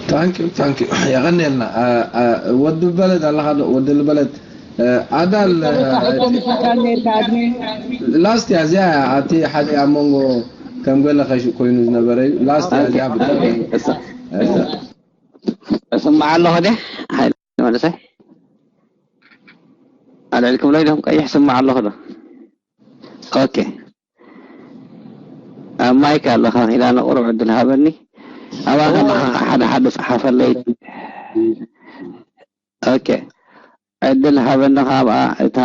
ታንኪዩ ታንኪዩ። የቐንየልና። ወዲ በለድ ኣለኻ ዶ? ወዲ በለድ ኣዳል ላስት እያ እዚኣ። እቲ ሓደ ኣብ መንጎ ከም ገለ ኮይኑ ዝነበረ እዩ። ላስት እያ እዚኣ። ብጣዕሚ እስምዓ ኣለኹ ደ ሓይለ መንእሰይ ኣልዕልኩም ሎ ኢልኩም ቀይሕ ስምዓ ኣለኹ ዶ? ኦኬ። ኣብ ማይክ ኣለኻ ኪዳነ ቁሩብ ዕድል ሃበኒ። ኣባኻ ሓደ ሓደ ጸሓፈለይ። ኦኬ። ዕድል ሃበኒ ካብኣ እታ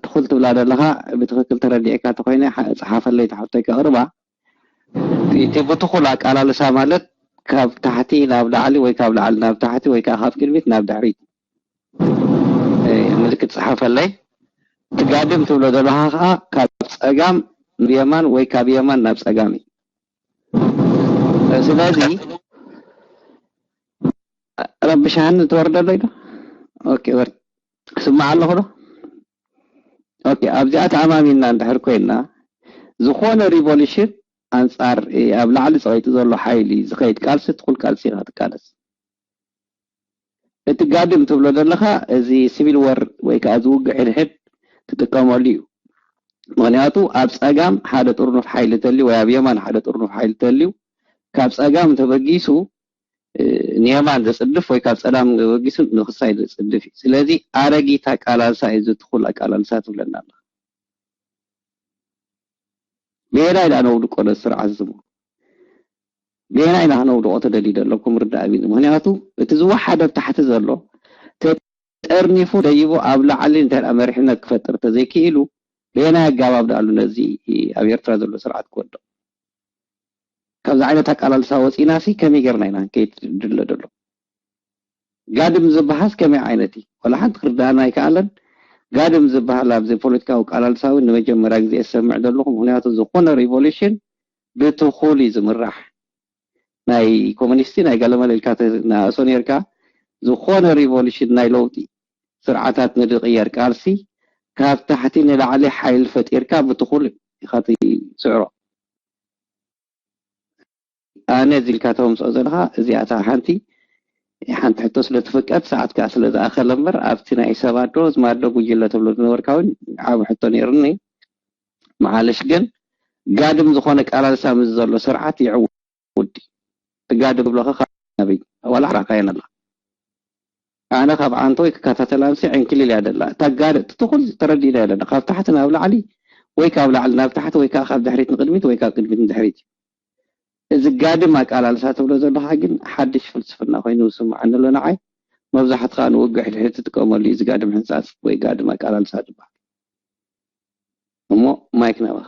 ትኹል ትብላ ዘለኻ ብትኽክል ተረዲዕካ ተኾይነ ጸሓፈለይ ተሓቶይ ከቕርባ። እቲ ብትኹል ኣቃላልሳ ማለት ካብ ታሕቲ ናብ ላዕሊ ወይ ካብ ላዕሊ ናብ ታሕቲ ወይ ከዓ ካብ ቅድሚት ናብ ድሕሪት ምልክት ጸሓፈለይ። ትጋድም ትብሎ ዘለኻ ከዓ ካብ ጸጋም ናብ የማን ወይ ካብ የማን ናብ ጸጋም እዩ። ስለዚ ረብሻኒ ትወርደለይ ዶ? ኦኬ ወርድ ስማዕ ኣለኹ ዶ? ኦኬ ኣብዚኣ ተኣማሚንና እንድሕር ኮይንና ዝኾነ ሪቮሉሽን ኣንጻር ኣብ ላዕሊ ጸቂጡ ዘሎ ሓይሊ ዝኸይድ ቃልሲ ትኹል ቃልሲ ኢኻ ትቃለስ። እቲ ጋድም ትብሎ ዘለኻ እዚ ሲቪል ወር ወይ ከዓ ዝውግዕ ሕድሕድ ትጥቀመሉ እዩ። ምክንያቱ ኣብ ፀጋም ሓደ ጥርኑፍ ሓይሊ ተልዩ ወይ ኣብ የማን ሓደ ጥርኑፍ ሓይሊ ተልዩ ካብ ፀጋም ተበጊሱ ንየማን ዘፅድፍ ወይ ካብ ፀላም ተበጊሱ ንክሳይ ዘፅድፍ እዩ። ስለዚ ኣረጊት ኣቃላልሳ እዩ ዝትኩል ኣቃላልሳ ትብለና ኣላ። ብሄና ኢና ነውድቆ ነዚ ስርዓት እዚ እሞ ብሄና ኢና ክነውድቆ ተደልዩ ዘለኩም ርዳእ ቢኒ። ምክንያቱ እቲ ዝወሓደ ኣብ ታሕቲ ዘሎ ተጠርኒፉ ደይቡ ኣብ ላዕሊ እንተ ደኣ መሪሕነት ክፈጥር ተዘይክኢሉ ብሄናይ ኣጋባብ ደኣሉ ነዚ ኣብ ኤርትራ ዘሎ ስርዓት ክወድቕ። ካብዚ ዓይነት ኣቃላልሳ ወፂና ሲ ከመይ ጌርና ኢና ክንከይድ ድለ ደሎ? ጋድም ዝበሃስ ከመይ ዓይነት እዩ? ዋላ ሓንቲ ክርዳኣና ኣይከኣለን። ጋድም ዝበሃል ኣብዚ ፖለቲካዊ ኣቃላልሳ እውን ንመጀመርያ ግዜ እሰምዕ ዘለኹ። ምክንያቱ ዝኾነ ሪቮሉሽን ብትኹል እዩ ዝምራሕ። ናይ ኮሙኒስቲ ናይ ገለመለ ኢልካ ንኣእሶ ነርካ። ዝኾነ ሪቮሉሽን ናይ ለውጢ ስርዓታት ንድቕየር ቃልሲ ካብ ታሕቲ ንላዕሊ ሓይሊ ፈጢርካ ብትኹል ኢኻ ትስዕሮ። ኣነ እዚ ኢልካ ተምፅኦ ዘለኻ እዚኣታ ሓንቲ ሓንቲ ሕቶ ስለ ትፍቀድ ሰዓት ከዓ ስለ ዝኣኸለ እምበር ኣብቲ ናይ ሰባት ዶ ዝማዶ ጉጅለ ተብሎ ዝነበርካ እውን ዓብ ሕቶ ነይርኒ። መዓለሽ ግን ጋድም ዝኾነ ቃላልሳ ምስ ዘሎ ስርዓት ይዕውድ። እቲ ጋድም ዝብለኸ ካበይ ዋላ ሓራካየን ኣላ። ኣነ ካብ ዓንቶ ወይ ክከታተላ ምስ ዕንክሊል እያ ደላ እታ ጋድ ትኹል ተረዲእና ኣለና ካብ ታሕቲ ናብ ላዕሊ ወይ ካብ ላዕሊ ናብ ታሕቲ ወይ ከዓ ካብ ድሕሪት ንቅድሚት ወይ ካብ ቅድሚት ንድሕሪት እዩ። እዚ ጋድም ኣቃላልሳ ትብሎ ዘለኻ ግን ሓድሽ ፍልስፍና ኮይኑ ዝስምዓኒ ኣሎ ንዓይ። መብዛሕትኻ ንውግዕ ሕድሕድ ትጥቀመሉ እዩ እዚ ጋድም ሕንፃፅ ወይ ጋድም ኣቃላልሳ ዝበሃል። እሞ ማይክ ናባኻ።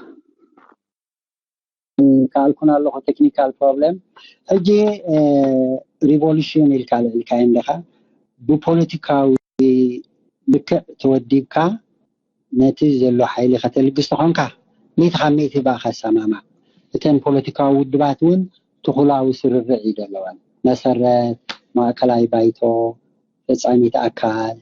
ከኣልኩን ኣለኹ ቴክኒካል ፕሮብለም። ሕጂ ሪቮሉሽን ኢልካ ልዕልካዮ እንዲኻ ብፖለቲካዊ ልክዕ ተወዲብካ ነቲ ዘሎ ሓይሊ ከተልግስ ተኾንካ ሚእቲ ካብ ሚእቲ ብኣኻ ሰማማዕ። እተን ፖለቲካዊ ውድባት እውን ትኹላዊ ስርርዕ እዩ ዘለወን። መሰረት፣ ማእከላይ ባይቶ፣ ፈጻሚት ኣካል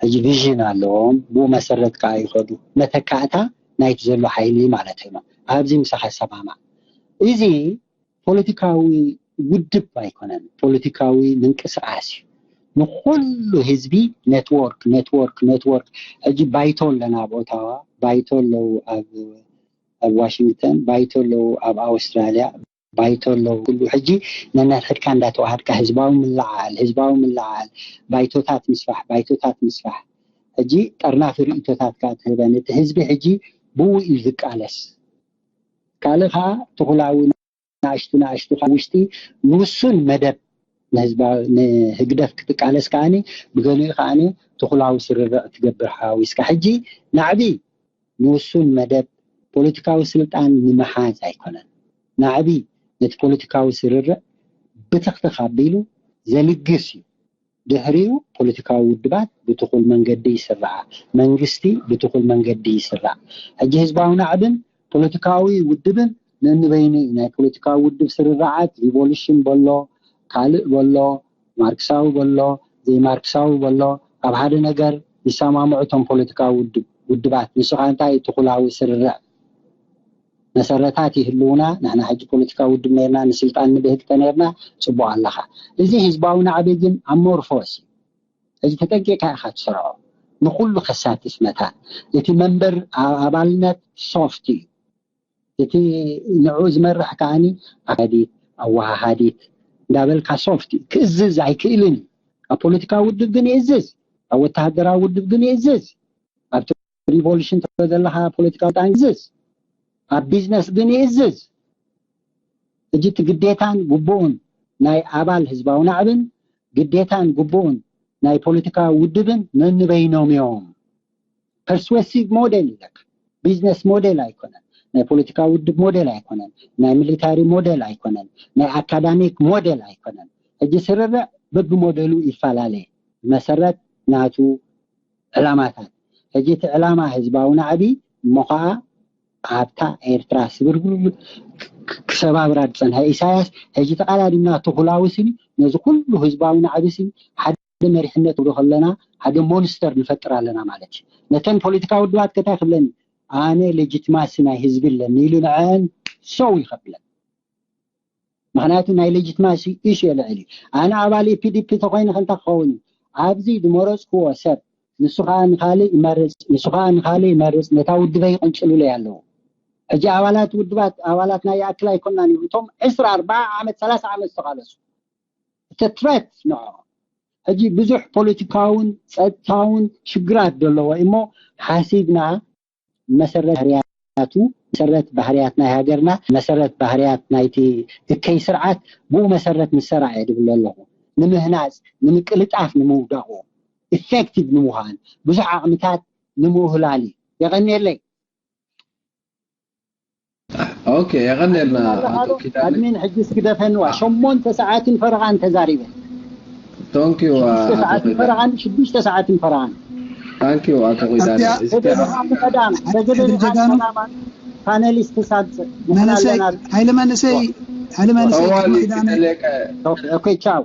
ሕጂ ቪዥን ኣለዎም። ብኡ መሰረት ከዓ ይኸዱ። መተካእታ ናይቲ ዘሎ ሓይሊ ማለት እዩ። ኣብዚ ምሳኻ ይሰማማዕ። እዚ ፖለቲካዊ ውድብ ኣይኮነን፣ ፖለቲካዊ ምንቅስቃስ እዩ። ንኩሉ ህዝቢ ኔትወርክ ኔትወርክ ኔትወርክ። ሕጂ ባይቶ ኣለና ኣብ ኦታዋ፣ ባይቶ ኣለዉ ኣብ ኣብ ዋሽንግተን፣ ባይቶ ኣለዉ ኣብ ኣውስትራልያ፣ ባይቶ ኣለዉ ኩሉ። ሕጂ ነናትሕድካ እንዳተዋሃድካ ህዝባዊ ምልዓል ህዝባዊ ምልዓል፣ ባይቶታት ምስራሕ ባይቶታት ምስራሕ። ሕጂ ጠርናፊ ርእቶታት ከዓ ትህበን። እቲ ህዝቢ ሕጂ ብኡ እዩ ዝቃለስ። ካልእ ከዓ ትኹላዊ ናእሽቱ ናእሽቱ ካብ ውሽጢ ንውሱን መደብ ንህዝባ ንህግደፍ ክትቃለስ ከዓኒ ብገሊኡ ከዓኒ ትኹላዊ ስርርዕ ትገብር ሓዋዊስካ። ሕጂ ናዕቢ ንውሱን መደብ ፖለቲካዊ ስልጣን ንምሓዝ ኣይኮነን። ናዕቢ ነቲ ፖለቲካዊ ስርርዕ ብትኽትኽ ኣቢሉ ዘልግስ እዩ። ድሕሪኡ ፖለቲካዊ ውድባት ብትኹል መንገዲ ይስርዓ፣ መንግስቲ ብትኹል መንገዲ ይስራዕ። ሕጂ ህዝባዊ ናዕብን ፖለቲካዊ ውድብን ነንበይኑ እዩ። ናይ ፖለቲካዊ ውድብ ስርርዓት ሪቮሉሽን በሎ፣ ካልእ በሎ፣ ማርክሳዊ በሎ፣ ዘይማርክሳዊ በሎ፣ ኣብ ሓደ ነገር ይሰማምዑ እቶም ፖለቲካዊ ውድብ ውድባት። ንሱ ከዓ እንታይ እዩ? ትኹላዊ ስርርዕ። መሰረታት ይህልውና። ንሕና ሕጂ ፖለቲካዊ ውድብ ነርና፣ ንስልጣን ንብህግ ተነርና፣ ጽቡቕ ኣለኻ። እዚ ህዝባዊ ናዕቢ ግን ኣሞርፎስ እዩ። ሕጂ ተጠንቂቕካ ኢኻ ትሰርዖ። ንኹሉ ከሳትፍ መታን። እቲ መንበር ኣ-፣ ኣባልነት ሶፍት እዩ። እቲ ንዕኡ ዝመርሕ ከኣኒ ኣካዲት፣ ኣወሃሃዲት እንዳበልካ ሶፍት እዩ። ክእዝዝ ኣይክእልን እዩ። ኣብ ፖለቲካዊ ውድብ ግን ይእዝዝ፣ ኣብ ወተሃደራዊ ውድብ ግን ይእዝዝ። ኣብቲ ሪቮሉሽን ተሎ ዘለኻ ፖለቲካዊ ስልጣን ይእዝዝ፣ ኣብ ቢዝነስ ግን ይእዝዝ። ሕጂ እቲ ግዴታን ግቡኡን ናይ ኣባል ህዝባዊ ናዕብን ግዴታን ግቡኡን ናይ ፖለቲካዊ ውድብን ነንበይኖም እዮም። ፐርስዌሲቭ ሞዴል ይለካ። ቢዝነስ ሞዴል ኣይኮነን፣ ናይ ፖለቲካዊ ውድብ ሞዴል ኣይኮነን፣ ናይ ሚሊታሪ ሞዴል ኣይኮነን፣ ናይ ኣካዳሚክ ሞዴል ኣይኮነን። ሕጂ ስርርዕ በብሞዴሉ ይፈላለ መሰረት ናቱ ዕላማታት። ሕጂ እቲ ዕላማ ህዝባዊ ናዕቢ እሞ ኸዓ ኣብታ ኤርትራ ስብርብር ክ-፣ ክ-፣ ክሰባብራ ዝጸንሐ ኢሳያስ፣ ሕጂ ተቓዳዲምና ተኹላውሲ ነዚ ኩሉ ህዝባዊ ናዕቢሲ ሓደ መሪሕነት ንብሎ ከለና ሓደ ሞንስተር ንፈጥር ኣለና ማለት እዩ። ነተን ፖለቲካዊ ውድባት ከታይ ክብለኒ፣ ኣነ ሌጂትማሲ ናይ ህዝቢ ኣለኒ ኢሉ ንዐን ሰው ይኸብለን። ምኽንያቱ ናይ ሌጂትማሲ ኢሹ የልዕል እዩ። ኣነ ኣባል ኢፒዲፒ ተኮይነ ከንታ ክኸውን እዩ። ኣብዚ ዝመረፅክዎ ሰብ ንሱ ከዓ ንካልእ ይመርፅ፣ ንሱ ከዓ ንካልእ ይመርፅ፣ ነታ ውድበይ ይቕንጭሉለይ ኣለዉ። ሕጂ ኣባላት ውድባት፣ ኣባላት ናይ ይኣክል ኣይኮናን ይብሉ። እቶም ዕስራ፣ ኣርብዓ ዓመት፣ ሰላሳ ዓመት ዝተቓለሱ። እቲ ትረት ንዖ። ሕጂ ብዙሕ ፖለቲካውን ጸጥታውን ሽግራት ዘለዎ እሞ ሓሲብና መሰረት ባህርያቱ፣ መሰረት ባህርያት ናይ ሃገርና፣ መሰረት ባህርያት ናይቲ እከይ ስርዓት ብኡ መሰረት ንሰራዕ እየ ድብል ኣለኹ። ንምህናጽ፣ ንምቅልጣፍ ንምውዳቑ፣ ኢፌክቲቭ ንምዃን፣ ብዙሕ ዓቕምታት ንምውህላል እዩ። የቐንየለይ። ኦኬ፣ የቐንየልና ኣቶ ኪዳነ። ኣድሚን ሕጂ እስኪ ደፈንዋ። ሸሞንተ ሰዓትን ፈረቓን ተዛሪበ። ቶንኪዩ ሽዱሽተ ሰዓትን ፈረቓን፣ ሽዱሽተ ሰዓትን ፈረቓን። ታንኪዩ ኣቶ ኪዳነ። ኣስያ እስኪ ተገደልካ ጀጋኑ። ሰላማ ፓነሊስት ሳልጽ መንእሰይ ኣለና። ሃይለ መንእሰይ ሃይለ መንእሰይ እዋን ኣድሚን ኪዳነ ተለቀ ኦኬ ኦኬ ቻው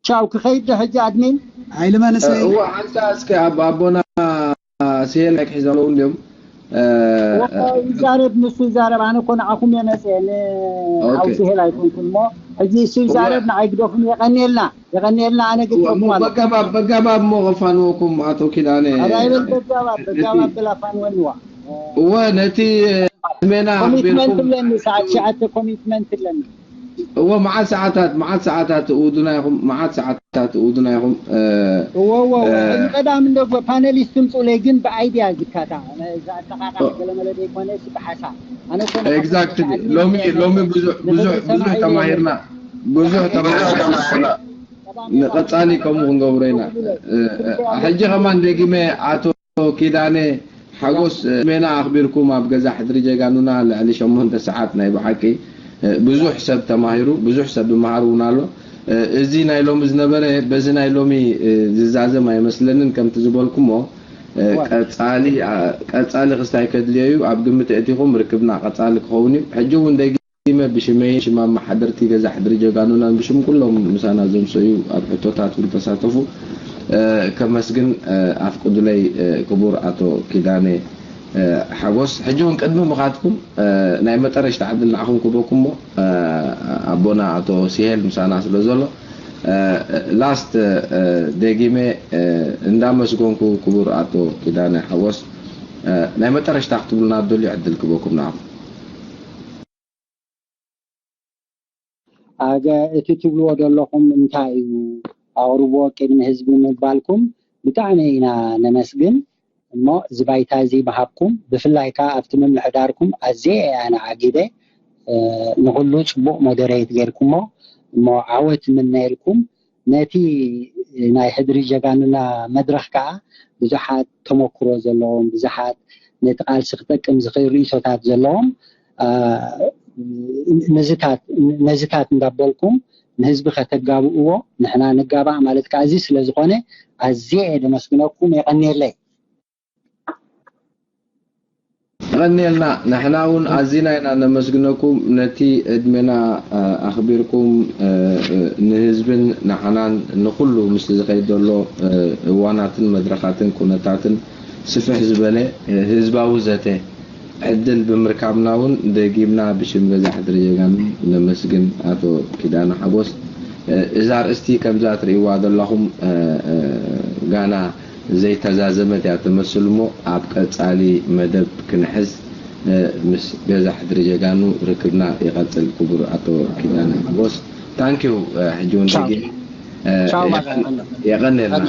ቻው። ክኸይድ ዶ ሕጂ ኣድሚን? ሃይለ መንእሰይ እዋ ሓንሳ እስኪ ኣብ ኣቦና ሲሄል ማይክ ሒዞም ኣለዉ እንዲዮም። ይዛረብ ንሱ ይዛረብ። ኣነ እኮ ንዓኹም እየ መፅየ ኦኬ። ንዓው ሲሄል ኣይኮንኩን እሞ ሕጂ እሱ ይዛረብ እዋ። ንዓይ ግደፉን። የቐንየልና የቐንየልና። ኣነ ግደፍኩም ኣለኹ። በጋባብ በጋባብ እሞ ከፋንወኩም ኣቶ ኪዳነ። ኧረ ኣይበል በጋባብ በጋባብ ብላ ፋንወንዋ። እወ ነቲ ዕድሜና ኮሚትመንት ኣኽቢርኩም ኣለኒ ሰዓት ትሽዓተ ኮሚትመንት ኣለኒ። እወ መዓት ሰዓታት መዓት ሰዓታት ትእውዱና ኢኹም፣ መዓት ሰዓታት ትእውዱና ኢኹም። እ፣ እወ እወ እወ እ፣ ሕጂ ቀዳም እንደ ፓነሊስት ትምፁለይ ግን ብኣይድያ ዝካታ እዛ ኣጠቃቃ ገለመለ ዘይኮነ ብሓሳብ ኣነ እኮ ንዓኹም ኤግዛክትሊ ሰዓት ሎሚ የለን። ሎሚ ብዙሕ ብዙሕ ብዙሕ ተማሂርና ብዙሕ ተማሂርና ንቐጻሊ ከምኡ ክንገብሮ ኢና። እ፣ እ፣ ሕጂ ከማን ደጊመ ኣቶ ኪዳነ ሓጎስ፣ እ፣ ዕድሜና ኣኽቢርኩም ኣብ ገዛ ሕድሪ ጀጋኑና ልዕሊ ሸሞንተ ሰዓት ናይ ብሓቂ፣ እ፣ ብዙሕ ሰብ ተማሂሩ፣ ብዙሕ ሰብ ይመሃር እውን ኣሎ። እ፣ እዚ ናይ ሎሚ ዝነበረ በዚ ናይ ሎሚ፣ እ፣ ዝዛዘም ኣይመስለንን። ከምቲ ዝበልኩሞ፣ እ፣ እዋ። ቀጻሊ፣ ኣ፣ ቀጻሊ ክስታይ ከድልዮ እዩ። ኣብ ግምት ኣእቲኹም ርክብና ቀጻሊ ክኸውን እዩ። ሕጂ እውን ደጊመ ብሽመይን ሽም ኣመሓደርቲ ገዛ ሕድሪ ጀጋኑናን ብሽም ኩሎም ምሳና ዘምሰዩ ኣብ ሕቶታት እውን ተሳተፉ፣ እ፣ ከመስግን፣ እ፣ ኣፍቅዱለይ፣ እ፣ ክቡር ኣቶ ኪዳነ፣ እ፣ ሓጎስ። ሕጂ እውን ቅድሚ ምኻድኩም፣ እ፣ ናይ መጠረሽታ ዕድል ንዓኹም ክበኩም እሞ፣ እ፣ ኣቦና ኣቶ ሲሄል ምሳና ስለ ዘሎ፣ እ፣ ላስት፣ እ፣ ደጊመ፣ እ፣ እንዳመስገንኩ ክቡር ኣቶ ኪዳነ ሓጎስ፣ እ፣ ናይ መጠረሽታ ክትብሉና ትደልዩ ዕድል ክበኩም ንዓኹም። ኣገ እቲ ትብልዎ ዘለኹም እንታይ እዩ ኣቕርቦ ቅድሚ ህዝቢ ምባልኩም ብጣዕሚ ኢና ነመስግን። እሞ እዚ ባይታ እዚ ምሃብኩም ብፍላይ ከዓ ኣብቲ ምምሕዳርኩም ኣዝየ እየ ኣነ ዓጊበ። እ፣ ንኹሉ ፅቡቕ ሞደሬት ጌርኩሞ እሞ ዓወት ምነየልኩም። ነቲ ናይ ሕድሪ ጀጋኑና መድረኽ ከዓ ብዙሓት ተመክሮ ዘለዎም ብዙሓት ነቲ ቃልሲ ክጠቅም ዝኽእል ርእይቶታት ዘለዎም አ፣ ነዚታት ነዚታት እንዳበልኩም ንህዝቢ ከተጋብእዎ ንሕና ንጋባእ ማለት ከዓ እዚ ስለ ዝኾነ ኣዝየ እየ ደመስግነኩም። የቐንየለይ። የቐንየልና። ንሕና እውን ኣዚና ኢና ነመስግነኩም ነቲ ዕድሜና፣ አ፣ ኣኽቢርኩም፣ እ፣ እ፣ ንህዝብን ንዓናን ንኹሉ ምስቲ ዝኸይድ ዘሎ፣ እ፣ እዋናትን መድረኻትን ኩነታትን ስፍሕ ዝበለ፣ እ፣ ህዝባዊ ዘተ ዕድል ብምርካብና እውን ደጊምና ብሽም ገዛ ሕድሪ ጀጋኑ ነመስግን ኣቶ ኪዳነ ሓጎስ። እዛ ኣርእስቲ ከምዛ ትርእይዋ ዘለኹም ጋና ዘይተዛዘመት እያ ትመስል እሞ ኣብ ቀጻሊ መደብ ክንሕዝ ምስ ገዛ ሕድሪ ጀጋኑ ርክብና ይቐጽል። ክቡር ኣቶ ኪዳነ ሓጎስ፣ ታንኪዩ። ሕጂ እውን ደጊም የቐንየልና።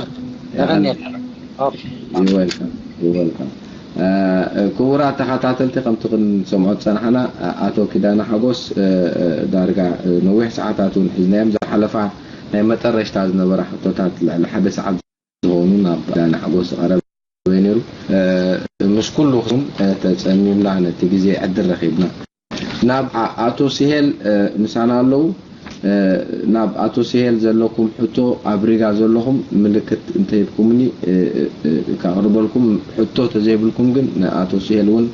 ክቡራት ተኸታተልቲ፣ ከምቲ ክንሰምዖ ዝጸናሕና ኣቶ ኪዳነ ሓጎስ ዳርጋ ነዊሕ ሰዓታት እውን ሒዝናዮም። ዝሓለፋ ናይ መጠረሽታ ዝነበራ ሕቶታት ልዕሊ ሓደ ሰዓት ዝኾኑ ናብ ኪዳነ ሓጎስ ዝቐረበ ነይሩ። ምስ ኩሉ ክም ተጸሚምና ነቲ ግዜ ዕድል ረኺብና ናብ ኣቶ ስሄል ምሳና ኣለዉ። ናብ ኣቶ ስሄል ዘለኩም ሕቶ ኣብ ሪጋ ዘለኹም ምልክት እንተሂብኩምኒ ከቕርበልኩም፣ ሕቶ ተዘይብልኩም ግን ንኣቶ ስሄል እውን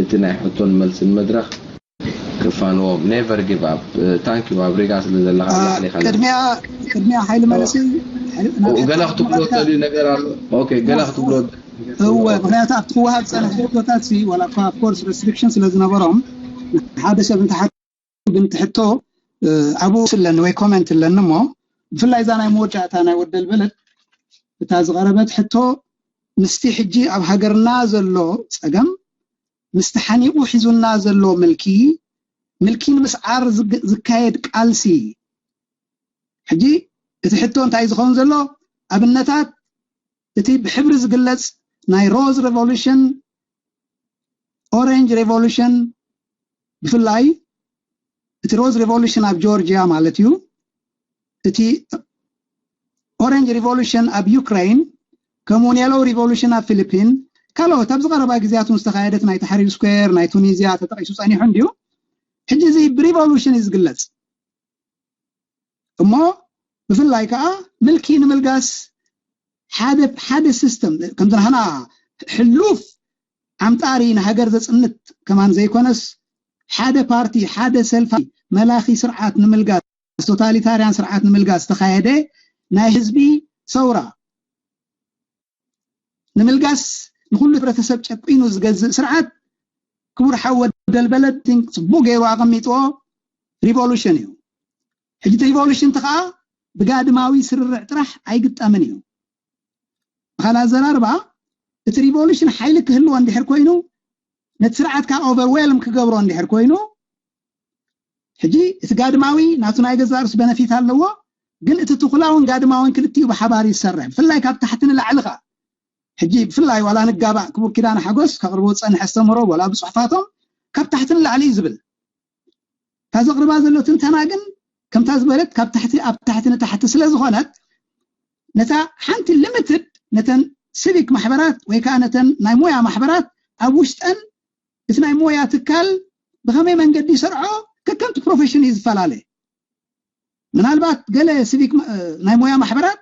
እቲ ናይ ሕቶን መልስን መድረኽ ክፋንዎም። Never give up። Thank you ኣብ ሪጋ ስለ ዘለኻ ላዕሊኻ ቅድሚያ ቅድሚያ ሓይሊ መለሲ ገለ ክትብሎ ተልዩ ነገር ኣሎ። ኦኬ፣ ገለ ክትብሎ እወ፣ ምክንያቱ ኣብቲ ክወሃብ ዝፀንሐ ሕቶታት ሲ ዋላ እኳ of course restriction ስለ ዝነበሮም ሓደ ሰብ እንተሓ ግን ትሕቶ ኣብኡ ኣለኒ ወይ ኮመንት ኣለኒ እሞ ብፍላይ እዛ ናይ መወዳእታ ናይ ወደል በለድ እታ ዝቐረበት ሕቶ ምስቲ ሕጂ ኣብ ሃገርና ዘሎ ፀገም ምስቲ ሓኒቑ ሒዙና ዘሎ ምልኪ ምልኪ ንምስዓር ዝካየድ ቃልሲ ሕጂ እቲ ሕቶ እንታይ ዝኸውን ዘሎ ኣብነታት እቲ ብሕብሪ ዝግለጽ ናይ ሮዝ ሬቮሉሽን ኦሬንጅ ሬቮሉሽን ብፍላይ እቲ ሮዝ ሬቮሉሽን ኣብ ጆርጂያ ማለት እዩ እቲ ኦሬንጅ ሪቮሉሽን ኣብ ዩክሬን ከምኡውን የሎው ሪቮሉሽን ኣብ ፊሊፒን ካልኦት ኣብዚ ቀረባ ግዜያት እውን ዝተኻየደት ናይ ታሕሪር ስኩዌር ናይ ቱኒዝያ ተጠቂሱ ጸኒሑ እንድዩ ሕጂ እዚ ብሪቮሉሽን እዩ ዝግለጽ እሞ ብፍላይ ከዓ ምልኪ ንምልጋስ ሓደ ሓደ ሲስተም ከምዚ ናህና ሕሉፍ ዓምጣሪ ንሃገር ዘፅንት ከማን ዘይኮነስ ሓደ ፓርቲ ሓደ ሰልፊ መላኺ ስርዓት ንምልጋስ ቶታሊታርያን ስርዓት ንምልጋስ ዝተኻየደ ናይ ህዝቢ ሰውራ ንምልጋስ ንኩሉ ሕብረተሰብ ጨቂኑ ዝገዝእ ስርዓት ክቡር ሓወ ደልበለድ ጽቡቅ ገይሩ ኣቐሚጥዎ ሪቮሉሽን እዩ። ሕጂ ሪቮሉሽን ከዓ ብጋድማዊ ስርርዕ ጥራሕ ኣይግጠምን እዩ። ብኻልእ ኣዘራርባ እቲ ሪቮሉሽን ሓይሊ ክህልዎ እንድሕር ኮይኑ ነቲ ስርዓት ከዓ ኦቨርዌልም ክገብሮ እንድሕር ኮይኑ ሕጂ እቲ ጋድማዊ ናቱ ናይ ገዛእ ርእሱ በነፊት ኣለዎ፣ ግን እቲ ትኹላውን ጋድማውን ክልቲኡ ብሓባር ይሰርሕ፣ ብፍላይ ካብ ታሕቲ ንላዕሊ ኸኣ። ሕጂ ብፍላይ ዋላ ንጋባእ ክቡር ኪዳነ ሓጎስ ከቕርቦ ዝጸንሐ ኣስተምህሮ ዋላ ብጽሑፋቶም ካብ ታሕቲ ንላዕሊ እዩ ዝብል። እታ ዘቕርባ ዘሎ ትንተና ግን ከምታ ዝበለት ካብ ታሕቲ ኣብ ታሕቲ ንታሕቲ ስለ ዝኾነት ነታ ሓንቲ ሊሚትድ ነተን ሲቪክ ማሕበራት ወይ ከዓ ነተን ናይ ሞያ ማሕበራት ኣብ ውሽጠን እቲ ናይ ሞያ ትካል ብኸመይ መንገዲ ይሰርዖ ከከምቲ ፕሮፌሽን እዩ ዝፈላለ። ምናልባት ገለ ሲቪክ ናይ ሞያ ማሕበራት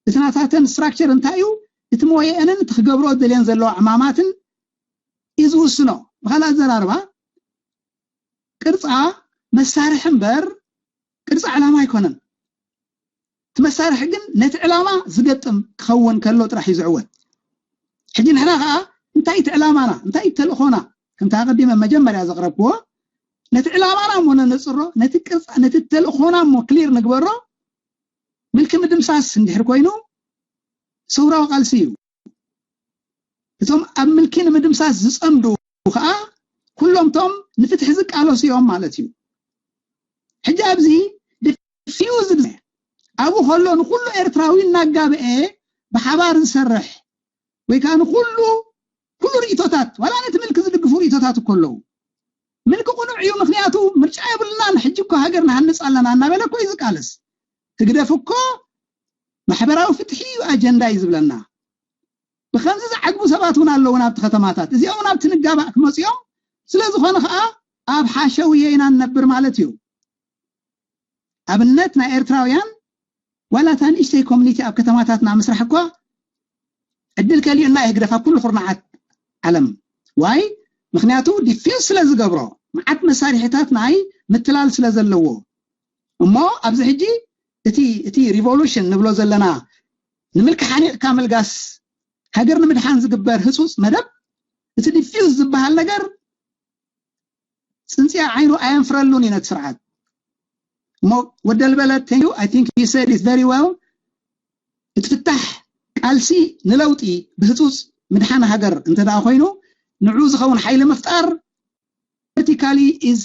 እቲ ናታተን ስትራክቸር እንታይ እዩ እቲ ሞየአንን እቲ ክገብሮ ደልየን ዘለዋ ዕማማትን እዩ ዝውስኖ። ብካልእ ኣዘራርባ ቅርፃ መሳርሒ እምበር ቅርፃ ዕላማ ኣይኮነን። እቲ መሳርሒ ግን ነቲ ዕላማ ዝገጥም ክኸውን ከሎ ጥራሕ እዩ ዝዕወት። ሕጂ ንሕና ከዓ እንታይ እቲ ዕላማና እንታይ ተልእኾና ከምቲ ኣቐዲመ መጀመርያ ዘቕረብክዎ ነቲ ዕላማና እሞ ነነፅሮ ነቲ ቅርፃ ነቲ ተልእኾና እሞ ክሊር ንግበሮ። ምልኪ ምድምሳስ እንድሕር ኮይኑ ሰውራዊ ቃልሲ እዩ። እቶም ኣብ ምልኪ ንምድምሳስ ዝፀምዱ ከዓ ኩሎምቶም ንፍትሒ ዝቃለሱ እዮም ማለት እዩ። ሕጂ ኣብዚ ዲፊውዝድ ኣብኡ ከሎ ንኩሉ ኤርትራዊ እናጋብአ ብሓባር ዝሰርሕ ወይ ከዓ ንኩሉ ኩሉ ርእቶታት ዋላ ነቲ ምልኪ ዝድግፉ ርእቶታት እኮ ኣለዉ። ምልኪ ቁኑዕ እዩ፣ ምክንያቱ ምርጫ የብልናን፣ ሕጂ እኮ ሃገር ንሃንፅ ኣለና እናበለ እኮ እዩ ዝቃለስ። ህግደፍ እኮ ማሕበራዊ ፍትሒ እዩ ኣጀንዳ እዩ ዝብለና። ብከምዚ ዝዓግቡ ሰባት እውን ኣለዉ ናብቲ ከተማታት። እዚኦም እውን ኣብቲ ንጋባእ ክመፅኦም ስለ ዝኾነ ከዓ ኣብ ሓሸውየ ኢና ንነብር ማለት እዩ። ኣብነት ናይ ኤርትራውያን ዋላ እታ ንእሽተይ ኮሚኒቲ ኣብ ከተማታትና ምስራሕ እኳ ዕድል ከሊኡና ይህግደፍ ኣብ ኩሉ ኩርናዓት ዓለም ዋይ ምክንያቱ ዲፊንስ ስለ ዝገብሮ መዓት መሳሪሒታት ናይ ምትላል ስለ ዘለዎ እሞ ኣብዚ ሕጂ እቲ እቲ ሪቮሉሽን ንብሎ ዘለና ንምልኪ ሓኒቕካ ምልጋስ ሃገር ንምድሓን ዝግበር ህፁፅ መደብ እቲ ዲፊንስ ዝበሃል ነገር ፅንፅያ ዓይኑ ኣየንፍረሉን እዩ ነቲ ስርዓት። እሞ ወደልበለ thank you, I think he said it very well። እቲ ፍታሕ ቃልሲ ንለውጢ ብህፁፅ ምድሓን ሃገር እንተ ደኣ ኮይኑ ንዑ ዝኸውን ሓይሊ ምፍጣር vertically is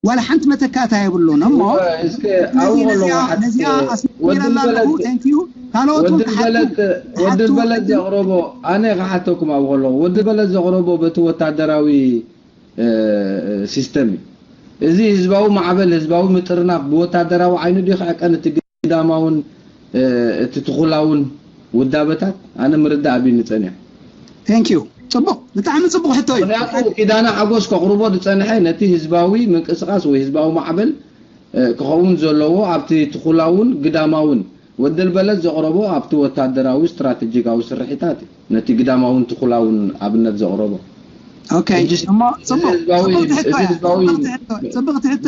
ዋላ ሓንቲ መተካእታ የብሉን። እሞ እስከ ኣብኡ ከለዎ ነዚኣ ኣስሚረላ ኣለኹ። Thank you። ካልኦት እውን ክሓቱ ወድል በለድ ዘቕረቦ ኣነ ክሓተኩም ኣብኡ ከለኹ ወድል በለድ ዘቕረቦ በቲ ወታደራዊ ሲስተም እዩ። እዚ ህዝባዊ ማዕበል ህዝባዊ ምጥርናፍ ብወታደራዊ ዓይኑ ድዩ ክዕቀን እቲ ግዳማውን እቲ ትኹላውን ውዳበታት ኣነ ምርዳእ ኣብዩኒ ጸኒሑ። Thank you። ፅቡቕ፣ ብጣዕሚ ፅቡቕ ሕቶ እዩ። ምክንያቱ ኪዳነ ሓጎስ ከቕርቦ ዝጸንሐ ነቲ ህዝባዊ ምንቅስቃስ ወይ ህዝባዊ ማዕበል ክኸውን ዘለዎ ኣብቲ ትኹላውን ግዳማውን ወደል በለድ ዘቕረቦ ኣብቲ ወታደራዊ ስትራቴጂካዊ ስርሒታት እዩ። ነቲ ግዳማውን ትኹላውን ኣብነት ዘቕረቦ ኦኬ እሞ ጽቡቅ ጽቡቅ ትሕቶ ጽቡቅ ትሕቶ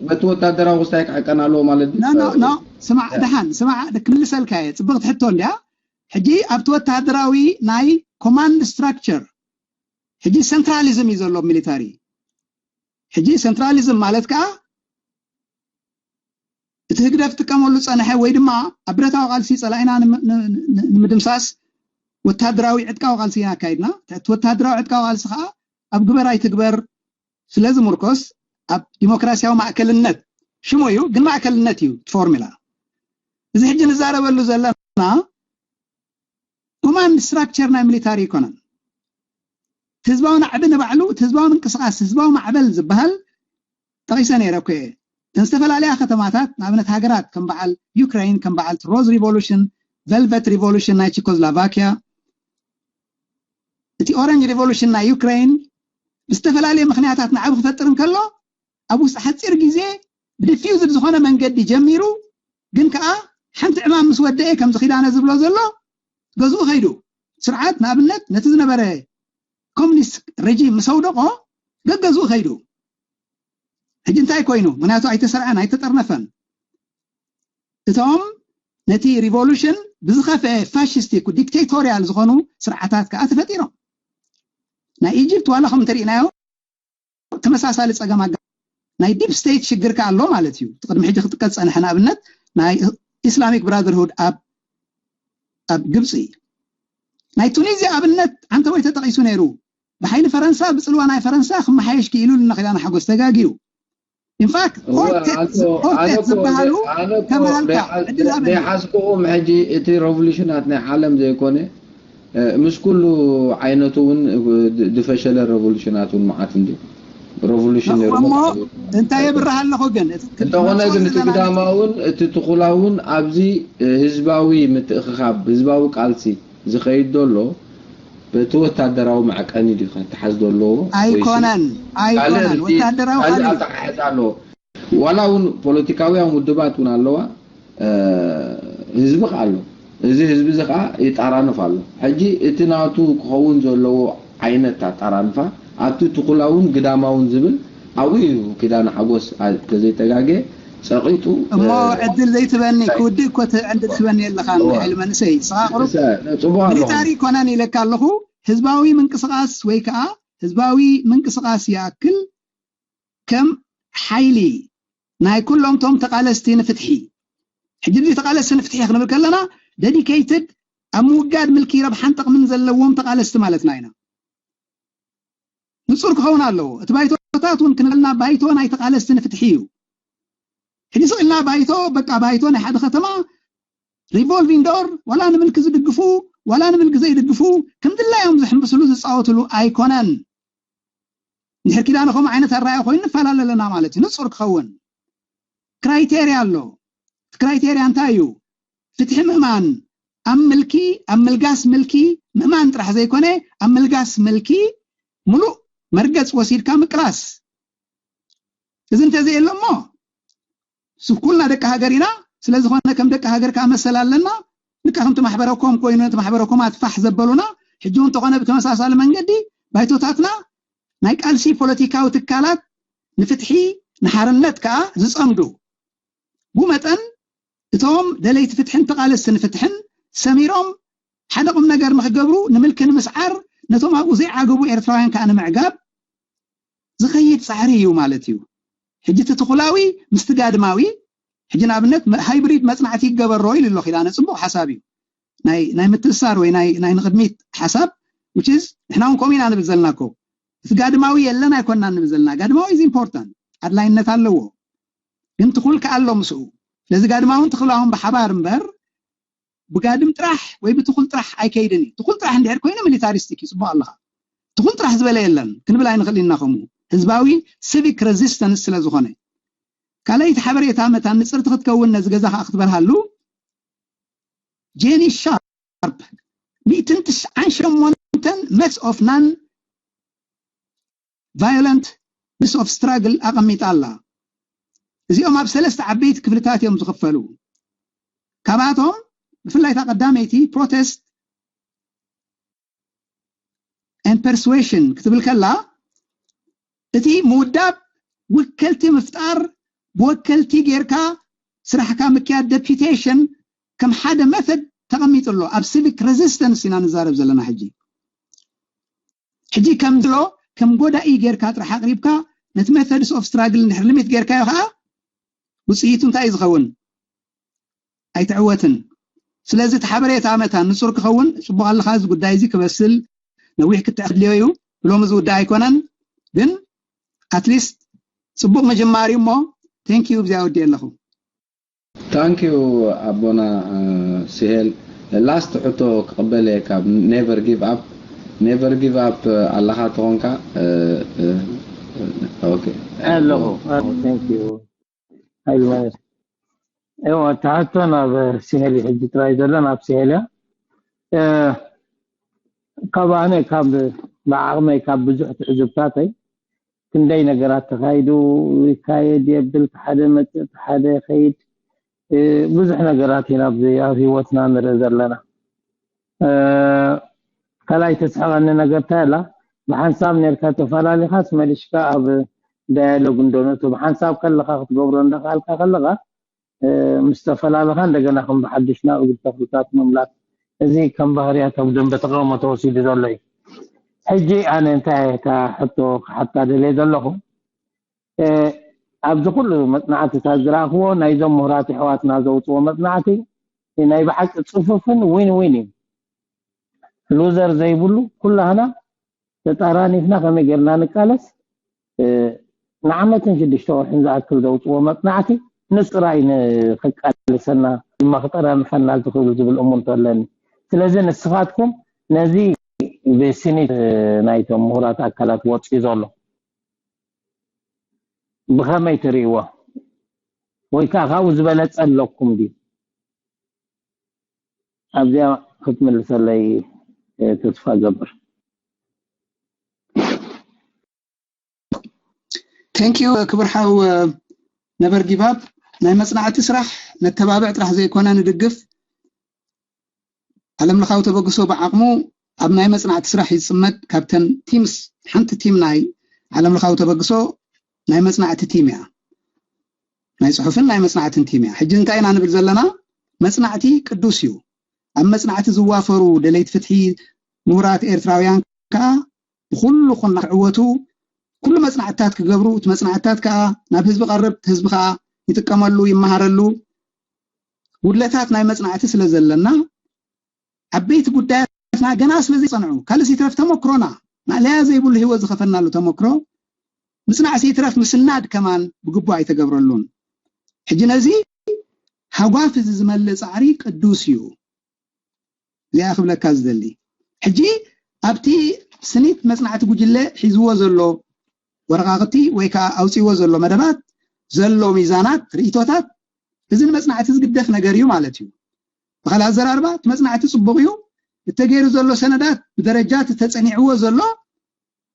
በቲ ወታደራዊ ክስታይ ክዕቀን ኣለዎ ማለት ድዩ? ኖ ኖ ስማዕ ደሓን ስማዕ ክምልሰልካ እየ። ጽብቕቲ ሕቶ እንድያ። ሕጂ ኣብቲ ወታደራዊ ናይ ኮማንድ ስትራክቸር ሕጂ ሰንትራሊዝም እዩ ዘሎ ሚሊታሪ። ሕጂ ሰንትራሊዝም ማለት ከዓ እቲ ህግደፍ ዝጥቀመሉ ዝፀንሐ ወይ ድማ ኣብ ብረታዊ ቃልሲ ፀላኢና ንምድምሳስ ወታደራዊ ዕጥቃዊ ቃልሲ ኢና ኣካይድና። እቲ ወታደራዊ ዕጥቃዊ ቃልሲ ከዓ ኣብ ግበር ኣይትግበር ስለ ዝምርኮስ ኣብ ዲሞክራሲያዊ ማእከልነት ሽሙ እዩ፣ ግን ማእከልነት እዩ እቲ ፎርሙላ። እዚ ሕጂ ንዛረበሉ ዘለና ኮማንድ ስትራክቸር ናይ ሚሊታሪ ኣይኮነን። እቲ ህዝባዊ ናዕቢ ንባዕሉ እቲ ህዝባዊ ምንቅስቃስ ህዝባዊ ማዕበል ዝበሃል ጠቒሰ ነይረ እኮ እየ። እተን ዝተፈላለያ ከተማታት ንኣብነት ሃገራት ከም በዓል ዩክሬን ከም በዓል ሮዝ ሪቮሉሽን ቨልቨት ሪቮሉሽን ናይ ቺኮዝላቫኪያ እቲ ኦረንጅ ሪቮሉሽን ናይ ዩክሬን ብዝተፈላለየ ምክንያታት ናዕቢ ክፈጥር እንከሎ ኣብ ውስጢ ሓፂር ግዜ ብዲፊውዝድ ዝኾነ መንገዲ ጀሚሩ ግን ከዓ ሓንቲ ዕማም ምስ ወደአ ከምዚ ኪዳነ ዝብሎ ዘሎ ገዝኡ ከይዱ ስርዓት ንኣብነት ነቲ ዝነበረ ኮሚኒስት ረጂም ምስ ኣውደቆ ገገዝኡ ከይዱ። ሕጂ እንታይ ኮይኑ? ምክንያቱ ኣይተሰርዐን ኣይተጠርነፈን። እቶም ነቲ ሪቮሉሽን ብዝኸፍአ ፋሽስቲ ዲክቴቶሪያል ዝኾኑ ስርዓታት ከዓ ተፈጢሮም። ናይ ኢጅፕት ዋላ ከም እንተሪእናዮ ተመሳሳሊ ፀገም ኣጋ ናይ ዲፕ ስቴት ሽግር ከዓ ኣሎ ማለት እዩ። ቅድሚ ሕጂ ክጥቀስ ፀንሐ ንኣብነት ናይ ኢስላሚክ ብራዘርሁድ ኣብ ኣብ ግብፂ ናይ ቱኒዝያ ኣብነት ዓንተወይ ተጠቒሱ ነይሩ። ብሓይሊ ፈረንሳ ብፅልዋ ናይ ፈረንሳ ክመሓየሽ ክኢሉ ንነኺዳን ሓጎስ ተጋግዩ። ኢንፋክት ኮርቴት ዝበሃሉ ተባሃልካ ዕድል ሃበኒ። ዘይሓስክኹም ሕጂ እቲ ሬቮሉሽናት ናይ ዓለም ዘይኮነ ምስ ኩሉ ዓይነቱ እውን ዝፈሸለ ሬቮሉሽናት እውን መዓት እንዲ ሬቮሉሽን ነይሩ እሞ እንታይ የብርህ ኣለኹ ግን እንተኾነ ግን እቲ ግዳማ እውን እቲ ትኹላ እውን ኣብዚ ህዝባዊ ምትእኽኻብ ህዝባዊ ቃልሲ ዝኸይድ ዘሎ በቲ ወታደራዊ መዕቀኒ ድዩ ከተሓዝ ዘለዎ ኣይኮነን ኣይኮነን ወታደራዊ ካልእ ኣተሓሕዛ ኣለዎ ዋላ እውን ፖለቲካውያን ውድባት እውን ኣለዋ ህዝቢ ከዓ ኣሎ እዚ ህዝቢ እዚ ከዓ ይጣራንፍ ኣሎ ሕጂ እቲ ናቱ ክኸውን ዘለዎ ዓይነት ኣጣራንፋ ኣብቲ ትኩላውን ግዳማውን ዝብል ኣብኡ እዩ ኪዳነ ሓጎስ ተዘይተጋገ ጸቂጡ እሞ ዕድል ዘይትበኒ ክውድእ እኮ ዕድል ትበኒ የለኻን ሓይሊ መንእሰይ ስኻ ቅሩብ ሚሊታሪ ይኮነን ኢለካ ኣለኹ ህዝባዊ ምንቅስቃስ ወይ ከዓ ህዝባዊ ምንቅስቃስ ይኣክል ከም ሓይሊ ናይ ኩሎም ቶም ተቃለስቲ ንፍትሒ ሕጂ እዚ ተቃለስቲ ንፍትሒ ክንብል ከለና ደዲኬይትድ ኣብ ምውጋድ ምልኪ ረብሓን ጥቕምን ዘለዎም ተቃለስቲ ማለትና ኢና ንፁር ክኸውን ኣለዎ እቲ ባይቶታት እውን ክንበልና ባይቶ ናይ ተቃለስቲ ንፍትሒ እዩ ሕጂ ስቕ ኢልና ባይቶ በቃ ባይቶ ናይ ሓደ ከተማ ሪቮልቪንግ ዶር ዋላ ንምልኪ ዝድግፉ ዋላ ንምልኪ ዘይድግፉ ከምድላዮም ዝሕምብስሉ ዝፃወትሉ ኣይኮነን እንድሕር ኪዳነ ከምኡ ዓይነት ኣረኣያ ኮይኑ ንፈላለ ኣለና ማለት እዩ ንፁር ክኸውን ክራይቴርያ ኣሎ እቲ ክራይቴርያ እንታይ እዩ ፍትሒ ምእማን ኣብ ምልኪ ኣብ ምልጋስ ምልኪ ምእማን ጥራሕ ዘይኮነ ኣብ ምልጋስ ምልኪ ሙሉእ መርገፅ ወሲድካ ምቅላስ እዚ እንተዘየሎ እሞ ኩልና ደቂ ሃገር ኢና ስለዝኾነ ከም ደቂ ሃገር ከዓ መሰል ኣለና ልካ ከምቲ ማሕበረኮም ኮይኑ ነቲ ማሕበረኮማት ፋሕ ዘበሉና ሕጂ እውን ተኾነ ብተመሳሳሊ መንገዲ ባይቶታትና ናይ ቃልሲ ፖለቲካዊ ትካላት ንፍትሒ ንሓርነት ከዓ ዝፀምዱ ብኡ መጠን እቶም ደለይቲ ፍትሕን ተቃለስቲ ንፍትሕን ሰሚሮም ሓደ ቁም ነገር ንክገብሩ ንምልኪ ንምስዓር ነቶም ኣብኡ ዘይዓገቡ ኤርትራውያን ከዓ ንምዕጋብ ዝኸይድ ፃዕሪ እዩ ማለት እዩ። ሕጂ እቲ ትኹላዊ ምስቲ ጋድማዊ ሕጂ ንኣብነት ሃይብሪድ መፅናዕቲ ይገበሮ ኢሉ ኣሎ ኪዳነ፣ ፅቡቕ ሓሳብ እዩ። ናይ ናይ ምትእሳር ወይ ናይ ናይ ንቕድሚት ሓሳብ which is ንሕና እውን ከምኡ ኢና ንብል ዘለና እኮ። እቲ ጋድማዊ የለን ኣይኮንና ንብል ዘለና። ጋድማዊ is important፣ ኣድላይነት ኣለዎ፣ ግን ትኹል ከኣ ኣሎ ምስኡ። ስለዚ ጋድማውን ትኹላውን ብሓባር እምበር ብጋድም ጥራሕ ወይ ብትኹል ጥራሕ ኣይከይድን እዩ። ትኹል ጥራሕ እንድሕር ኮይኑ ሚሊታሪስቲክ እዩ፣ ፅቡቕ ኣለኻ። ትኹል ጥራሕ ዝበለ የለን ክንብል ኣይንኽእል ኢና። ከምኡ ህዝባዊ ሲቪክ ሬዚስተንስ ስለ ዝኾነ። ካልኣይቲ ሓበሬታ መታን ንፅርቲ ክትከውን ነዚ ገዛ ከዓ ክትበርሃሉ ጄኒ ሻርፕ ሚእትን ትስዓን ሸሞንተን ሜትስ ኦፍ ናን ቫዮለንት ሜትስ ኦፍ ስትራግል ኣቐሚጣ ኣላ። እዚኦም ኣብ ሰለስተ ዓበይቲ ክፍልታት እዮም ዝኽፈሉ። ካብኣቶም ብፍላይ እታ ቀዳመይቲ ፕሮቴስት and persuasion ክትብል ከላ እቲ ምውዳብ ወከልቲ ምፍጣር ብወከልቲ ጌርካ ስራሕካ ምክያድ ዴፒቴሽን ከም ሓደ መተድ ተቐሚጡ ኣሎ። ኣብ ሲቪክ ሬዚስተንስ ኢና ንዛረብ ዘለና ሕጂ። ሕጂ ከም ዝሎ ከም ጎዳኢ ጌርካ ጥራሕ ኣቕሪብካ ነቲ ሜተድስ ኦፍ ስትራግል እንድሕር ሊሚት ጌርካዮ ከዓ ውፅኢቱ እንታይ እዩ ዝኸውን? ኣይትዕወትን። ስለዚ እቲ ሓበሬታ መታን ንፁር ክኸውን ፅቡቕ ኣለካ። እዚ ጉዳይ እዚ ክበስል ነዊሕ ክትዕድልዮ እዩ። ብሎሚ ዝውዳእ ኣይኮነን፣ ግን ኣትሊስት ፅቡቕ ምጅማር እዩ እሞ ቴንክ ዩ ብዚኣ ወዲእ ኣለኹ። ታንክ ዩ ኣቦና ስሄል። ላስት ሕቶ ክቕበል እየ ካብ ኔቨር ጊቭ ኣፕ። ኔቨር ጊቭ ኣፕ ኣለኻ ተኾንካ? ኦኬ ኣለኹ። ታንክ ዩ። ኣይዋ እዋ ተሓቶ ናብ ስሄል ሕጂ ጥራይ ዘሎ ናብ ስሄል እያ። ካብ ኣነ ካብ ብዓቕመይ ካብ ብዙሕ ትዕዝብታተይ ክንደይ ነገራት ተኻይዱ ይካየድ የብል ሓደ መፅእ ሓደ ኸይድ ብዙሕ ነገራት ኢና ኣብዚ ኣብ ህይወትና ንርኢ ዘለና። ካልኣይ ተስሕቐኒ ነገር እንታይ ኣላ ብሓንሳብ ነርካ ተፈላሊኻስ መሊሽካ ኣብ ዳያሎግ እንዶ ንእቱ ብሓንሳብ ከለኻ ክትገብሮ እንዳኽኣልካ ከለኻ ምስ ተፈላለኻ እንደገና ከም ብሓዱሽ ናብ እግሪ ተኽልታት ምምላስ እዚ ከም ባህርያት ኣብ ደንበ ተቃውሞ ተወሲዱ ዘሎ እዩ። ሕጂ ኣነ እንታይ እታ ሕቶ ክሓታ ደልየ ዘለኹ ኣብዚ ኩሉ መፅናዕትታት ዝረኣኽዎ ናይዞም ምሁራት ኣሕዋትና ዘውፅዎ መፅናዕቲ ናይ ብሓቂ ፅፉፍን ዊን ዊን እዩ። ሉዘር ዘይብሉ ኩላህና ተጣራኒፍና ከመይ ጌርና ንቃለስ ንዓመትን ሽዱሽተ ወርሕን ዝኣክል ዘውፅዎ መፅናዕቲ ንሱ ጥራይ ንክቃልሰና ድማ ክጠራንፈና ዝኽእል ዝብል እሙንቶ ኣለኒ። ስለዚ ንስኻትኩም ነዚ ብስኒት ናይቶም ምሁራት ኣካላት ወፂኡ ዘሎ ብኸመይ ትርእይዎ? ወይ ከዓ ካብኡ ዝበለፀ ኣለኩም ድዩ? ኣብዚኣ ክትምልሰለይ ተስፋ ገብር። Thank you ክቡር ሓው ነበር ጊባብ ናይ መፅናዕቲ ስራሕ ነተባብዕ ጥራሕ ዘይኮነ ንድግፍ ዓለም ለኻዊ ተበግሶ ብዓቕሙ ኣብ ናይ መፅናዕቲ ስራሕ ይፅመድ። ካብተን ቲምስ ሓንቲ ቲም ናይ ዓለም ለኻዊ ተበግሶ ናይ መፅናዕቲ ቲም እያ። ናይ ፅሑፍን ናይ መፅናዕትን ቲም እያ። ሕጂ እንታይ ኢና ንብል ዘለና? መፅናዕቲ ቅዱስ እዩ። ኣብ መፅናዕቲ ዝዋፈሩ ደለይቲ ፍትሒ ምሁራት ኤርትራውያን ከዓ ብኩሉ ኩና ክዕወቱ ኩሉ መፅናዕትታት ክገብሩ እቲ መፅናዕትታት ከዓ ናብ ህዝቢ ቀርብ ህዝቢ ከዓ ይጥቀመሉ ይመሃረሉ። ጉድለታት ናይ መፅናዕቲ ስለ ዘለና ዓበይቲ ጉዳያትና ገና ስለ ዘይፀንዑ ካልእ ይትረፍ ተመክሮና ማእለያ ዘይብሉ ህይወት ዝኸፈናሉ ተመክሮ ምፅናዕ ዘይትረፍ ምስናድ ከማን ብግቡእ ኣይተገብረሉን። ሕጂ ነዚ ሃጓፍ እዚ ዝመልእ ፃዕሪ ቅዱስ እዩ። እዚኣ ክብለካ ዝደሊ ሕጂ ኣብቲ ስኒት መፅናዕቲ ጉጅለ ሒዝዎ ዘሎ ወረቃቅቲ ወይ ከዓ ኣውፅዎ ዘሎ መደባት ዘሎ ሚዛናት ርእቶታት እዚ ንመፅናዕቲ ዝግደፍ ነገር እዩ ማለት እዩ። ብካልእ ኣዘራርባ እቲ መፅናዕቲ ፅቡቅ እዩ። እተገይሩ ዘሎ ሰነዳት ብደረጃ እቲ ተፀኒዕዎ ዘሎ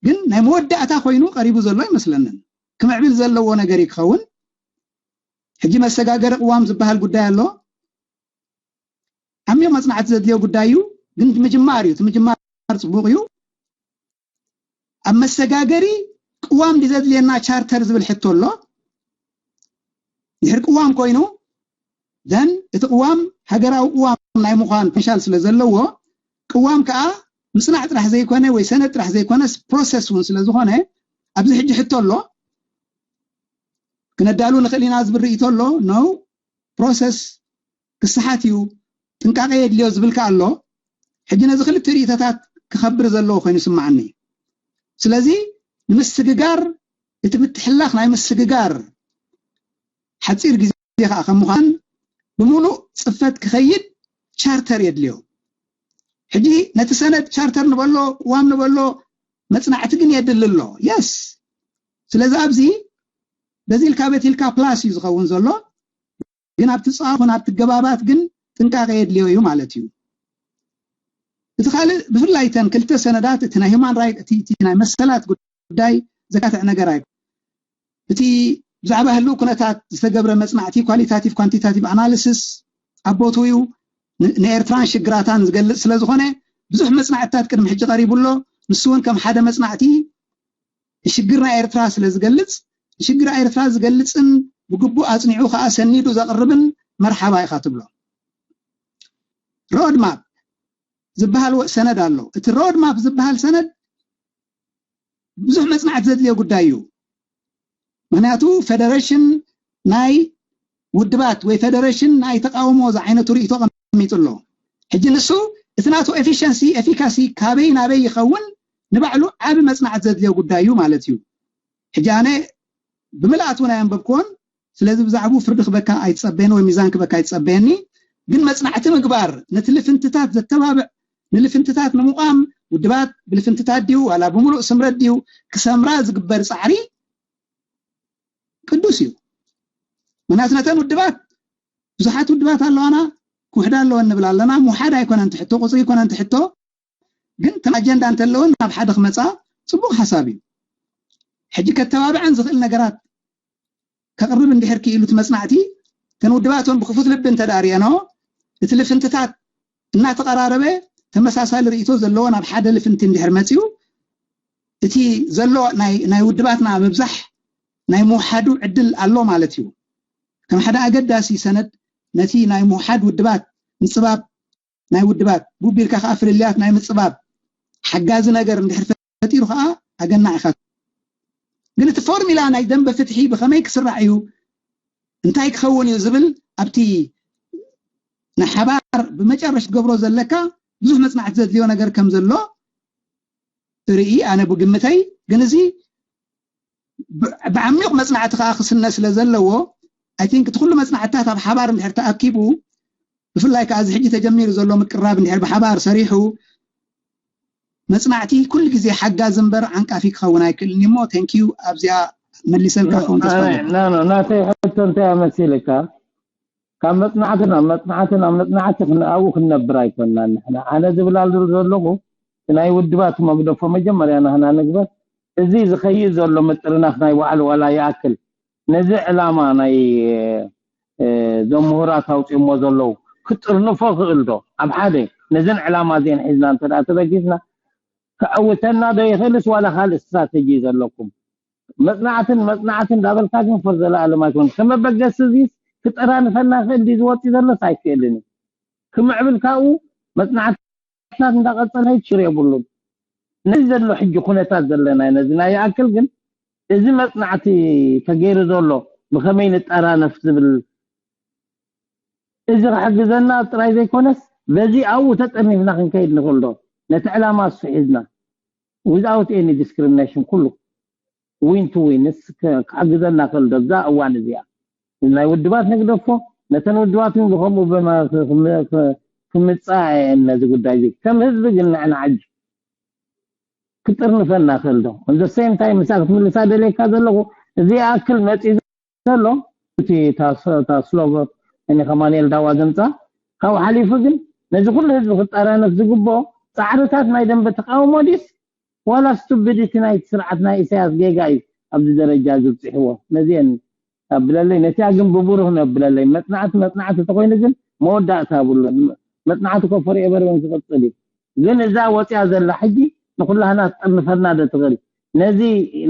ግን ናይ መወዳእታ ኮይኑ ቀሪቡ ዘሎ ኣይመስለንን። ክምዕብል ዘለዎ ነገር እዩ ክኸውን። ሕጂ መሰጋገሪ ቅዋም ዝበሃል ጉዳይ ኣሎ። ዓሚቕ መፅናዕቲ ዘድልዮ ጉዳይ እዩ፣ ግን ምጅማር እዩ። እቲ ምጅማር ፅቡቕ እዩ። ኣብ መሰጋገሪ ቅዋም ድዩ ዘድልየና ቻርተር ዝብል ሕቶ ኣሎ። ድሕር ቅዋም ኮይኑ ዘን እቲ ቅዋም ሃገራዊ ቅዋም ናይ ምዃን ፖቴንሻል ስለ ዘለዎ ቅዋም ከዓ ምፅናዕ ጥራሕ ዘይኮነ ወይ ሰነድ ጥራሕ ዘይኮነስ ፕሮሰስ እውን ስለ ዝኾነ ኣብዚ ሕጂ ሕቶ ኣሎ። ክነዳሉ ንኽእል ኢና ዝብል ርእይቶ ኣሎ። No process ክስሓት እዩ፣ ጥንቃቄ የድልዮ ዝብል ከኣ ኣሎ። ሕጂ ነዚ ክልተ ርእይቶታት ክኸብር ዘለዎ ኮይኑ ይስምዓኒ። ስለዚ ንምስግጋር፣ እቲ ምትሕልላኽ ናይ ምስግጋር ሓፂር ግዜ ከዓ ከም ምዃን ብምሉእ ፅፈት ክኸይድ ቻርተር የድልዮ። ሕጂ ነቲ ሰነድ ቻርተር ንበሎ፣ ቅዋም ንበሎ፣ መፅናዕቲ ግን የድሊ ኣሎ። የስ ስለዚ ኣብዚ በዚ ኢልካ ቤት ኢልካ ፕላስ እዩ ዝኸውን ዘሎ። ግን ኣብቲ ፃኹን ኣብቲ ገባባት ግን ጥንቃቄ የድልዮ እዩ ማለት እዩ። እቲ ካልእ ብፍላይ እተን ክልተ ሰነዳት፣ እቲ ናይ ሂማን ራይት እቲ ናይ መሰላት ጉዳይ ዘካትዕ ነገር ኣይ እቲ ብዛዕባ ህልው ኩነታት ዝተገብረ መፅናዕቲ ኳሊታቲቭ ኳንቲታቲቭ ኣናሊሲስ ኣብ ቦትኡ እዩ። ንኤርትራን ሽግራታን ዝገልፅ ስለዝኾነ ብዙሕ መፅናዕትታት ቅድሚ ሕጂ ቀሪቡ ኣሎ። ንሱ እውን ከም ሓደ መፅናዕቲ ንሽግር ናይ ኤርትራ ስለ ዝገልፅ፣ ንሽግር ኤርትራ ዝገልፅን ብግቡእ ኣፅኒዑ ከዓ ሰኒዱ ዘቕርብን መርሓባ ኢኻ ትብሎ። ሮድማፕ ዝበሃል ሰነድ ኣሎ። እቲ ሮድማፕ ዝበሃል ሰነድ ብዙሕ መፅናዕቲ ዘድልዮ ጉዳይ እዩ። ምክንያቱ ፌደሬሽን ናይ ውድባት ወይ ፌደሬሽን ናይ ተቃውሞ ዝዓይነቱ ርእይቶ ቀሚጡ ኣሎ። ሕጂ ንሱ እቲ ናቱ ኤፊሽንሲ ኤፊካሲ ካበይ ናበይ ይኸውን ንባዕሉ ዓቢ መፅናዕቲ ዘድልዮ ጉዳይ እዩ ማለት እዩ። ሕጂ ኣነ ብምልኣት እውን ኣየንበብክዎን፣ ስለዚ ብዛዕባኡ ፍርዲ ክበካ ኣይትፀበየኒ ወይ ሚዛን ክበካ ኣይትፀበየኒ። ግን መፅናዕቲ ምግባር ነቲ ልፍንትታት ዘተባብዕ፣ ንልፍንትታት ንምቋም ውድባት ብልፍንትታት ድዩ ዋላ ብምሉእ ስምረት ድዩ ክሰምራ ዝግበር ፃዕሪ ቅዱስ እዩ። ምክንያቱ ነተን ውድባት ብዙሓት ውድባት ኣለዋና፣ ክውሕዳ ኣለወን ንብል ኣለና። ምውሓድ ኣይኮነን ትሕቶ፣ ቁፅሪ ኣይኮነን ትሕቶ፣ ግን ከም ኣጀንዳ እንተለወን ናብ ሓደ ክመፃ ፅቡቅ ሓሳብ እዩ። ሕጂ ከተባብዐን ዝኽእል ነገራት ከቕርብ እንድሕር ክኢሉ እቲ መፅናዕቲ፣ እተን ውድባት እውን ብክፉት ልቢ እንተዳርየኖ፣ እቲ ልፍንትታት እናተቐራረበ ተመሳሳሊ ርእይቶ ዘለዎ ናብ ሓደ ልፍንቲ እንድሕር መፅዩ፣ እቲ ዘሎ ናይ ውድባትና ምብዛሕ ናይ ምውሓዱ ዕድል ኣሎ ማለት እዩ። ከም ሓደ ኣገዳሲ ሰነድ ነቲ ናይ ምውሓድ ውድባት ምፅባብ ናይ ውድባት ቡቢልካ ከዓ ፍልልያት ናይ ምፅባብ ሓጋዚ ነገር እንድሕር ፈጢሩ ከዓ ኣገናዕ ኢኻ። ግን እቲ ፎርሚላ ናይ ደንበ ፍትሒ ብኸመይ ክስራዕ እዩ፣ እንታይ ክኸውን እዩ ዝብል ኣብቲ ናይ ሓባር ብመጨረሽ ትገብሮ ዘለካ ብዙሕ መፅናዕቲ ዘድልዮ ነገር ከም ዘሎ ርኢ ኣነ ብግምተይ። ግን እዚ ብዓሚቕ መፅናዕቲ ከዓ ክስነ ስለ ዘለዎ ኣይ ቲንክ እቲ ኩሉ መፅናዕትታት ኣብ ሓባር እንድሕር ተኣኪቡ ብፍላይ ከዓ እዚ ሕጂ ተጀሚሩ ዘሎ ምቅራብ እንድሕር ብሓባር ሰሪሑ መፅናዕቲ ኩሉ ግዜ ሓጋዚ እምበር ዓንቃፊ ክኸውን ኣይክእልን እሞ። ቴንኪዩ ኣብዚኣ መሊሰልካ ክኸውን ተስፋ ኣለኒ። ናተይ ሕቶ እንታይ መሲልካ ካብ መፅናዕቲ ናብ መፅናዕቲ ናብ መፅናዕቲ ኣብኡ ክንነብር ኣይኮንናን ንሕና። ኣነ ዝብል ኣለኹ ናይ ውድባት መግደፎ መጀመርያ ናህና ንግበር። እዚ ዝኸይድ ዘሎ ምጥርናፍ ናይ ባዕሉ ዋላ ይኣክል ነዚ ዕላማ ናይ እዞም ምሁራት ኣውፅኦሞ ዘለዉ ክጥርንፎ ክእል ዶ? ኣብ ሓደ ነዘን ዕላማ እዚአን ሒዝና እንተ ተበጊስና ከዕውተና ዶ ይኽእልስ ዋላ ካልእ ስትራተጂ ዘለኩም? መፅናዕትን መፅናዕትን እንዳበልካ ግን ፈር ዘለኣለም ኣይኮን ከመበገሲ እዚስ ክጠራንፈና ክእል ድዩ ዝወፅእ ዘሎስ ኣይክእልን እዩ። ክምዕብል ካብኡ መፅናዕቲ ኩነታት እንዳቀፀለ ሽር የብሉን። ነዚ ዘሎ ሕጂ ኩነታት ዘለና ነዚ ናይ ይኣክል ግን እዚ መፅናዕቲ ተገይሩ ዘሎ ብከመይ ንጠራነፍ ዝብል እዚ ክሕግዘና ጥራይ ዘይኮነስ በዚ ኣብኡ ተጠርኒፍና ክንከይድ ንኽእል ዶ ነቲ ዕላማ እሱ ሒዝና without any discrimination ኩሉ win to win ክሕግዘና ክእል ዶ እዛ እዋን እዚኣ ናይ ውድባት ንግደፎ ነተን ውድባት እውን ብከምኡ ክምፃ እየን ነዚ ጉዳይ እዚ ከም ህዝቢ ግን ንዕና ሕጂ ክጥርንፈና ክእል ዶ on the same time ምሳ ክትምልሳ ደልየካ ዘለኹ እዚ ኣክል መፂ ዘሎ እቲ ታስሎቨ እኒ ከማንኤል ዳዋ ዘምፃ ካብኡ ሓሊፉ ግን ነዚ ኩሉ ህዝቢ ክጠራነፍ ዝግብኦ ፃዕርታት ናይ ደንበ ተቃውሞ ዲስ ዋላ ስቱቢዲቲ ናይቲ ስርዓት ናይ ኢሳያስ ጌጋ እዩ ኣብዚ ደረጃ ዝብፅሕዎ ነዚአን ኣብለለይ ነቲኣ ግን ብብሩህ ነብለለይ መፅናዕቲ መፅናዕቲ ተኮይኑ ግን መወዳእታ ኣብሉን መፅናዕቲ ኮ ፎርኤቨር እውን ዝቅፅል እዩ ግን እዛ ወፅያ ዘላ ሕጂ ንኩላህና ትጥርንፈና ዶ ትኽእል ነዚ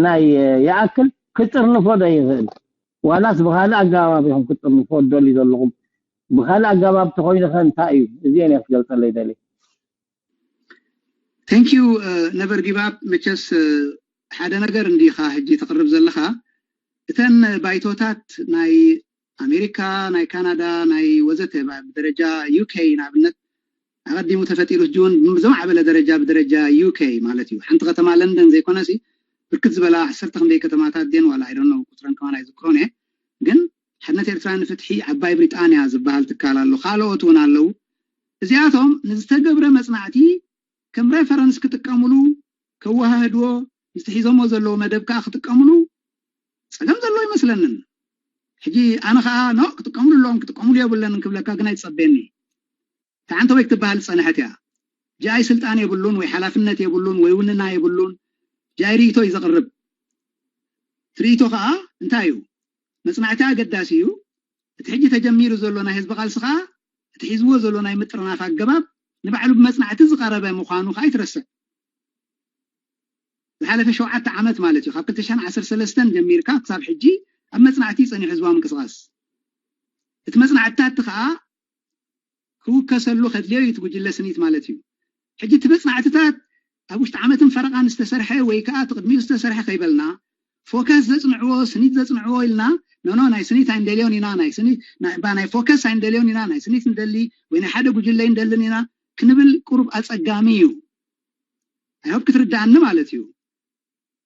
ናይ ይኣክል ክጥርንፎ ዶ ይኽእል ዋላስ ብካልእ ኣገባብ ኢኹም ክጥርንፎ ትደልዩ ዘለኹም ብካልእ ኣገባብ ተኮይኑ ከ እንታይ እዩ እዚአን እየ ክገልፀለይ ደልየ Thank you ነበር ጊባብ መቸስ ሓደ ነገር እንዲኻ ሕጂ ተቕርብ ዘለኻ። እተን ባይቶታት ናይ ኣሜሪካ፣ ናይ ካናዳ፣ ናይ ወዘተ፣ ብደረጃ ዩ ኬ ንኣብነት፣ ኣቐዲሙ ተፈጢሩ ውን ብዝማዕበለ ደረጃ፣ ብደረጃ ዩ ኬ ማለት እዩ። ሓንቲ ከተማ ለንደን ዘይኮነሲ፣ ብርክት ዝበላ ዓሰርተ ክንደይ ከተማታት ድየን፣ ዋላ I don't know፣ ቁፅረን ከማን ኣይዝክሮን እየ። ግን ሓድነት ኤርትራ ንፍትሒ፣ ዓባይ ብሪጣንያ ዝበሃል ትካል ኣሎ፣ ካልኦት እውን ኣለዉ። እዚኣቶም ንዝተገብረ መፅናዕቲ ከም ሬፈረንስ ክጥቀምሉ፣ ከወሃህድዎ፣ ምስቲ ሒዞሞ ዘለዉ መደብ ከዓ ክጥቀምሉ ፀገም ዘሎ ይመስለንን። ሕጂ ኣነ ከዓ ኖ፣ ክጥቀምሉ ኣለዎም፣ ክጥቀምሉ የብለንን ክብለካ ግን ኣይትፀበየኒ። ተዓንተ ወይ ክትበሃል ዝፀንሐት እያ። ጃይ ስልጣን የብሉን ወይ ሓላፍነት የብሉን ወይ ውንና የብሉን። ጃይ ርእይቶ እዩ ዘቕርብ። እቲ ርእይቶ ከዓ እንታይ እዩ? መፅናዕቲ ኣገዳሲ እዩ። እቲ ሕጂ ተጀሚሩ ዘሎ ናይ ህዝቢ ቃልሲ ከዓ እቲ ሒዝዎ ዘሎ ናይ ምጥርናፍ ኣገባብ ንባዕሉ ብመፅናዕቲ ዝቐረበ ምዃኑ ከዓ ኣይትረስዕ። ዝሓለፈ ሸውዓተ ዓመት ማለት እዩ፣ ካብ ክልተ ሽሕን ዓሰርተ ሰለስተን ጀሚርካ ክሳብ ሕጂ ኣብ መፅናዕቲ እዩ ፀኒሑ ህዝባዊ ምንቅስቃስ። እቲ መፅናዕትታት ከዓ ክውከሰሉ ከድልዮ እዩ እቲ ጉጅለ ስኒት ማለት እዩ። ሕጂ እቲ መፅናዕትታት ኣብ ውሽጢ ዓመትን ፈረቓን ዝተሰርሐ ወይ ከዓ እቲ ቅድሚኡ ዝተሰርሐ ከይበልና፣ ፎከስ ዘፅንዕዎ፣ ስኒት ዘፅንዕዎ ኢልና፣ ኖኖ፣ ናይ ስኒት ኣይንደልዮን ኢና፣ ናይ ስኒት ናይ ባ- ናይ ፎከስ ኣይንደልዮን ኢና፣ ናይ ስኒት ንደሊ ወይ ናይ ሓደ ጉጅለ ኣይንደልን ኢና ክንብል ቁሩብ ኣፀጋሚ እዩ። I hope ክትርድኣኒ ማለት እዩ።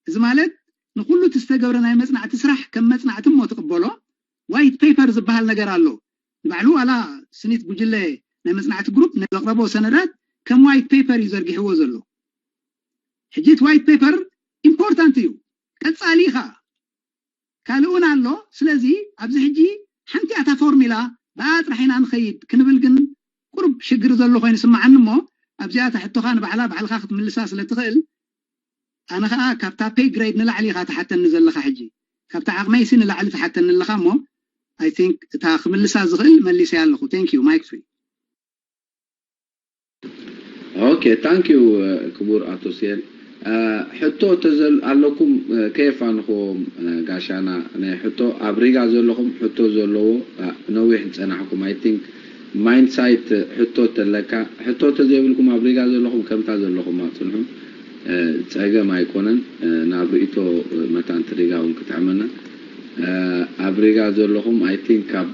እዚ ማለት ንኩሉ እቲ ዝተገብረ ናይ መፅናዕቲ ስራሕ ከም መፅናዕቲ እሞ ትቕበሎ። ዋይት ፔፐር ዝበሃል ነገር ኣሎ። ንባዕሉ ዋላ ስኒት ጉጅለ ናይ መፅናዕቲ ግሩፕ ዘቕረቦ ሰነዳት ከም ዋይት ፔፐር እዩ ዘርጊሕዎ ዘሎ። ሕጂ እቲ ዋይት ፔፐር ኢምፖርታንት እዩ፣ ቀፃሊ እዩ ከዓ። ካልእ እውን ኣሎ። ስለዚ ኣብዚ ሕጂ ሓንቲ እያ እታ ፎርሚላ፣ ብኣ ጥራሕ ኢና ንኸይድ ክንብል ግን ቁሩብ ሽግር ዘሎ ኮይኑ ስምዓኒ እሞ፣ ኣብዚኣ እታ ሕቶኻ ንባዕላ ባዕልኻ ክትምልሳ ስለ ትኽእል፣ ኣነ ኸኣ ካብታ ፔይ ግሬድ ንላዕሊ ኢኻ ትሓተኒ ዘለኻ። ሕጂ ካብታ ዓቕመይሲ ንላዕሊ ትሓተኒ ኣለኻ እሞ፣ I think እታ ክምልሳ ዝኽእል መሊሰያ ኣለኹ። Thank you, mic free። Okay, thank you ክቡር ኣቶ ስሄል። ሕቶ ኣለኩም? ከየፋንኽዎም ጋሻና፣ ናይ ሕቶ ኣብ ሪጋ ዘለኹም ሕቶ ዘለዎ ነዊሕ ዝፀናሕኩም፣ I think ማይንሳይት ሕቶ ተለካ፣ ሕቶ ተዘይብልኩም ኣብ ሪጋ ዘለኹም ከምታ ዘለኹም ኣፅንሑ። ፀገም ኣይኮነን። ናብ ርእይቶ መታን ትሪጋ እውን ክትዕመና። ኣብ ሪጋ ዘለኹም፣ I think ካብ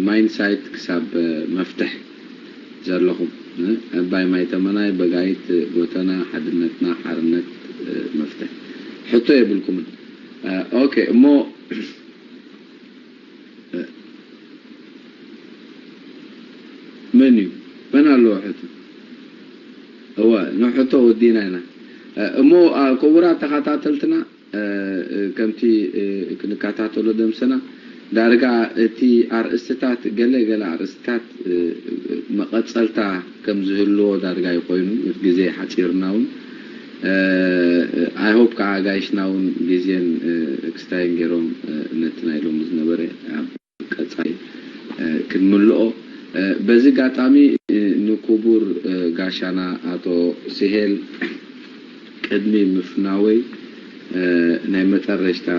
ማይንሳይት ክሳብ መፍትሕ ዘለኹም፣ ዕባይ ማይ ተመናይ፣ በጋይት ጎተና፣ ሓድነትና ሓርነት፣ መፍትሕ። ሕቶ የብልኩምን። ኦኬ፣ እሞ መን እዩ? መን ኣለዎ ሕቶ? እወ፣ ንሕቶ ወዲና ኢና። እሞ ክቡራት ተኸታተልትና፣ ከምቲ ክንከታተሎ ደምሰና፣ ዳርጋ እቲ ኣርእስትታት፣ ገለ ገለ ኣርእስትታት መቐጸልታ ከም ዝህልዎ ዳርጋ እዩ ኮይኑ፣ እቲ ግዜ ሓጺርና እውን። I hope ከዓ ኣጋይሽና እውን ግዜን ክስታይን ገይሮም ነቲ ናይ ሎሚ ዝነበረ ኣብ ቀጻሊ ክንምልኦ። በዚ ኣጋጣሚ ንክቡር ጋሻና ኣቶ ስሄል ቅድሚ ምፍናወይ ናይ መጠረሽታ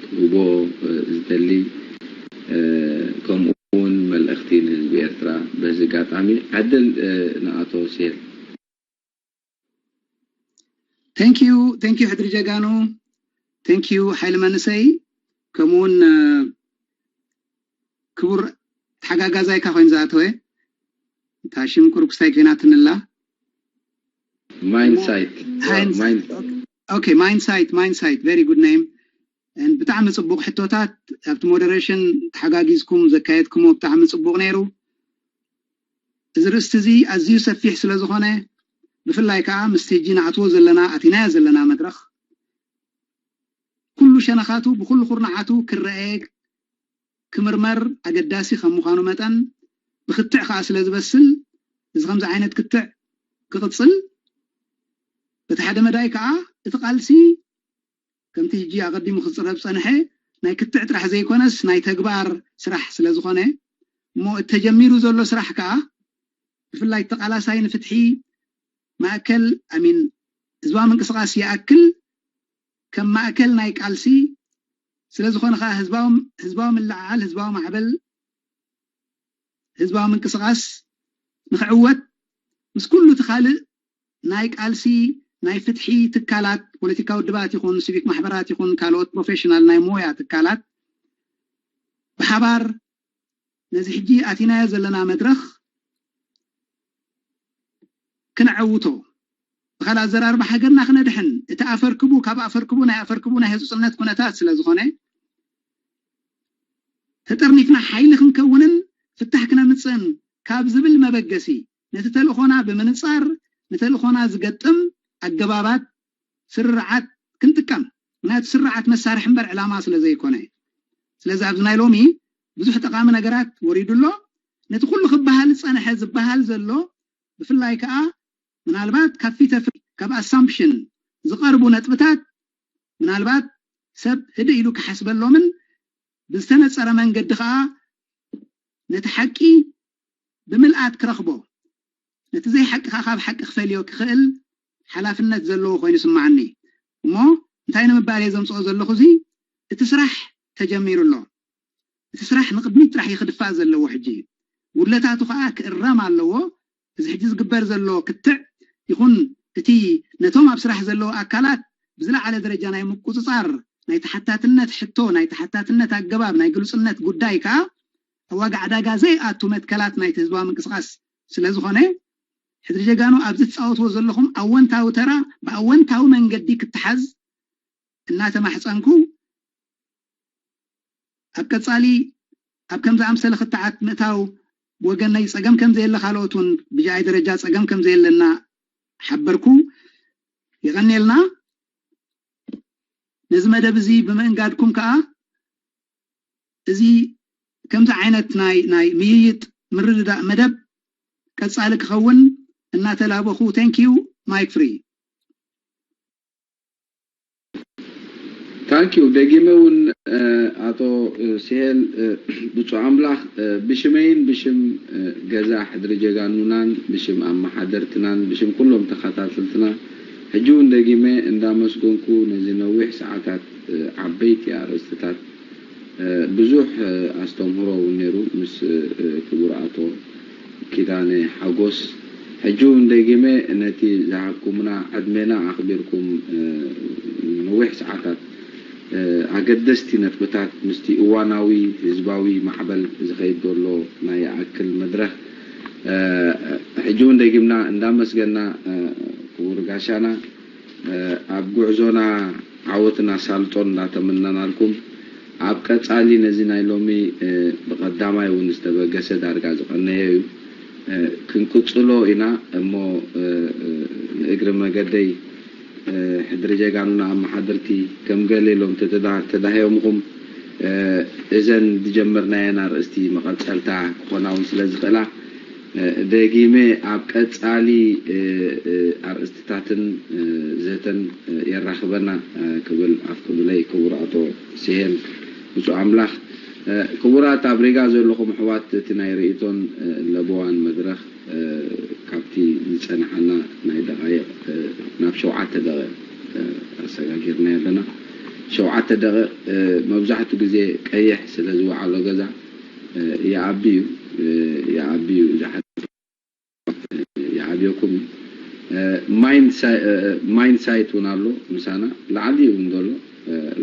ክህቦ ዝደሊ፣ ከምኡ እውን መልእኽቲ ንህዝቢ ኤርትራ በዚ ኣጋጣሚ ዕድል ንኣቶ ስሄል። Thank you, thank you ሕድሪ ጀጋኑ፣ thank you ሓይሊ መንእሰይ፣ ከምኡውን ክቡር ተሓጋጋዛይካ ኮይኑ ዝኣተወ፣ እታ ሽም ቁሩብ ክስታይ ኮይናትንላ። ማይንሳይት። Okay, ማይንሳይት፣ ማይንሳይት፣ very good name። ብጣዕሚ ጽቡቕ ሕቶታት፣ ኣብቲ ሞደሬሽን ተሓጋጊዝኩም ዘካየድኩሞ ብጣዕሚ ጽቡቕ ነይሩ። እዚ ርእስቲ እዚ ኣዝዩ ሰፊሕ ስለ ዝኾነ፣ ብፍላይ ከዓ ምስቲ ሕጂ ንኣትዎ ዘለና፣ ኣቲናዮ ዘለና መድረኽ፣ ኩሉ ሸነኻቱ ብኩሉ ኩርናዓቱ ክረኤ፣ ክምርመር ኣገዳሲ ከም ምዃኑ መጠን፣ ብክትዕ ከዓ ስለ ዝበስል፣ እዚ ከምዚ ዓይነት ክትዕ ክቕጽል፣ በቲ ሓደ መዳይ ከዓ እቲ ቃልሲ ከምቲ ሕጂ ኣቐዲሙ ክፅረብ ዝፀንሐ ናይ ክትዕ ጥራሕ ዘይኮነስ ናይ ተግባር ስራሕ ስለ ዝኾነ፣ እሞ እቲ ተጀሚሩ ዘሎ ስራሕ ከዓ ብፍላይ ተቓላሳይ ንፍትሒ ማእከል፣ I mean፣ ህዝባዊ ምንቅስቓስ ይኣክል ከም ማእከል ናይ ቃልሲ ስለ ዝኾነ ከዓ ህዝባዊ ህዝባዊ ምልዕዓል፣ ህዝባዊ ማዕበል፣ ህዝባዊ ምንቅስቓስ ንኽዕወት ምስ ኩሉ እቲ ካልእ ናይ ቃልሲ ናይ ፍትሒ ትካላት፣ ፖለቲካዊ ውድባት ይኹን ሲቪክ ማሕበራት ይኹን ካልኦት ፕሮፌሽናል ናይ ሞያ ትካላት ብሓባር ነዚ ሕጂ ኣቲናዮ ዘለና መድረኽ ክነዐውቶ፣ ብኻልእ ኣዘራርባ ሃገርና ክነድሕን፣ እቲ ኣፈርክቡ ካብ ኣፈርክቡ ናይ ኣፈርክቡ ናይ ህጹጽነት ኩነታት ስለ ዝኾነ፣ ተጠርኒፍና ሓይሊ ክንከውንን ፍታሕ ክነምጽእን ካብ ዝብል መበገሲ፣ ነቲ ተልእኾና ብምንጻር፣ ንተልእኾና ዝገጥም ኣገባባት ስርዓት ክንጥቀም። ምክንያቱ ስርዓት መሳርሒ እምበር ዕላማ ስለ ዘይኮነ። ስለዚ ኣብዚ ናይ ሎሚ ብዙሕ ጠቓሚ ነገራት ወሪዱ ኣሎ። ነቲ ኩሉ ክበሃል ዝጸንሐ ዝበሃል ዘሎ፣ ብፍላይ ከኣ ምናልባት ካብ ፊተፍሪ ካብ ኣሳምፕሽን ዝቐርቡ ነጥብታት ምናልባት ሰብ ህድእ ኢሉ ክሓስበሎምን ብዝተነጸረ መንገዲ ከኣ ነቲ ሓቂ ብምልኣት ክረኽቦ፣ ነቲ ዘይሓቂ ከኣ ካብ ሓቂ ክፈልዮ ክኽእል ሓላፍነት ዘለዎ ኮይኑ ይስምዓኒ። እሞ እንታይ ንምባል እየ ዘምጽኦ ዘለኹ? እዚ እቲ ስራሕ ተጀሚሩ ኣሎ። እቲ ስራሕ ንቕድሚት ጥራሕ እዩ ክድፋእ ዘለዎ። ሕጂ ጉድለታቱ ከኣ ክእረም ኣለዎ። እዚ ሕጂ ዝግበር ዘሎ ክትዕ ይኹን እቲ ነቶም ኣብ ስራሕ ዘለዉ ኣካላት ብዝለዓለ ደረጃ ናይ ምቁጽጻር ናይ ተሓታትነት ሕቶ፣ ናይ ተሓታትነት ኣገባብ፣ ናይ ግሉጽነት ጉዳይ ከኣ ኣብ ዋጋ ዕዳጋ ዘይኣቱ መትከላት ናይቲ ህዝባዊ ምንቅስቓስ ስለ ዝኾነ፣ ሕድሪ ጀጋኑ ኣብዚ ትጻወትዎ ዘለኹም ኣወንታዊ ተራ ብኣወንታዊ መንገዲ ክተሓዝ እናተማሕጸንኩ፣ ኣብ ቀጻሊ ኣብ ከምዚ ኣምሰለ ክትዓት ምእታው ብወገነይ ጸገም ከም ዘየለ፣ ካልኦት እውን ብጃኣይ ደረጃ ጸገም ከም ዘየለና ሓበርኩ። የቐንየልና። ነዚ መደብ እዚ ብምእንጋድኩም ከኣ እዚ ከምዚ ዓይነት ናይ ናይ ምይይጥ ምርድዳእ መደብ ቀጻሊ ክኸውን እናተላበኹ፣ thank you, mic free። Thank you። ደጊመ እውን ኣቶ ሲሄል፣ ብፁዕ ኣምላኽ፣ ብሽመይን ብሽም ገዛ ሕድሪ ጀጋኑናን ብሽም ኣመሓደርትናን ብሽም ኩሎም ተኸታተልትና ሕጂ እውን ደጊመ እንዳመስገንኩ ነዚ ነዊሕ ሰዓታት ዓበይቲ ኣርእስትታት ብዙሕ ኣስተምህሮ እውን ነይሩ ምስ ክቡር ኣቶ ኪዳነ ሓጎስ። ሕጂ እውን ደጊመ ነቲ ዝሃብኩምና ዕድሜና ኣኽቢርኩም ነዊሕ ሰዓታት ኣገደስቲ ነጥብታት ምስቲ እዋናዊ ህዝባዊ ማዕበል ዝኸይድ ዘሎ ናይ ይኣክል መድረኽ ሕጂ እውን ደጊምና እንዳመስገና ክቡር ጋሻና ኣብ ጉዕዞና ዓወትን ኣሳልጦን እንዳተመነናልኩም ኣብ ቀጻሊ ነዚ ናይ ሎሚ ብቐዳማይ እውን ዝተበገሰ ዳርጋ ዝቐነየ እዩ ክንቅጽሎ ኢና እሞ ንእግሪ መገደይ ሕድሪ ጀጋኑና ኣመሓደርቲ ከም ገለ ኢሎም ተዳህዮምኹም እዘን ዝጀመርናየን ኣርእስቲ መቐጸልታ ክኾና እውን ስለ ዝኽእላ ደጊመ ኣብ ቀጻሊ ኣርእስትታትን ዘተን የራኽበና ክብል ኣፍቅዱለይ ክቡር ኣቶ ሲሄል ብፁዕ ኣምላኽ። ክቡራት ኣብ ሪጋ ዘለኹም ኣሕዋት እቲ ናይ ርእይቶን ለበዋን መድረኽ ካብቲ ዝጸንሓና ናይ ደቓይቕ ናብ ሸውዓተ ደቂቕ ኣሰጋጊርና ኣለና። ሸውዓተ ደቂቕ መብዛሕቱ ግዜ ቀይሕ ስለ ዝወዓሎ ገዛ ይዓቢ እዩ ይዓቢ እዩ ዝሓ ይዓብየኩም እዩ። ማይንሳይት እውን ኣሎ ምሳና ላዕሊ እውን ዘሎ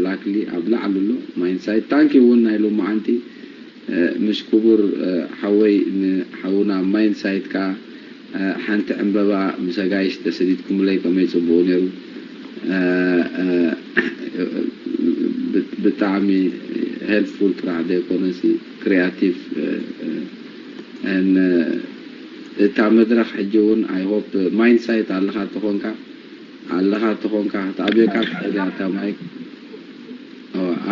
ላክሊ ኣብ ላዕሊ ኣሎ ማይንሳይት ታንኪ እውን ናይ ሎማዓንቲ ምስ ክቡር ሓወይ ንሓውና ማይንሳይት ከዓ ሓንቲ ዕምበባ ምስ ኣጋይሽ ተሰዲድኩምለይ ከመይ ፅቡቅ ነይሩ። ብጣዕሚ ሄልፕፉል ጥራሕ ዘይኮነሲ ክሪኣቲቭ እታ መድረኽ ሕጂ እውን I hope ማይንሳይት ኣለኻ ተኾንካ ኣለኻ ተኾንካ ክትኣብየካ ትኽእል እያ እታ ማይክ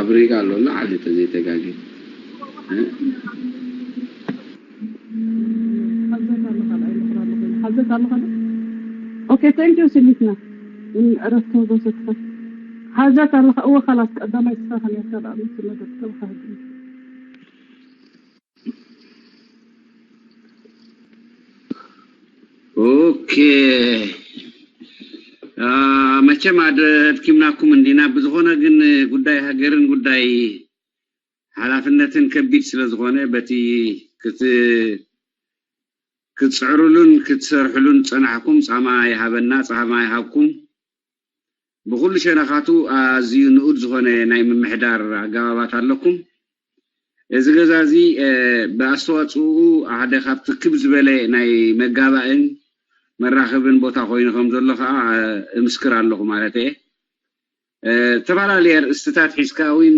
ኣብ ሪጋ ኣሎ ላዓሊ ተዘይተጋጊ ኦኬ thank you ስኒትና ዕረፍቲ ወገሰትካ ሓዛት ኣለኻ እወ ካላት ቀዳማይ ስኻ ከነያካ ዳኣ ምስ መደብ ተብካ ህግኒ ኦኬ መቸም ኣድኪምናኩም እንዲና ብዝኾነ ግን ጉዳይ ሃገርን ጉዳይ ሓላፍነትን ከቢድ ስለ ዝኾነ በቲ ክትፅዕሩሉን ክትሰርሕሉን ዝፀናሕኩም ፃማ ይሃበና ፃማ ይሃብኩም ብኹሉ ሸነኻቱ ኣዝዩ ንኡድ ዝኾነ ናይ ምምሕዳር ኣገባባት ኣለኩም። እዚ ገዛ እዚ ብኣስተዋፅኡ ሓደ ካብቲ ክብ ዝበለ ናይ መጋባእን መራኸብን ቦታ ኮይኑ ከም ዘሎ ከዓ እምስክር ኣለኹ ማለት እየ። ዝተፈላለየ ኣርእስትታት ሒዝካ እውን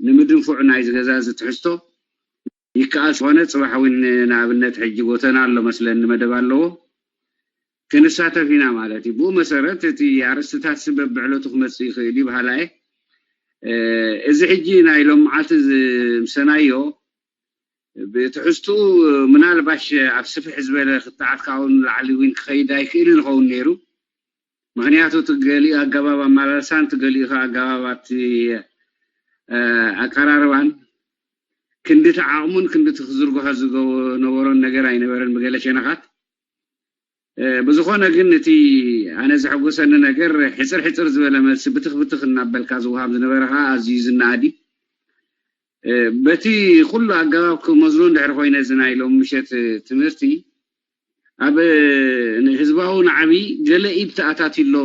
ንምድንፉዕ ናይዚ ገዛ እዚ ትሕዝቶ ይከኣል ዝኾነ ፅባሕ እውን ንኣብነት ሕጂ ጎተና ኣሎ መስለኒ መደብ ኣለዎ ክንሳተፍ ኢና ማለት እዩ። ብኡ መሰረት እቲ ኣርእስትታት በብዕለቱ ክመፅእ ይኽእል እዩ በሃላ እየ። እዚ ሕጂ ናይ ሎም መዓልቲ ዝምሰናዮ ብትሕዝትኡ ምናልባሽ ኣብ ስፍሕ ዝበለ ክትዓት ካብኡ ንላዕሊ እውን ክኸይድ ኣይክእልን ይኸውን ነይሩ። ምክንያቱ እቲ ገሊኡ ኣገባብ ኣመላልሳን እቲ ገሊኡ ከዓ ኣገባባት ኣቀራርባን ክንድቲ ዓቕሙን ክንድቲ ክዝርግሖ ዝነበሮን ነገር ኣይነበረን ብገለ ሸነኻት። ብዝኾነ ግን እቲ ኣነ ዘሐጎሰኒ ነገር ሕፅር ሕፅር ዝበለ መልሲ ብትኽ ብትኽ እናበልካ ዝወሃብ ዝነበረ ከዓ ኣዝዩ ዝነኣድ እዩ። በቲ ኩሉ ኣገባብ ክመዝኖ እንድሕር ኮይነ እዚ ናይ ሎም ምሸት ትምህርቲ ኣብ ህዝባዊ ናዕቢ ገለ ኢድ ተኣታትዩ ኣሎ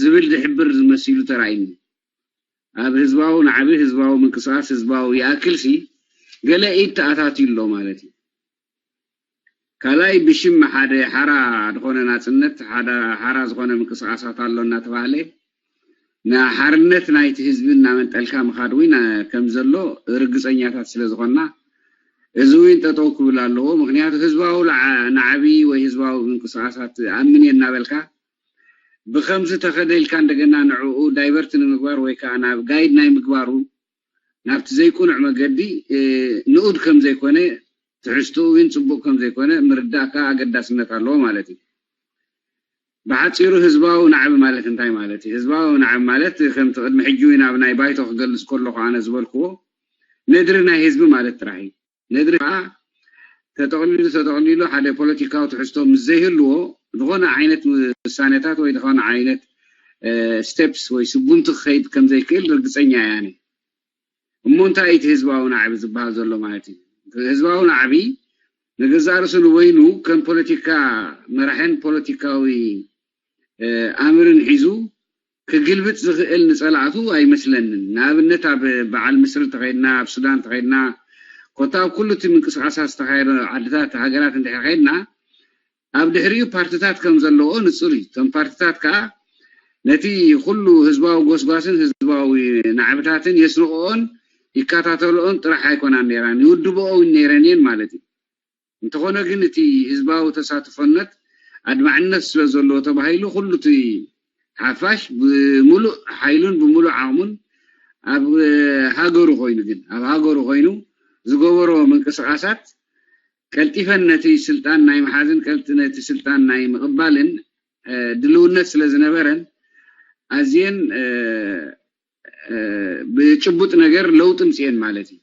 ዝብል ዝሕብር ዝመሲሉ ተራእይኒ። ኣብ ህዝባዊ ናዕቢ ህዝባዊ ምንቅስቃስ ህዝባዊ ይኣክልሲ ገለ ኢድ ተኣታትዩ ኣሎ ማለት እዩ። ካልኣይ ብሽም ሓደ ሓራ ዝኾነ ናፅነት ሓደ ሓራ ዝኾነ ምንቅስቃሳት ኣሎ እናተባህለ ንሓርነት ናይቲ ህዝቢ እናመንጠልካ ምኻድ እውን ከም ዘሎ ርግፀኛታት ስለ ዝኾንና እዚ እውን ጠጠው ክብል ኣለዎ። ምክንያቱ ህዝባዊ ናዕቢ ወይ ህዝባዊ ምንቅስቃሳት ኣምን እየ እናበልካ ብከምዚ ተኸደ ኢልካ እንደገና ንዕኡ ዳይቨርት ንምግባር ወይ ከዓ ናብ ጋይድ ናይ ምግባሩ ናብቲ ዘይቁኑዕ መገዲ ንኡድ ከም ዘይኮነ ትሕዝትኡ እውን ፅቡቅ ከም ዘይኮነ ምርዳእ ከዓ ኣገዳስነት ኣለዎ ማለት እዩ። ብሓፂሩ ህዝባዊ ናዕቢ ማለት እንታይ ማለት እዩ? ህዝባዊ ናዕቢ ማለት ከምቲ ቅድሚ ሕጂ እውን ኣብ ናይ ባይቶ ክገልፅ ከለኹ ኣነ ዝበልክዎ ነድሪ ናይ ህዝቢ ማለት ጥራሕ እዩ። ነድሪ ከዓ ተጠቕሊሉ ተጠቕሊሉ ሓደ ፖለቲካዊ ትሕዝቶ ምስ ዘይህልዎ ዝኾነ ዓይነት ውሳኔታት ወይ ዝኾነ ዓይነት ስቴፕስ ወይ ስጉምቲ ክኸይድ ከም ዘይክእል ርግፀኛ እየ ኣነ። እሞ እንታይ እዩ እቲ ህዝባዊ ናዕቢ ዝበሃል ዘሎ ማለት እዩ? ህዝባዊ ናዕቢ ንገዛእ ርእሱ ንበይኑ ከም ፖለቲካ መራሕን ፖለቲካዊ ኣምርን ሒዙ ክግልብጥ ዝኽእል ንፀላእቱ ኣይመስለንን። ንኣብነት ኣብ በዓል ምስሪ እንተኸይድና፣ ኣብ ሱዳን እንተኸይድና፣ ኮታ ኣብ ኩሉ እቲ ምንቅስቃሳት ዝተኻየደ ዓድታት ሃገራት እንድሕር ከይድና ኣብ ድሕሪኡ ፓርትታት ከም ዘለዎ ንፁር እዩ። እቶም ፓርትታት ከዓ ነቲ ኩሉ ህዝባዊ ጎስጓስን ህዝባዊ ናዕብታትን የስንቕኦን ይከታተልኦን ጥራሕ ኣይኮናን ነይራን ይውድብኦ እውን ነይረን እየን ማለት እዩ። እንተኾነ ግን እቲ ህዝባዊ ተሳትፎነት ኣድማዕነት ስለ ዘለዎ ተባሂሉ ኩሉ እቲ ሓፋሽ ብምሉእ ሓይሉን ብምሉእ ዓቕሙን ኣብ ሃገሩ ኮይኑ ግን ኣብ ሃገሩ ኮይኑ ዝገበሮ ምንቅስቃሳት ቀልጢፈን ነቲ ስልጣን ናይ ምሓዝን ቀልጢ ነቲ ስልጣን ናይ ምቕባልን ድልውነት ስለ ዝነበረን ኣዝየን ብጭቡጥ ነገር ለውጢ ምፅኤን ማለት እዩ።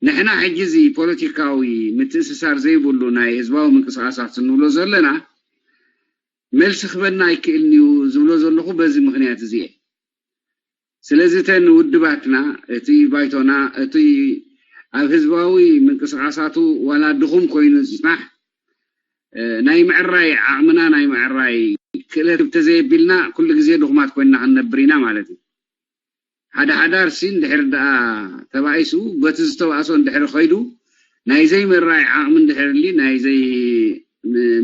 ንሕና ሕጂ እዚ ፖለቲካዊ ምትእስሳር ዘይብሉ ናይ ህዝባዊ ምንቅስቃሳት እንብሎ ዘለና መልሲ ክበና ኣይክእልን እዩ ዝብሎ ዘለኹ በዚ ምክንያት እዚ እየ። ስለዚ እተን ውድባትና እቲ ባይቶና እቲ ኣብ ህዝባዊ ምንቅስቃሳቱ ዋላ ድኹም ኮይኑ ዝፅናሕ ናይ ምዕራይ ዓቕምና ናይ ምዕራይ ክእለት ተዘየቢልና ኩሉ ግዜ ድኹማት ኮይንና ክንነብር ኢና ማለት እዩ። ሓደ ሓዳር ሲ እንድሕር ደኣ ተባኢሱ በቲ ዝተባእሶ እንድሕር ከይዱ ናይ ዘይምእራይ ዓቕሚ እንድሕር ሊ ናይ ዘይ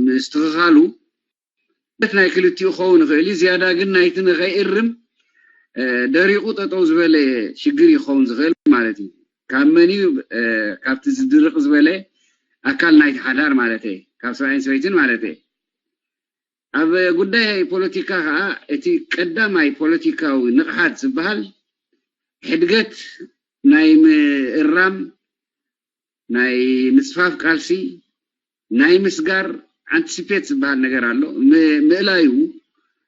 ምስትኽኻሉ በት ናይ ክልቲኡ ክኸውን ይኽእል እዩ። ዝያዳ ግን ናይቲ ንኸይእርም ደሪቑ ጠጠው ዝበለ ሽግር ይኸውን ዝኽእል ማለት እዩ። ካብ መን እዩ? ካብቲ ዝድርቕ ዝበለ ኣካል ናይቲ ሓዳር ማለት እየ። ካብ ሰብኣይን ሰበይትን ማለት እየ። ኣብ ጉዳይ ፖለቲካ ከዓ እቲ ቀዳማይ ፖለቲካዊ ንቕሓት ዝበሃል ሕድገት ናይ ምእራም ናይ ምፅፋፍ ቃልሲ ናይ ምስጋር ኣንቲሲፔት ዝበሃል ነገር ኣሎ። ምእላዩ፣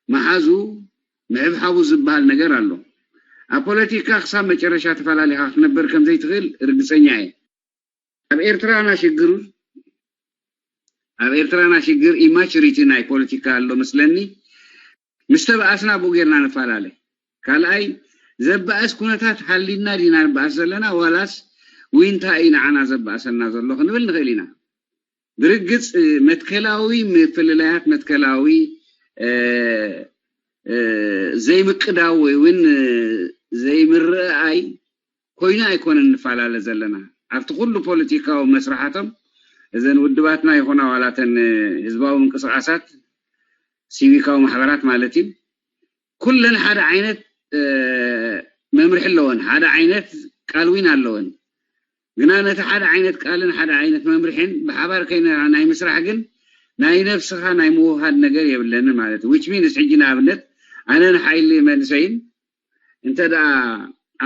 ምሓዙ፣ ምሕብሓቡ ዝበሃል ነገር ኣሎ። ኣብ ፖለቲካ ክሳብ መጨረሻ ተፈላሊኻ ክትነብር ከም ዘይትኽእል ርግፀኛ እየ። ኣብ ኤርትራና ሽግር ኣብ ኤርትራና ሽግር ኢማቹሪቲ ናይ ፖለቲካ ኣሎ መስለኒ። ምስ ተበኣስና ብኡ ጌርና ንፈላለ። ካልኣይ ዘበኣስ ኩነታት ሃሊና ዲና ንበኣስ ዘለና ዋላስ ዊንታ እዩ ንዓና ዘበኣሰና ዘሎ ክንብል ንኽእል ኢና። ብርግፅ መትከላዊ ምፍልላያት መትከላዊ ዘይምቅዳው ወይ እውን ዘይምርኣይ ኮይኑ ኣይኮነን ንፈላለ ዘለና። ኣብቲ ኩሉ ፖለቲካዊ መስራሓቶም እዘን ውድባትና ይኹና ዋላተን ህዝባዊ ምንቅስቃሳት ሲቪካዊ ማሕበራት ማለት እዩ ኩለን ሓደ ዓይነት መምርሒ ኣለወን፣ ሓደ ዓይነት ቃልዊን ኣለወን። ግና ነቲ ሓደ ዓይነት ቃልን ሓደ ዓይነት መምርሒን ብሓባር ከይና ናይ ምስራሕ ግን ናይ ነብስኻ ናይ ምውሃድ ነገር የብለንን ማለት እዩ። Which means ሕጂ ንኣብነት ኣነን ሓይሊ መንሰይን እንተ ደኣ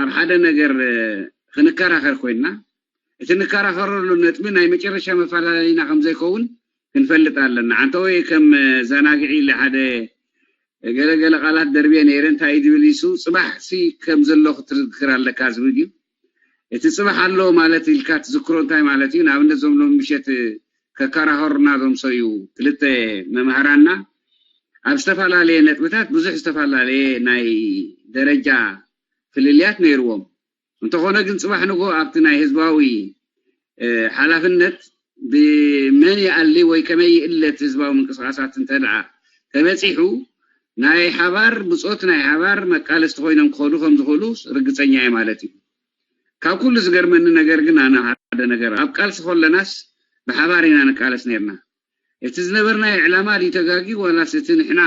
ኣብ ሓደ ነገር ክንከራኸር ኮይንና እቲ ንከራኸረሉ ነጥቢ ናይ መጨረሻ መፈላለይና ከም ዘይከውን ክንፈልጥ ኣለና። ኣንተ ወይ ከም ዘናግዒ ኢለ ሓደ ገለ ገለ ቃላት ደርብየ ነይረ እንታይ እዩ ዝብል ኢሱ ጽባሕ ሲ ከም ዘሎ ክትዝክር ኣለካ ዝብል እዩ። እቲ ጽባሕ ኣሎ ማለት ኢልካ ትዝክሮ እንታይ ማለት እዩ? ንኣብነት ዞም ሎም ምሸት ከከራኸሩና ዞም ሰዩ ክልተ መምህራንና ኣብ ዝተፈላለየ ነጥብታት ብዙሕ ዝተፈላለየ ናይ ደረጃ ፍልልያት ነይርዎም። እንተኾነ ግን ጽባሕ ንግሆ ኣብቲ ናይ ህዝባዊ ሓላፍነት ብመን ይኣሊ ወይ ከመይ ይእለት ህዝባዊ ምንቅስቃሳት እንተ ደኣ ተበጺሑ ናይ ሓባር ብጾት ናይ ሓባር መቃለስቲ ኮይኖም ክኸዱ ከም ዝኽእሉ ርግጸኛ እየ ማለት እዩ። ካብ ኩሉ ዝገርመኒ ነገር ግን ኣነ ሓደ ነገር ኣብ ቃልሲ ከለናስ ብሓባር ኢና ንቃለስ ነርና። እቲ ዝነበርናዮ ዕላማ ድዩ ተጋግዩ ዋላስ እቲ ንሕና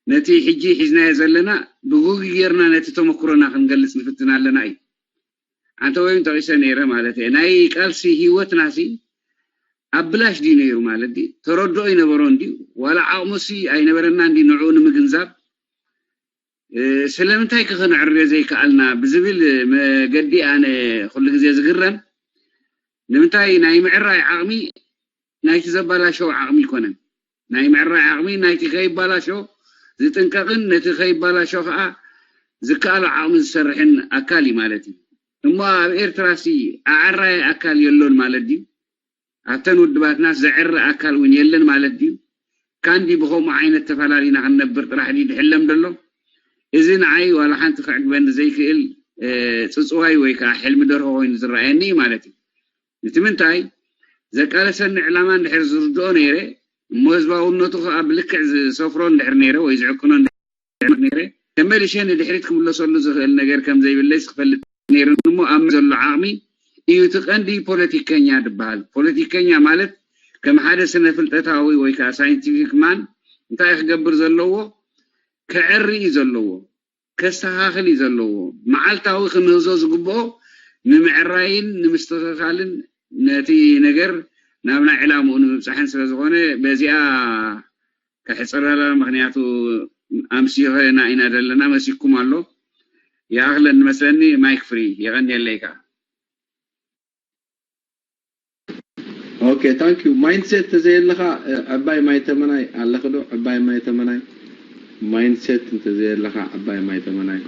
ነቲ ሕጂ ሒዝናዮ ዘለና ብጉጉ ጌርና ነቲ ተመክሮና ክንገልጽ ንፍትን ኣለና እዩ። ኣንተ ወይም ጠቂሰ ነይረ ማለት እየ ናይ ቃልሲ ህይወትና ሲ ኣብ ብላሽ ድዩ ነይሩ ማለት ድዩ ተረድኦ ይነበሮ እንድዩ ዋላ ዓቕሙ ሲ ኣይነበረና እንዲ ንዕኡ ንምግንዛብ ስለምንታይ ከ ከነዕርዮ ዘይከኣልና ብዝብል መገዲ ኣነ ኩሉ ግዜ ዝግረም ንምንታይ ናይ ምዕራይ ዓቕሚ ናይቲ ዘባላሸው ዓቕሚ ይኮነን ናይ ምዕራይ ዓቕሚ ናይቲ ከይባላሾ ዝጥንቀቕን ነቲ ከይባላሾ ከዓ ዝከኣሎ ዓቕሚ ዝሰርሕን ኣካል እዩ ማለት እዩ እሞ ኣብ ኤርትራ ሲ ኣዕራይ ኣካል የሎን ማለት ድዩ ኣብተን ውድባትና ዘዕሪ ኣካል እውን የለን ማለት ድዩ ካንዲ ብከምኡ ዓይነት ተፈላሊና ክንነብር ጥራሕ ድዩ ድሕለም ደሎ እዚ ንዓይ ዋላ ሓንቲ ክዕግበኒ ዘይክእል ፅፅዋይ ወይ ከዓ ሕልሚ ደርሆ ኮይኑ ዝረኣየኒ እዩ ማለት እዩ እቲ ምንታይ ዘቃለሰኒ ዕላማ እንድሕር ዝርድኦ ነይረ እሞ ህዝባውነቱ ከዓ ብልክዕ ዝሰፍሮ እንድሕር ነይረ ወይ ዝዕቅኖ እንድሕር ነይረ ተመሊሸ ንድሕሪት ክምለሰሉ ዝኽእል ነገር ከም ዘይብለይ ክፈልጥ ነይሩ እሞ ኣብ ዘሎ ዓቕሚ እዩ እቲ ቀንዲ ፖለቲከኛ ዝበሃል ፖለቲከኛ ማለት ከም ሓደ ስነ ፍልጠታዊ ወይ ከዓ ሳይንቲፊክ ማን እንታይ ክገብር ዘለዎ ከዕሪ እዩ ዘለዎ ከስተኻኽል እዩ ዘለዎ መዓልታዊ ክምህዞ ዝግብኦ ንምዕራይን ንምስትኽኻልን ነቲ ነገር ናብ ናይ ዕላምኡ ንምብፃሕን ስለ ዝኾነ በዚኣ ከሕፅረላ ምክንያቱ ኣምስዮኸና ኢና ዘለና መሲኩም ኣሎ ይኣኽለን መስለኒ ማይክ ፍሪ የቐንየለይ ከዓ Okay thank you mindset ተዘየለኻ ዕባይ ማይ ተመናይ ኣለኽ ዶ ዕባይ ማይ ተመናይ mindset እንተዘየለኻ ዕባይ ማይ ተመናይ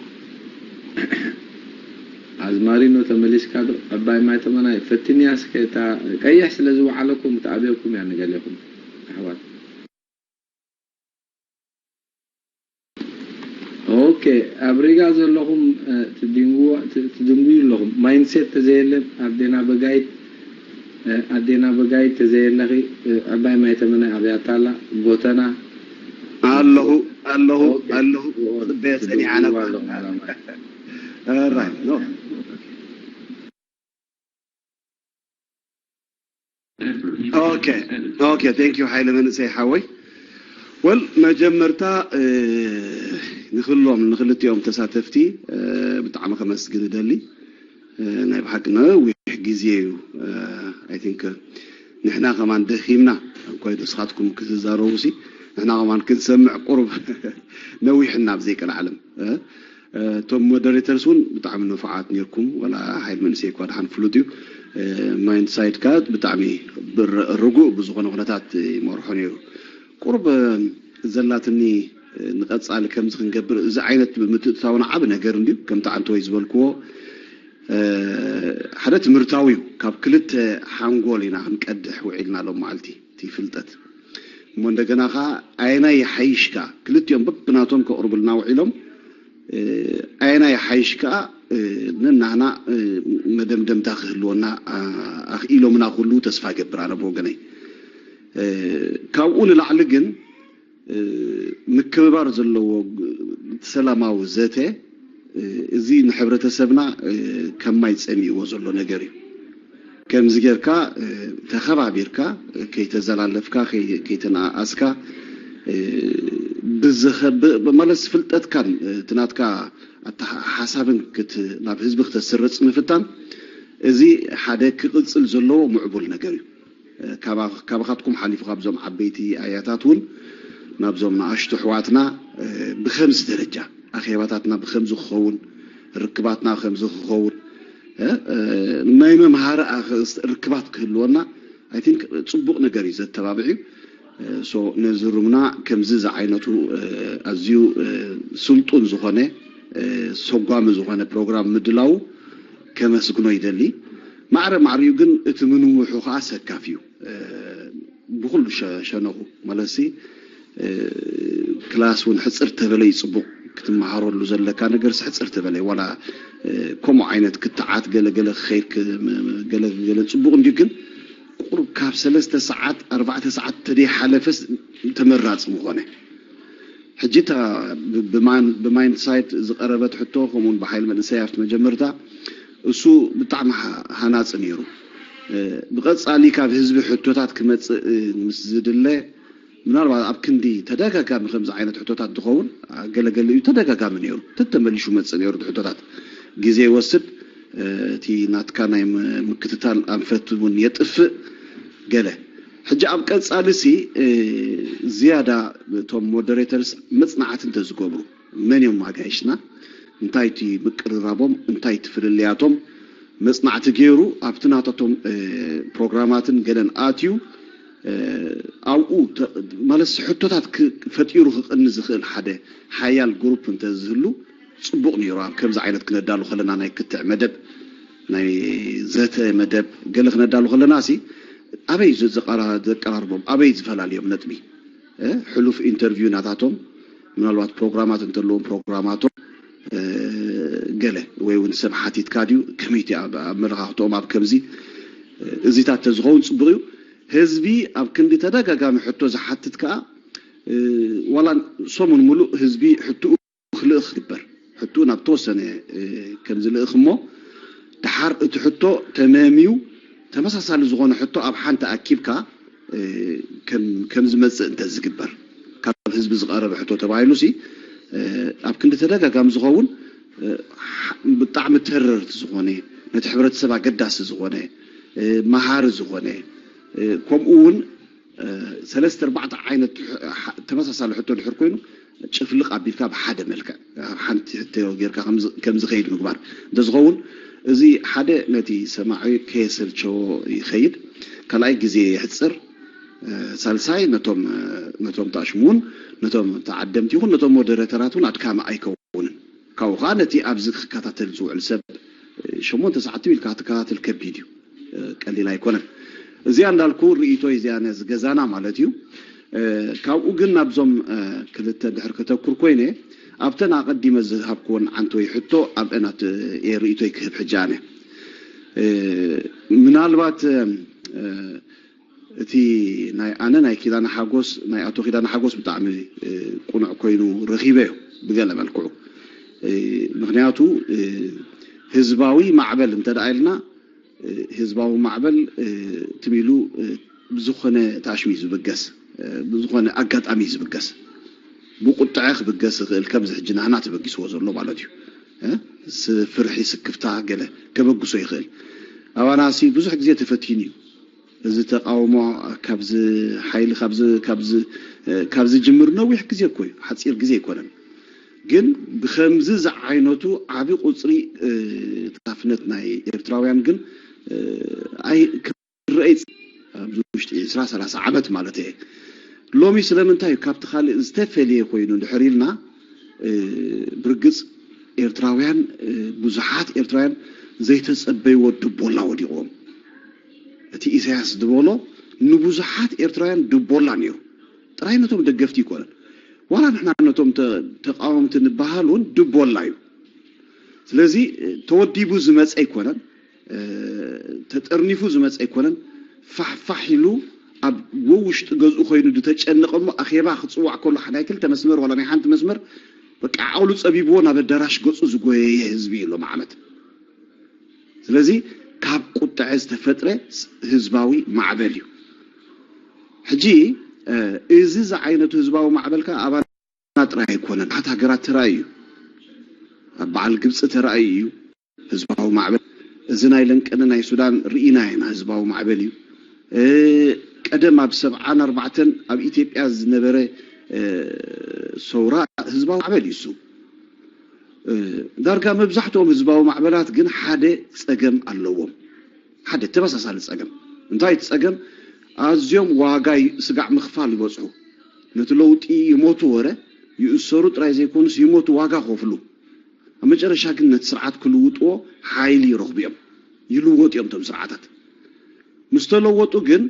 ኣዝማሪኖ ተመሊስካ ዶ ዕባይ ማይ ተመናይ ፈትንያ እስከ እታ ቀይሕ ስለ ዝወዓለኩም ተኣብየኩም እያ ንገሌኹም ኣሕዋት ኦኬ ኣብ ሪጋ ዘለኹም ትድንጉዩ ኣለኹም mindset ተዘየለን ኣዴና በጋይት ኣዴና በጋይት ተዘየለኺ ዕባይ ማይ ተመነ ኣብያታ ኣላ ጎተና ኣለኹ ኣለኹ ኣለኹ ጽበየ ጸኒዓ ነባ ኦኬ ኦኬ thank you ሓይለ መንእሰይ ሓወይ well መጀመርታ ንክሎም ንክልቲኦም ተሳተፍቲ ብጣዕሚ ከመስግን እደሊ ናይ ብሓቂ ነዊሕ ግዜ እዩ I think ንሕና ከማን ደኺምና እንኳይ ንስኻትኩም ክትዛረቡ ሲ ንሕና ከማን ክንሰምዕ ቁሩብ ነዊሕና ኣብ ዘይቀልዓለም እቶም moderators እውን ብጣዕሚ ንፉዓት ነርኩም ወላ ሓይል መንእሰይ እኳ ድሓን ፍሉጥ እዩ mind side ካ ብጣዕሚ ርጉእ ብዝኾነ ኩነታት ይመርሖ ነይሩ ቁሩብ ዘላትኒ ንቐፃሊ ከምዚ ክንገብር እዚ ዓይነት ምትእትታውና ዓብ ነገር እንድዩ ከምቲ ዓንተወይ ዝበልክዎ ሓደ ትምህርታዊ እዩ ካብ ክልተ ሓንጎል ኢና ክንቀድሕ ውዒልና ሎም መዓልቲ እቲ ፍልጠት እሞ እንደገና ከዓ ኣየናይ ይሓይሽ ከዓ ክልቲኦም በብናቶም ከቕርቡልና ውዒሎም ኣየናይ ይሓይሽ ከዓ ነናህና መደምደምታ ክህልወና ኣኽኢሎምና ክህልዉ ተስፋ ገብር ኣነ ብወገነይ ካብኡ ንላዕሊ ግን ምክብባር ዘለዎ ሰላማዊ ዘተ እዚ ንሕብረተሰብና ከም ማይ ጸሚእዎ ዘሎ ነገር እዩ። ከምዚ ጌርካ ተኸባቢርካ ከይተዘላለፍካ ከይተነኣኣስካ ብዘኸብእ ማለት ፍልጠትካን እቲ ናትካ ሓሳብን ናብ ህዝቢ ክተስርጽ ምፍታን እዚ ሓደ ክቕጽል ዘለዎ ምዕቡል ነገር እዩ። ካባኻትኩም ሓሊፉ ካብዞም ዓበይቲ ኣያታት እውን ናብዞም ንኣሽቱ ኣሕዋትና ብኸምዚ ደረጃ ኣኼባታትና ብኸምዚ ክኸውን ርክባትና ብኸምዚ ክኸውን ናይ መምሃሪ ርክባት ክህልወና I think ጽቡቕ ነገር እዩ ዘተባብዕ እዩ። So ነዚ ሩምና ከምዚ ዝዓይነቱ ኣዝዩ ስልጡን ዝኾነ ሰጓሚ ዝኾነ ፕሮግራም ምድላው ከመስግኖ ይደሊ። ማዕረ ማዕሪኡ ግን እቲ ምንውሑ ከዓ ሰካፍ እዩ። ብኩሉ ሸነኹ ማለትሲ ክላስ እውን ሕፅር ተበለ እዩ ፅቡቕ ክትመሃረሉ ዘለካ ነገርስ ሕፅር ተበለ ዋላ ከምኡ ዓይነት ክትዓት ገለገለ ክኸይድ ገለገለ ፅቡቕ እንዲዩ ግን ቁሩብ ካብ ሰለስተ ሰዓት ኣርባዕተ ሰዓት ተደይሓለፈስ ተመራፂ ምኾነ ሕጂ እታ ብማይንድ ሳይት ዝቀረበት ሕቶ ከምኡውን ብሓይል መንእሰይ ኣብቲ መጀመርታ እሱ ብጣዕሚ ሃናፂ ነይሩ። ብቐፃሊ ካብ ህዝቢ ሕቶታት ክመፅእ ምስ ዝድለ ምናልባት ኣብ ክንዲ ተደጋጋሚ ከምዚ ዓይነት ሕቶታት ዝኸውን ገለገለ እዩ ተደጋጋሚ ነይሩ ተተመሊሹ መፅእ ነይሩ ሕቶታት ግዜ ይወስድ እቲ ናትካ ናይ ምክትታል ኣንፈት እውን የጥፍእ ገለ ሕጂ ኣብ ቀፃሊ ሲ ዝያዳ እቶም ሞደሬተርስ መፅናዕቲ እንተዝገብሩ መን እዮም ኣጋይሽና እንታይ እቲ ምቅርራቦም እንታይ እቲ ፍልልያቶም መፅናዕቲ ገይሩ ኣብቲ ናታቶም ፕሮግራማትን ገለን ኣትዩ ኣብኡ ማለት ሕቶታት ፈጢሩ ክቕኒ ዝኽእል ሓደ ሓያል ግሩፕ እንተዝህሉ ፅቡቕ ነይሩ ኣብ ከምዚ ዓይነት ክነዳሉ ከለና ናይ ክትዕ መደብ ናይ ዘተ መደብ ገለ ክነዳሉ ከለና ሲ ኣበይ ዘቀራርቦም ኣበይ ዝፈላልዮም ነጥቢ ሕሉፍ ኢንተርቪው ናታቶም ምናልባት ፕሮግራማት እንተለዎም ፕሮግራማቶም ገለ ወይ እውን ሰብ ሓቲትካ ድዩ ከመይቲ ኣመለኻኽትኦም ኣብ ከምዚ እዚታት ተዝኸውን ፅቡቕ እዩ ህዝቢ ኣብ ክንዲ ተደጋጋሚ ሕቶ ዝሓትት ከዓ ዋላ ሰሙን ሙሉእ ህዝቢ ሕትኡ ክልእኽ ይግበር። ሕትኡ ናብ ተወሰነ ከም ዝልእኽ እሞ ድሓር እቲ ሕቶ ተመምዩ ተመሳሳሊ ዝኾነ ሕቶ ኣብ ሓንቲ ኣኪብካ ከም ዝመፅእ እንተ ዝግበር ካብ ህዝቢ ዝቐረበ ሕቶ ተባሂሉ ሲ ኣብ ክንዲ ተደጋጋሚ ዝኸውን ብጣዕሚ ተረርቲ ዝኾነ ነቲ ሕብረተሰብ ኣገዳሲ ዝኾነ መሃሪ ዝኾነ ከምኡ እውን ሰለስተ ኣርባዕተ ዓይነት ተመሳሳሊ ሕቶ ድሕር ኮይኑ ጭፍልቕ ኣቢልካ ብሓደ መልክዕ ኣብ ሓንቲ ሕቶ ጌርካ ከም ዝኸይድ ምግባር እንተዝኸውን እዚ ሓደ ነቲ ሰማዒ ከየሰልቸዎ ይኸይድ ካልኣይ ግዜ የሕፅር ሳልሳይ ነቶም ነቶም ተኣሽሙ እውን ነቶም ተዓደምቲ ይኹን ነቶም ሞደሬተራት እውን ኣድካሚ ኣይከውንን ካብኡ ከዓ ነቲ ኣብዚ ክከታተል ዝውዕል ሰብ ሸሞንተ ሰዓት ኢልካ ክትከታተል ከቢድ እዩ ቀሊል ኣይኮነን እዚኣ እንዳልኩ ርእይቶይ እዚኣ ነዚ ገዛና ማለት እዩ ካብኡ ግን ናብዞም ክልተ ድሕር ከተኩር ኮይነ ኣብተን ኣቐዲመ ዝሃብክወን ዓንተወይ ሕቶ ኣብአን እየ ርእይቶይ ክህብ ሕጂ ኣነ ምናልባት እቲ ናይ ኣነ ናይ ኪዳነ ሓጎስ ናይ ኣቶ ኪዳነ ሓጎስ ብጣዕሚ ቁኑዕ ኮይኑ ረኺበዮ ብገለ መልክዑ ምክንያቱ ህዝባዊ ማዕበል እንተ ኢልና ህዝባዊ ማዕበል ትም ኢሉ ብዝኾነ ታሽሚ እዩ ዝብገስ ብዝኾነ ኣጋጣሚ እዩ ዝብገስ ብቁጥዐ ክብገስ ይኽእል ከምዚ ሕጂ ናህና ተበጊስዎ ዘሎ ማለት እዩ ፍርሒ ስክፍታ ገለ ከበግሶ ይኽእል ኣባናሲ ብዙሕ ግዜ ተፈቲኑ እዩ እዚ ተቃውሞ ካብዚ ሓይሊ ካብ ዝጅምር ነዊሕ ግዜ እኮ እዩ፣ ሓፂር ግዜ ኣይኮነን። ግን ብከምዚ ዝዓይነቱ ዓቢ ቁፅሪ ተሳታፍነት ናይ ኤርትራውያን ግን ክረአ ኣብዚ ውሽጢ ዕስራ ሰላሳ ዓመት ማለት እየ። ሎሚ ስለምንታይ ካብቲ ካልእ ዝተፈልየ ኮይኑ እንድሕር ኢልና ብርግፅ ኤርትራውያን ብዙሓት ኤርትራውያን ዘይተፀበይዎ ድቦላ ወዲቕዎም። እቲ ኢሳያስ ዝበሎ ንብዙሓት ኤርትራውያን ድቦላ ነይሩ። ጥራይ ነቶም ደገፍቲ ኣይኮነን። ዋላ ንሕና ነቶም ተቃወምቲ ንበሃል እውን ድቦላ እዩ። ስለዚ ተወዲቡ ዝመፀ ኣይኮነን፣ ተጠርኒፉ ዝመፀ ኣይኮነን። ፋሕፋሕ ኢሉ ኣብ ወውሽጢ ገዝኡ ኮይኑ ዝተጨነቐ እሞ ኣኼባ ክፅዋዕ ከሎ ናይ ክልተ መስመር ዋላ ናይ ሓንቲ መስመር በቃ ዓቕሉ ጸቢብዎ ናብ ኣዳራሽ ገጹ ዝጎየየ ህዝቢ እዩ ሎም ዓመት። ስለዚ ካብ ቁጥዐ ዝተፈጥረ ህዝባዊ ማዕበል እዩ። ሕጂ እዚ ዝዓይነቱ ህዝባዊ ማዕበልካ ኣባና ጥራይ ኣይኮነን፣ ሓት ሃገራት ተራእዩ እዩ። ኣብ በዓል ግብፂ ተራእዩ እዩ ህዝባዊ ማዕበል። እዚ ናይ ለንቀነ ናይ ሱዳን ርኢና ኢና፣ ህዝባዊ ማዕበል እዩ። ቀደም ኣብ ሰብዓን ኣርባዕተን ኣብ ኢትዮጵያ ዝነበረ ሰውራ ህዝባዊ ማዕበል እዩ እሱ። ዳርጋ መብዛሕትኦም ህዝባዊ ማዕበላት ግን ሓደ ጸገም ኣለዎም። ሓደ ተመሳሳሊ ጸገም። እንታይ እቲ ጸገም? ኣዝዮም ዋጋ ስጋዕ ምኽፋል ይበጽሑ። ነቲ ለውጢ ይሞቱ ወረ ይእሰሩ ጥራይ ዘይኮኑስ ይሞቱ፣ ዋጋ ከፍሉ። ኣብ መጨረሻ ግን ነቲ ስርዓት ክልውጥዎ ሓይሊ ይረኽቡ እዮም። ይልወጡ እዮም እቶም ስርዓታት። ምስ ተለወጡ ግን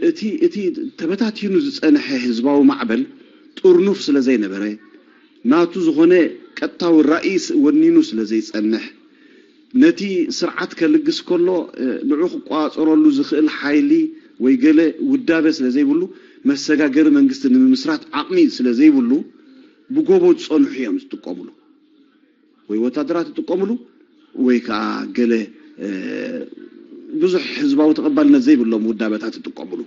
እቲ እቲ ተበታቲኑ ዝጸንሐ ህዝባዊ ማዕበል ጥርኑፍ ስለ ዘይነበረ፣ ናቱ ዝኾነ ቀጥታዊ ራእይ ወኒኑ ስለ ዘይጸንሕ፣ ነቲ ስርዓት ከልግስ ከሎ ንዑ ክቋጸረሉ ዝኽእል ሓይሊ ወይ ገለ ውዳበ ስለ ዘይብሉ፣ መሰጋገሪ መንግስቲ ንምምስራት ዓቕሚ ስለ ዘይብሉ፣ ብጎቦ ዝጸንሑ እዮም ዝጥቀምሉ። ወይ ወታደራት ይጥቀምሉ ወይ ከዓ ገለ ብዙሕ ህዝባዊ ተቐባልነት ዘይብሎም ውዳበታት ይጥቀምሉ።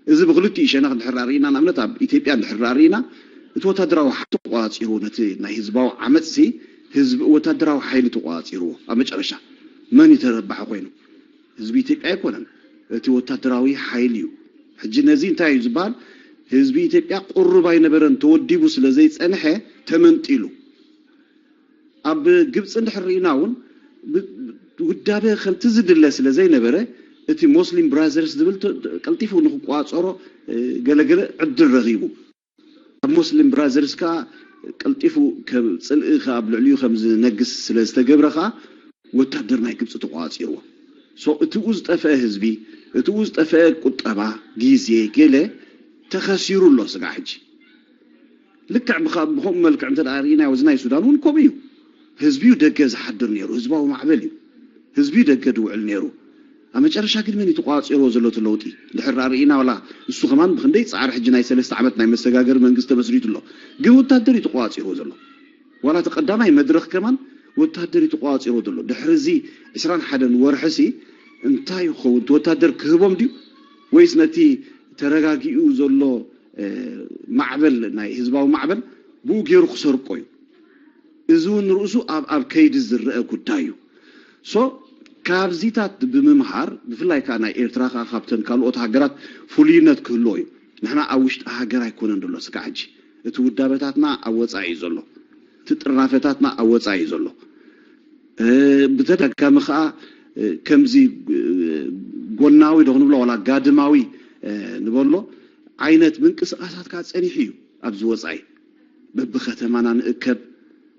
እዚ ብክልቲኡ ሸነኽ እንድሕር ርኢና፣ ንኣብነት ኣብ ኢትዮጵያ እንድሕር ርኢና፣ እቲ ወታደራዊ ሓይሊ ተቋፂሩ፣ ነቲ ናይ ህዝባዊ ዓመፅሲ ህዝቢ ወታደራዊ ሓይሊ ተቋፂርዎ። ኣብ መጨረሻ መን እዩ ተረባሒ ኮይኑ? ህዝቢ ኢትዮጵያ ኣይኮነን፣ እቲ ወታደራዊ ሓይሊ እዩ። ሕጂ ነዚ እንታይ እዩ ዝበሃል? ህዝቢ ኢትዮጵያ ቅሩብ ኣይነበረን፣ ተወዲቡ ስለ ዘይፀንሐ ተመንጢሉ። ኣብ ግብፂ እንድሕር ርኢና እውን ውዳበ ከምቲ ዝድለ ስለ ዘይነበረ፣ እቲ ሞስሊም ብራዘርስ ዝብል ቀልጢፉ ንክቋፀሮ ገለገለ ዕድል ረኺቡ። ኣብ ሞስሊም ብራዘርስ ከዓ ቀልጢፉ ጽልኢ ኣብ ልዕሊኡ ከም ዝነግስ ስለ ዝተገብረ ከዓ ወታደር ናይ ግብፂ ተቋፂርዎ። ሶ እቲኡ ዝጠፈአ ህዝቢ፣ እቲኡ ዝጠፈአ ቁጠባ፣ ግዜ ገለ ተኸሲሩ ኣሎ ስጋዕ ሕጂ። ልክዕ ብኸምኡ መልክዕ እንተ ርኢናዮ እዚ ናይ ሱዳን እውን ከምኡ እዩ። ህዝቢ እዩ ደገ ዝሓድር ነይሩ፣ ህዝባዊ ማዕበል እዩ። ህዝቢ ደገ ድውዕል ነይሩ። ኣብ መጨረሻ ግን መን እዩ ተቋፂርዎ ዘሎ እቲ ለውጢ? ድሕር ርኢና ዋላ እሱ ከማን ብክንደይ ፃዕሪ ሕጂ ናይ ሰለስተ ዓመት ናይ መሰጋገሪ መንግስቲ ተመስሪቱ ኣሎ። ግን ወታደር እዩ ተቋፂርዎ ዘሎ። ዋላ እቲ ቀዳማይ መድረኽ ከማን ወታደር እዩ ተቋፂርዎ ዘሎ። ድሕሪ እዚ ዕስራን ሓደን ወርሒ ሲ እንታይ ይኸውን? እቲ ወታደር ክህቦም ድዩ? ወይስ ነቲ ተረጋጊኡ ዘሎ ማዕበል፣ ናይ ህዝባዊ ማዕበል ብኡ ገይሩ ክሰርቆ እዩ? እዚ እውን ርእሱ ኣብ ኣብ ከይዲ ዝረአ ጉዳይ እዩ። ሶ ካብዚታት ብምምሃር፣ ብፍላይ ከዓ ናይ ኤርትራ ከዓ ካብተን ካልኦት ሃገራት ፍሉይነት ክህልዎ እዩ። ንሕና ኣብ ውሽጢ ሃገር ኣይኮነን ዘሎ ስጋዕ ሕጂ። እቲ ውዳበታትና ኣብ ወፃኢ እዩ ዘሎ። እቲ ጥርናፈታትና ኣብ ወፃኢ እዩ ዘሎ። ብተደጋጋሚ ከዓ ከምዚ ጎናዊ ዶ ክንብሎ ዋላ ጋድማዊ ንበሎ ዓይነት ምንቅስቃሳት ከዓ ፀኒሑ እዩ ኣብዚ ወፃኢ። በብከተማና ንእከብ፣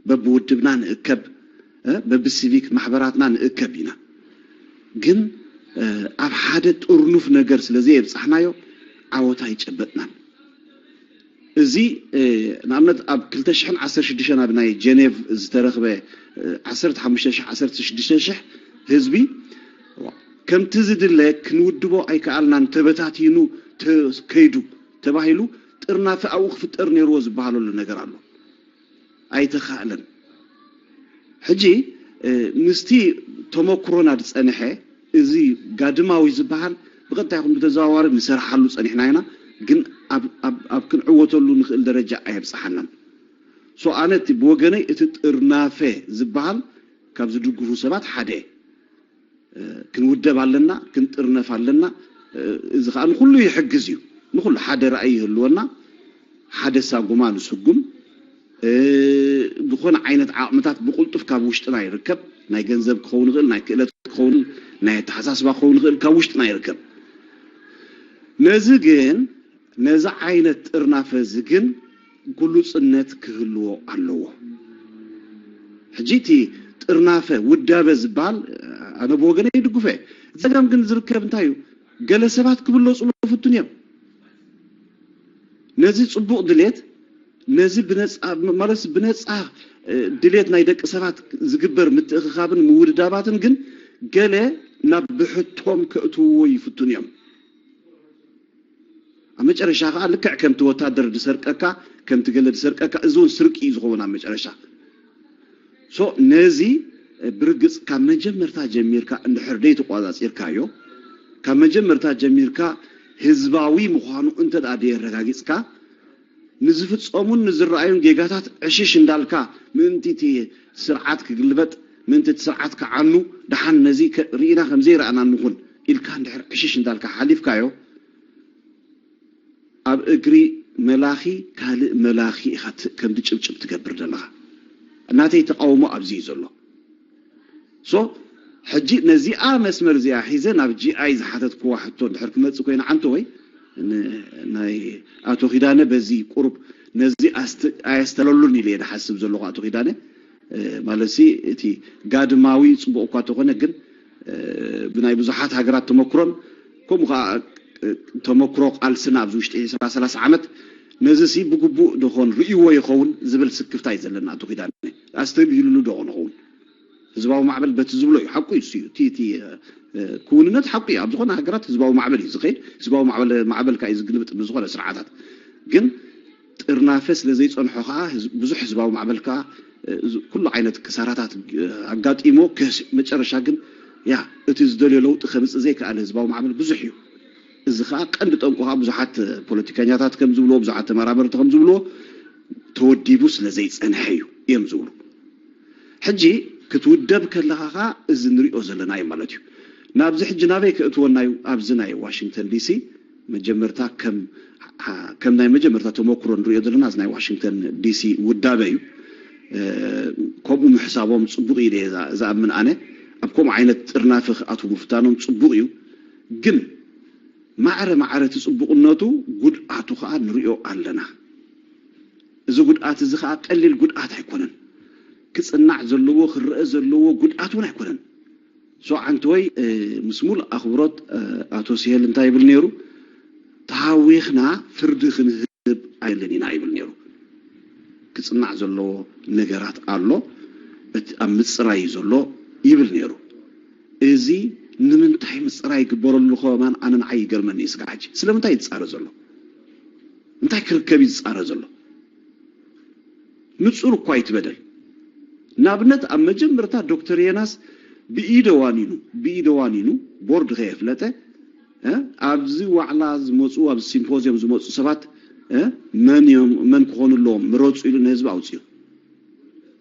በብውድብና ንእከብ፣ በብሲቪክ ማሕበራትና ንእከብ ኢና። ግን ኣብ ሓደ ጥርኑፍ ነገር ስለ ዘየብፃሕናዮ ዓወት ኣይጨበጥናን። እዚ ንኣብነት ኣብ ክልተ ሽሕን ዓሰርተ ሽዱሽተን ኣብ ናይ ጀኔቭ ዝተረኽበ ዓሰርተ ሓሙሽተ ሽሕ ዓሰርተ ሽዱሽተ ሽሕ ህዝቢ ከምቲ ዝድለ ክንውድቦ ኣይከኣልናን፣ ተበታቲኑ ከይዱ ተባሂሉ ጥርናፈ ኣብኡ ክፍጠር ነይርዎ ዝበሃለሉ ነገር ኣሎ። ኣይተኻእለን። ሕጂ ምስቲ ተመክሮና ዝፀንሐ እዚ ጋድማዊ ዝበሃል ብቐጥታ ይኹን ብተዘዋዋሪ ንሰርሓሉ ፀኒሕና ኢና፣ ግን ኣብ ክንዕወተሉ ንኽእል ደረጃ ኣየብፅሓናን። ሶ ኣነ እቲ ብወገነይ እቲ ጥርናፈ ዝበሃል ካብ ዝድግፉ ሰባት ሓደ ክንውደብ ኣለና፣ ክንጥርነፍ ኣለና። እዚ ከዓ ንኩሉ ይሕግዝ እዩ። ንኩሉ ሓደ ራእይ ይህልወና፣ ሓደ ሳጉማ ንስጉም። ዝኾነ ዓይነት ዓቕምታት ብቁልጡፍ ካብ ውሽጥና ይርከብ። ናይ ገንዘብ ክኸውን ይኽእል፣ ናይ ክእለት ክኸውን፣ ናይ ኣተሓሳስባ ክኸውን ይኽእል፣ ካብ ውሽጥና ይርከብ። ነዚ ግን ነዚ ዓይነት ጥርናፈ እዚ ግን ግሉጽነት ክህልዎ ኣለዎ። ሕጂ እቲ ጥርናፈ ውዳበ ዝበሃል ኣነ ብወገነ ይድግፎ እየ። ጸገም ግን ዝርከብ እንታይ እዩ? ገለ ሰባት ክብለጹ ፍቱን እዮም። ነዚ ጽቡቕ ድሌት ነዚ ብነጻ ማለት ብነጻ ድሌት ናይ ደቂ ሰባት ዝግበር ምትእኽኻብን ምውድዳባትን ግን ገለ ናብ ብሕቶም ከእትውዎ ይፍቱን እዮም። ኣብ መጨረሻ ከዓ ልክዕ ከምቲ ወታደር ዝሰርቀካ ከምቲ ገለ ዝሰርቀካ፣ እዚ እውን ስርቂ እዩ ዝኸውን ኣብ መጨረሻ። So ነዚ ብርግጽ ካብ መጀመርታ ጀሚርካ እንድሕር ደይ ተቋጻጺርካዮ፣ ካብ መጀመርታ ጀሚርካ ህዝባዊ ምዃኑ እንተ ደኣ ደየረጋጊጽካ፣ ንዝፍጸሙን ንዝረኣዩን ጌጋታት ዕሽሽ እንዳልካ፣ ምእንቲ እቲ ስርዓት ክግልበጥ፣ ምእንቲ እቲ ስርዓት ክዓኑ፣ ደሓን ነዚ ከ- ርኢና ከም ዘይረኣና ንኹን ኢልካ እንድሕር ዕሽሽ እንዳልካ ሓሊፍካዮ፣ ኣብ እግሪ መላኺ ካልእ መላኺ ኢኻ ት- ከም ድጭብጭብ ትገብር ዘለኻ። ናተይ ተቃውሞ ኣብዚ እዩ ዘሎ። So ሕጂ ነዚኣ መስመር እዚኣ ሒዘ ናብ ጂ ኣይ ዝሓተትክዋ ሕቶ እንድሕር ክመጽእ ኮይነ ዓንተ ወይ ን- ናይ ኣቶ ኪዳነ በዚ ቁሩብ ነዚ ኣስተ- ኣየስተለሉን ኢለ እየ ዝሓስብ ዘለኹ ኣቶ ኪዳነ። ማለትሲ እቲ ጋድማዊ ጽቡቕ እኳ እንተኾነ ግን ብናይ ብዙሓት ሃገራት ተመክሮን ከምኡ ከዓ ተመክሮ ቃልስና ኣብዚ ውሽጢ ዕስራ ሰላሳ ዓመት ነዚ ሲ ብግቡእ ዶ ኾን ርእይዎ ይኸውን ዝብል ስክፍታ እዩ ዘለና። ኣቶ ኪዳነ ኣስተብሂሉሉ ዶ ኾን ኸውን? ህዝባዊ ማዕበል በቲ ዝብሎ እዩ። ሓቁ እዩ እሱ እዩ። እቲ እቲ ክውንነት ሓቁ እዩ። ኣብ ዝኾነ ሃገራት ህዝባዊ ማዕበል እዩ ዝኸይድ። ህዝባዊ ማዕበል ማዕበል ከዓ እዩ ዝግልብጥ ብዝኾነ ስርዓታት። ግን ጥርናፈ ስለ ዘይጸንሖ ከዓ ብዙሕ ህዝባዊ ማዕበል ከዓ ኩሉ ዓይነት ክሳራታት ኣጋጢሞ መጨረሻ ግን ያ እቲ ዝደልዮ ለውጢ ከምፅእ ዘይከኣለ ህዝባዊ ማዕበል ብዙሕ እዩ። እዚ ከዓ ቀንዲ ጠንቁ ከዓ ብዙሓት ፖለቲከኛታት ከም ዝብልዎ፣ ብዙሓት ተመራመርቲ ከም ዝብልዎ ተወዲቡ ስለ ዘይፀንሐ እዩ እዮም ዝብሉ። ሕጂ ክትውደብ ከለኻ ከዓ እዚ ንሪኦ ዘለና እዩ ማለት እዩ። ናብዚ ሕጂ ናበይ ከእትወና እዩ? ኣብዚ ናይ ዋሽንግተን ዲሲ መጀመርታ ከም ከም ናይ መጀመርታ ተመክሮ ንሪኦ ዘለና እዚ ናይ ዋሽንግተን ዲሲ ውዳበ እዩ። ከምኡ ምሕሳቦም ፅቡቕ እዩ ዝኣምን ኣነ። ኣብ ከምኡ ዓይነት ጥርናፈ ክኣትዉ ምፍታኖም ፅቡቕ እዩ። ግን ማዕረ ማዕረ እቲ ፅቡቕነቱ ጉድኣቱ ከዓ ንሪኦ ኣለና። እዚ ጉድኣት እዚ ከዓ ቀሊል ጉድኣት ኣይኮነን። ክፅናዕ ዘለዎ ክረአ ዘለዎ ጉድኣት እውን ኣይኮነን። ሶ ዓንተወይ ምስ ሙሉእ ኣኽብሮት ኣቶ ስሄል እንታይ ይብል ነይሩ? ተሃዊኽና ፍርዲ ክንህብ ኣይልን ኢና ይብል ነይሩ። ክፅናዕ ዘለዎ ነገራት ኣሎ። እቲ ኣብ ምፅራይ እዩ ዘሎ ይብል ነይሩ። እዚ ንምንታይ ምፅራይ ይግበረሉ ከማን ኣነ ንዓይ ይገርመኒ እዩ ስጋዕ ሕጂ። ስለምንታይ ይፃረ ዘሎ? እንታይ ክርከብ እዩ ዝፃረ ዘሎ? ንፁር እኳ ይትበደል። ንኣብነት ኣብ መጀመርታ ዶክተር ዮናስ ብኢደ ዋኒኑ ብኢደ ዋኒኑ ቦርድ ከየፍለጠ ኣብዚ ዋዕላ ዝመፁ ኣብዚ ሲምፖዚየም ዝመፁ ሰባት መን እዮም መን ክኾኑ ኣለዎም ምረፁ ኢሉ ንህዝቢ ኣውፅኡ።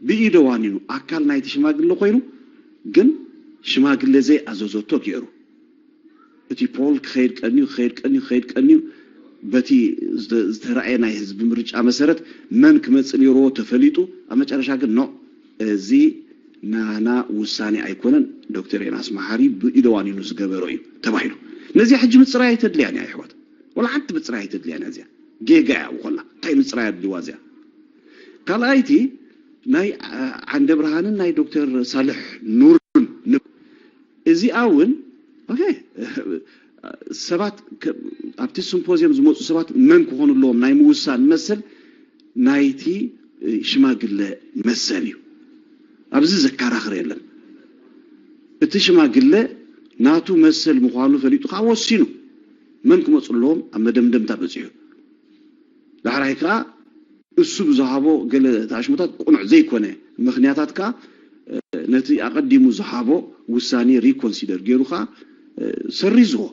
ብኢደ ዋኒኑ ኣካል ናይቲ ሽማግለ ኮይኑ ግን ሽማግለ ዘይኣዘዘቶ ገይሩ። እቲ ፖል ክኸይድ ቀንዩ ክኸይድ ቀንዩ ክኸይድ ቀንዩ በቲ ዝተረኣየ ናይ ህዝቢ ምርጫ መሰረት መን ክመፅእ ነይርዎ ተፈሊጡ ኣብ መጨረሻ ግን ኖ እዚ ናና ውሳኔ ኣይኮነን ዶክተር ዮናስ መሓሪ ብኢደዋኒኑ ዝገበሮ እዩ ተባሂሉ። ነዚያ ሕጂ ምፅራይ ኣይተድልያን እያ ይሕዋት። ወላ ሓንቲ ምፅራይ ኣይተድልያን እያ እዚኣ ጌጋ እያ ብኮላ እንታይ ምፅራይ ኣድልዋ እዚኣ። ካልኣይቲ ናይ ዓንደ ብርሃንን ናይ ዶክተር ሳልሕ ኑርን እዚኣ እውን ኦኬ ሰባት ኣብቲ ሲምፖዚየም ዝመፁ ሰባት መን ክኾኑ ኣለዎም ናይ ምውሳን መሰል ናይቲ ሽማግለ መሰል እዩ። ኣብዚ ዘከራኽር የለን። እቲ ሽማግለ ናቱ መሰል ምዃኑ ፈሊጡ ከዓ ወሲኑ መን ክመፁ ኣለዎም ኣብ መደምደምታ በፂሑ። ዳሕራይ ከዓ እሱ ብዝሃቦ ገለ ተኣሽሙታት ቅኑዕ ዘይኮነ ምኽንያታት ከዓ ነቲ ኣቐዲሙ ዝሃቦ ውሳኔ ሪኮንሲደር ገይሩ ከዓ ሰሪዝዎ።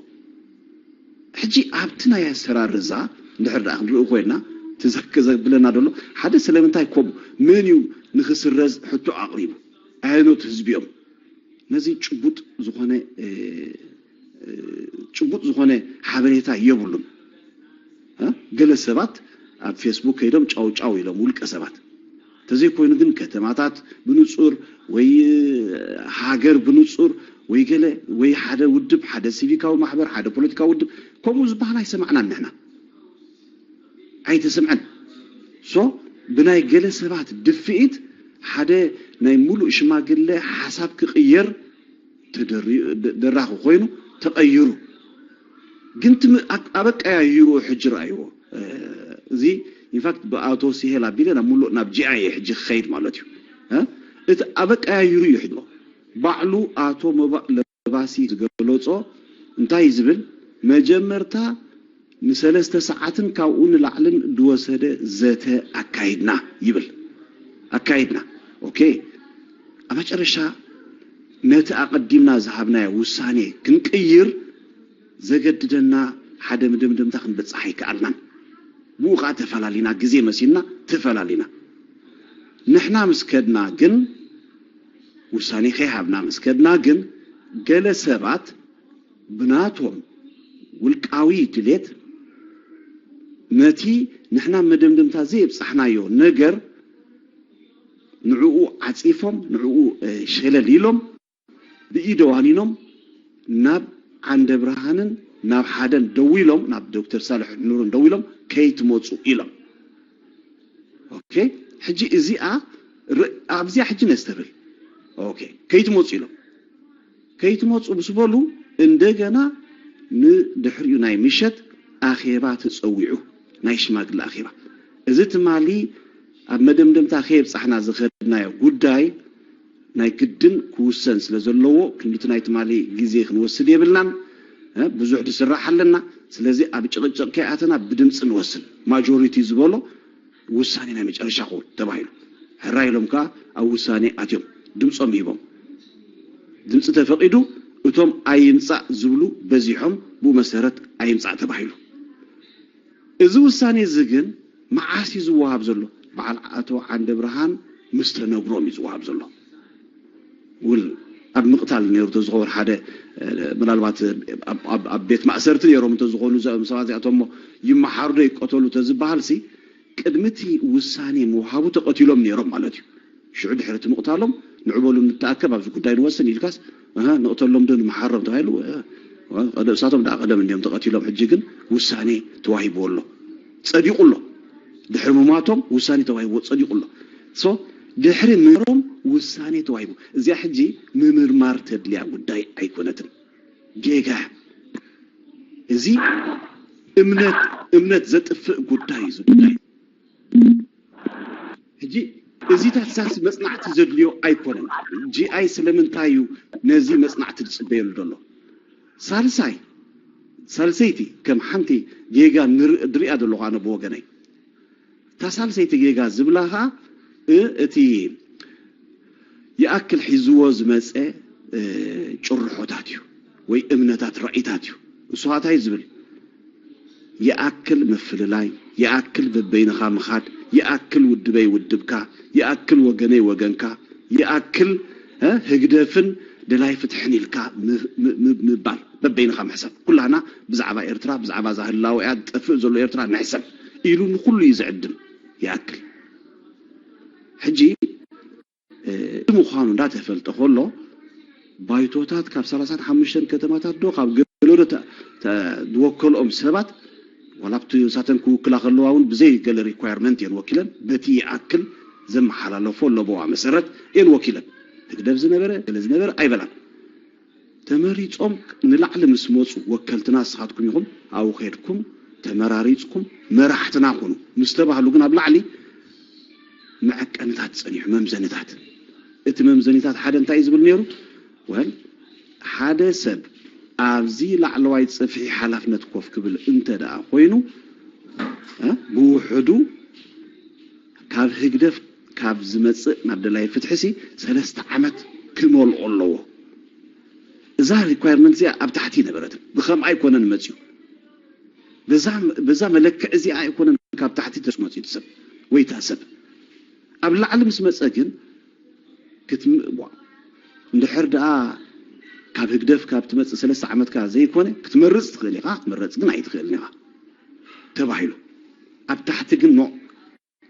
ሕጂ ኣብቲ ናይ ኣሰራርዛ እንድሕር ደኣ ክንርኢ ኮይንና ትዘክ ዘብለና ደሎ ሓደ ስለምንታይ ከምኡ መን እዩ ንክስረዝ ሕቶ ኣቕሪቡ ኣየኖት ህዝቢ እዮም ነዚ ጭቡጥ ዝኾነ ጭቡጥ ዝኾነ ሓበሬታ የብሉን። ገለ ሰባት ኣብ ፌስቡክ ከይዶም ጫው ጫው ኢሎም ውልቀ ሰባት ተዘይኮይኑ ግን ከተማታት ብንጹር ወይ ሃገር ብንጹር ወይ ገለ ወይ ሓደ ውድብ ሓደ ሲቪካዊ ማሕበር ሓደ ፖለቲካዊ ውድብ ከምኡ ዝበሃል ኣይሰማዕናን ንሕና ኣይተሰምዐን። ሶ ብናይ ገለ ሰባት ድፍኢት ሓደ ናይ ሙሉእ ሽማግለ ሓሳብ ክቕየር ደራኺ ኮይኑ ተቐይሩ ግን ኣበቀያይሩ ሕጂ ረኣይዎ እዚ ኢንፋክት ብኣቶ ሲሄል ኣቢለ ናብ ሙሉእ ናብ ጂኣይ ሕጂ ክኸይድ ማለት እዩ። እቲ ኣበቀያይሩ እዩ ሕጂ ባዕሉ ኣቶ መባእ ለባሲ ዝገለጾ እንታይ ዝብል መጀመርታ ንሰለስተ ሰዓትን ካብኡ ንላዕልን ዝወሰደ ዘተ ኣካይድና ይብል። ኣካይድና። ኦኬ። ኣብ መጨረሻ ነቲ ኣቐዲምና ዝሃብናዮ ውሳኔ ክንቅይር ዘገድደና ሓደ ምድምድምታ ክንበጽሕ ኣይከኣልናን። ብኡ ኸዓ ተፈላሊና፣ ግዜ መሲልና ተፈላሊና። ንሕና ምስ ከድና ግን፣ ውሳኔ ከይሃብና ምስ ከድና ግን፣ ገለ ሰባት ብናቶም ውልቃዊ ድሌት ነቲ ንሕና መደምደምታ ዘየብጻሕናዮ ነገር ንዕኡ ዓጺፎም፣ ንዕኡ ሸለል ኢሎም፣ ብኢደ ዋኒኖም ናብ ዓንደ ብርሃንን ናብ ሓደን ደዊሎም፣ ናብ ዶክተር ሳልሕ ኑርን ደዊሎም፣ ከይትመፁ ኢሎም። ኦኬ፣ ሕጂ እዚኣ ር- ኣብዚኣ ሕጂ ነስተብል። ኦኬ፣ ከይትመፁ ኢሎም። ከይትመፁ ምስ በሉ፣ እንደገና ንድሕሪኡ ናይ ምሸት ኣኼባ ተፀዊዑ፣ ናይ ሽማግለ ኣኼባ። እዚ ትማሊ ኣብ መደምደምታ ከየብፃሕና ዝኸድናዮ ጉዳይ ናይ ግድን ክውሰን ስለ ዘለዎ፣ ክንድቲ ናይ ትማሊ ግዜ ክንወስድ የብልናን። እ፣ ብዙሕ ዝስራሕ ኣለና። ስለዚ ኣብ ጭቕጭቕ ከይኣተና ብድምፂ ንወስን። ማጆሪቲ ዝበሎ ውሳኔ ናይ መጨረሻ ክኸውን ተባሂሉ። ሕራይ ኢሎም ከኣ ኣብ ውሳኔ ኣትዮም፣ ድምፆም ሂቦም። ድምፂ ተፈቒዱ፣ እቶም ኣይምፃእ ዝብሉ በዚሖም፣ ብኡ መሰረት ኣይምፃእ ተባሂሉ። እዚ ውሳኔ እዚ ግን መዓስ እዩ ዝወሃብ ዘሎ? በዓል ኣቶ ዓንደ ብርሃን ምስ ተነግሮም እዩ ዝወሃብ ዘሎ። ውል ኣብ ምቕታል ነይሩ ተዝኸውን ሓደ፣ እ፣ ምናልባት ኣብ- ኣብ- ኣብ ቤት ማእሰርቲ ነይሮም እንተዝኾኑ እዞም ሰባት እዚኣቶም እሞ ይመሓሩ ዶ ይቀተሉ ተዝበሃል ሲ፣ ቅድሚ እቲ ውሳኔ ምውሃቡ ተቐቲሎም ነይሮም ማለት እዩ። ሽዑ ድሕሪ እቲ ምቕታሎም ንዑ በሉ ንተኣከብ ኣብዚ ጉዳይ ንወስን ኢልካስ፣ ኣሃ፣ ንቕተሎም ዶ ንምሓሮም ተባሂሉ፣ እ፣ እ፣ እሳቶም ደኣ ቀደም እንዲዮም ተቐቲሎም። ሕጂ ግን ውሳኔ ተዋሂብዎ ኣሎ፣ ጸዲቑ ኣሎ። ድሕሪ ምሟቶም ውሳኔ ተዋሂብዎ ጸዲቑ ኣሎ። ሶ ድሕሪ ምሮም ውሳኔ ተዋሂቡ። እዚኣ ሕጂ ምምርማር ተድልያ ጉዳይ ኣይኮነትን። ጌጋ። እዚ እምነት እምነት ዘጥፍእ ጉዳይ እዩ። እዚ ጉዳይ ሕጂ እዚታት ሳስ መጽናዕቲ ዘድልዮ ኣይኮነን። ጂ ኣይ ስለምንታይ እዩ ነዚ መጽናዕቲ ዝጽበየሉ ዘሎ? ሳልሳይ ሳልሰይቲ ከም ሓንቲ ጌጋ ንር- ድሪኣ ዘለኹ ኣነ ብወገነይ። እታ ሳልሰይቲ ጌጋ ዝብላ ኸዓ እ- እቲ ይኣክል ሒዝዎ ዝመፀ እ፣ ጭርሖታት እዩ ወይ እምነታት ራእይታት እዩ። እሱ ኸዓ እንታይ ዝብል? ይኣክል ምፍልላይ፣ ይኣክል በበይንኻ ምኻድ፣ ይኣክል ውድበይ ውድብካ፣ ይኣክል ወገነይ ወገንካ፣ ይኣክል እ፣ ህግደፍን ደላይ ፍትሕን ኢልካ ም- ም- ም- ምባል፣ በበይንኻ ምሕሳብ። ኩላህና ብዛዕባ ኤርትራ፣ ብዛዕባ እዛ ህላወ እያ ዝጠፍእ ዘሎ ኤርትራ ንሕሰብ ኢሉ ንኹሉ እዩ ዝዕድም። ይኣክል ሕጂ እ፣ ምዃኑ እንዳተፈልጠ ከሎ፣ ባይቶታት ካብ ሰላሳን ሓሙሽተን ከተማታት ዶ ካብ ገለ ዶ ተ- ተ- ዝወከልኦም ሰባት፣ ዋላ ኣብቲ ንሳተን ክውክላ ከለዋ እውን ብዘይ ገለ ሪኳየርመንት እየን ወኪለን፣ በቲ ይኣክል ዘመሓላለፎ ለበዋ መሰረት እየን ወኪለን። ህግደፍ ዝነበረ ገለ ዝነበረ ኣይበላን። ተመሪጾም ንላዕሊ ምስ መጹ፣ ወከልትና ንስኻትኩም ኢኹም፣ ኣብኡ ከድኩም ተመራሪጽኩም መራሕትና ኩኑ ምስ ተባህሉ ግን ኣብ ላዕሊ መዐቀንታት ጸኒሑ፣ መምዘንታት። እቲ መምዘኒታት ሓደ እንታይ እዩ ዝብል ነይሩ? ወል ሓደ ሰብ ኣብዚ ላዕለዋይ ጽፍሒ ሓላፍነት ኮፍ ክብል እንተ ደኣ ኮይኑ እ፣ ብውሕዱ ካብ ህግደፍ ካብ ዝመጽእ ናብ ደላይ ፍትሒ ሲ ሰለስተ ዓመት ክመልኦ ኣለዎ። እዛ ሪኳየርመንት እዚኣ ኣብ ታሕቲ ነበረትን ብኸምኣ ኣይኮነን መጽዩ። በዛ በዛ መለክዕ እዚኣ ኣይኮነን ካብ ታሕቲ ተስመጽዩ ሰብ ወይ እታ ሰብ ኣብ ላዕሊ ምስ መጸ ግን ክትም ዋ- እንድሕር ደኣ ካብ ህግደፍ ካብ ትመጽእ ሰለስተ ዓመትካ ዘይኮነ ክትመርጽ ትኽእል ኢኻ፣ ክትመረጽ ግን ኣይትኽእልን ኢኻ ተባሂሉ። ኣብ ታሕቲ ግን ኖ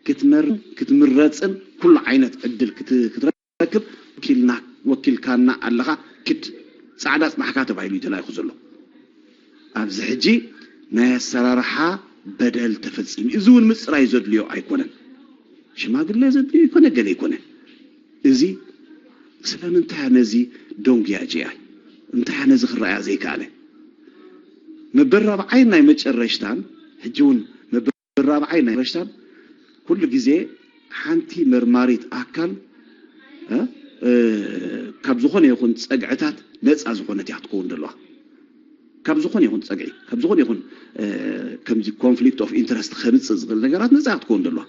ክትመር ክትምረጽን ኩሉ ዓይነት ዕድል ክት- ክትረክብ ወኪልና ወኪልካና ኣለኻ፣ ክድ ጻዕዳ ጽናሕካ ተባሂሉ እዩ ተላኢኹ ዘሎ። ኣብዚ ሕጂ ናይ ኣሰራርሓ በደል ተፈጺሙ። እዚ እውን ምጽራይ ዘድልዮ ኣይኮነን። ሽማግለ ዘድልዮ ይኮነ ገለ ይኮነ። እዚ ስለምንታይ ነዚ ዶንግያ ጂ ኣይ እንታይ ነዚ ክረኣያ ዘይከኣለ? መበል ራብዓይን ናይ መጨረሽታን፣ ሕጂ እውን መበል ራብዓይን ናይ መጨረሽታን፣ ኩሉ ግዜ ሓንቲ መርማሪት ኣካል እ፣ እ፣ ካብ ዝኾነ ይኹን ጸግዕታት ነጻ ዝኾነት እያ ክትከውን ዘለዋ። ካብ ዝኾነ ይኹን ጸግዒ፣ ካብ ዝኾነ ይኹን ከምዚ conflict of interest ከምጽእ ዝኽእል ነገራት ነጻ ክትከውን ዘለዋ።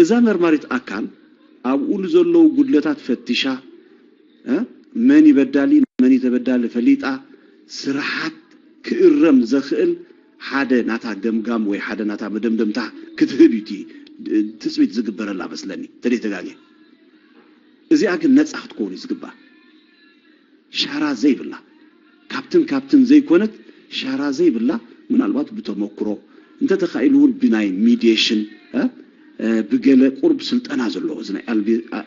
እዛ መርማሪት ኣካል ኣብኡ ንዘለዉ ጉድለታት ፈቲሻ፣ መን ይበዳሊ መን ተበዳሊ ፈሊጣ፣ ስርሓት ክእረም ዘኽእል ሓደ ናታ ገምጋም ወይ ሓደ ናታ መደምደምታ ክትህብ እዩ ትጽቢት ዝግበረላ መስለኒ፣ ተደይተጋግየ። እዚኣ ግን ነጻ ክትከውን እዩ ዝግባእ። ሻራ ዘይብላ፣ ካብትን ካብትን ዘይኮነት፣ ሻራ ዘይብላ፣ ምናልባት ብተመክሮ፣ እንተተኻኢሉ እውን ብናይ ሚድየሽን፣ ብገለ ቁርብ ስልጠና ዘለዎ፣ እዚ ናይ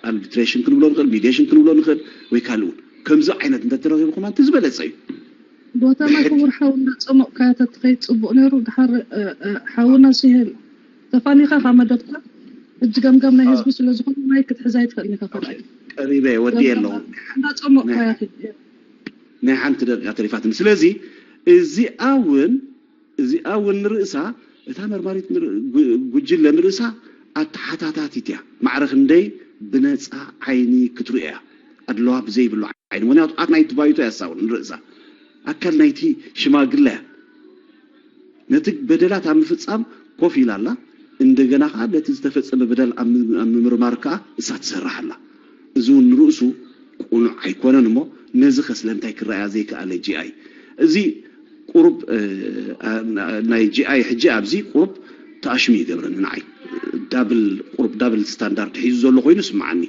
ኣርቢትሬሽን ክንብሎ ንኽእል፣ ሚድየሽን ክንብሎ ንኽእል፣ ወይ ካልእ እውን ከምዚ ዓይነት እንተተረኺቡ ከማን እቲ ዝበለፀ እዩ። ቦታና ክቡር ሓው እንዳፀሞቕካ ተትኸይድ ፅቡቕ ነይሩ። ድሓር ሓውና ስሄል ተፋኒኻ ካብ መደብካ፣ እጅ ገምጋም ናይ ህዝቢ ስለዝኾነ ማይክ ክትሕዝ ኣይትኽእልን ኢኻ። ካልኣይ ቀሪበ ወዲ ኣለዉ እንዳፀሞቕካ ያኺ ናይ ሓንቲ ደቂቃ ተሪፋትኒ። ስለዚ እዚኣ እውን እዚኣ እውን ንርእሳ እታ መርማሪት ጉጅለ ንርእሳ ኣተሓታታቲት እያ። ማዕረ ክንደይ ብነፃ ዓይኒ ክትርእያ ኣድለዋ ብዘይብሉ ዓይኒ። ምክንያቱ ኣካል ናይቲ ባይቶ እያ ሳውን ንርእሳ ኣካል ናይቲ ሽማግለ እያ። ነቲ በደላት ኣብ ምፍፃም ኮፍ ኢላ ኣላ። እንደገና ከዓ ነቲ ዝተፈፀመ በደል ኣብ ምምርማር ከዓ እሳ ትሰርሕ ኣላ። እዚ እውን ንርእሱ ቁኑዕ ኣይኮነን እሞ ነዚ ከ ስለምንታይ ክረኣያ ዘይከኣለ ጂኣይ? እዚ ቁሩብ ናይ ጂኣይ ሕጂ ኣብዚ ቁሩብ ተኣሽሙ ይገብረኒ ንዓይ። ዳብል ቁሩብ ዳብል ስታንዳርድ ሒዙ ዘሎ ኮይኑ ስምዓኒ።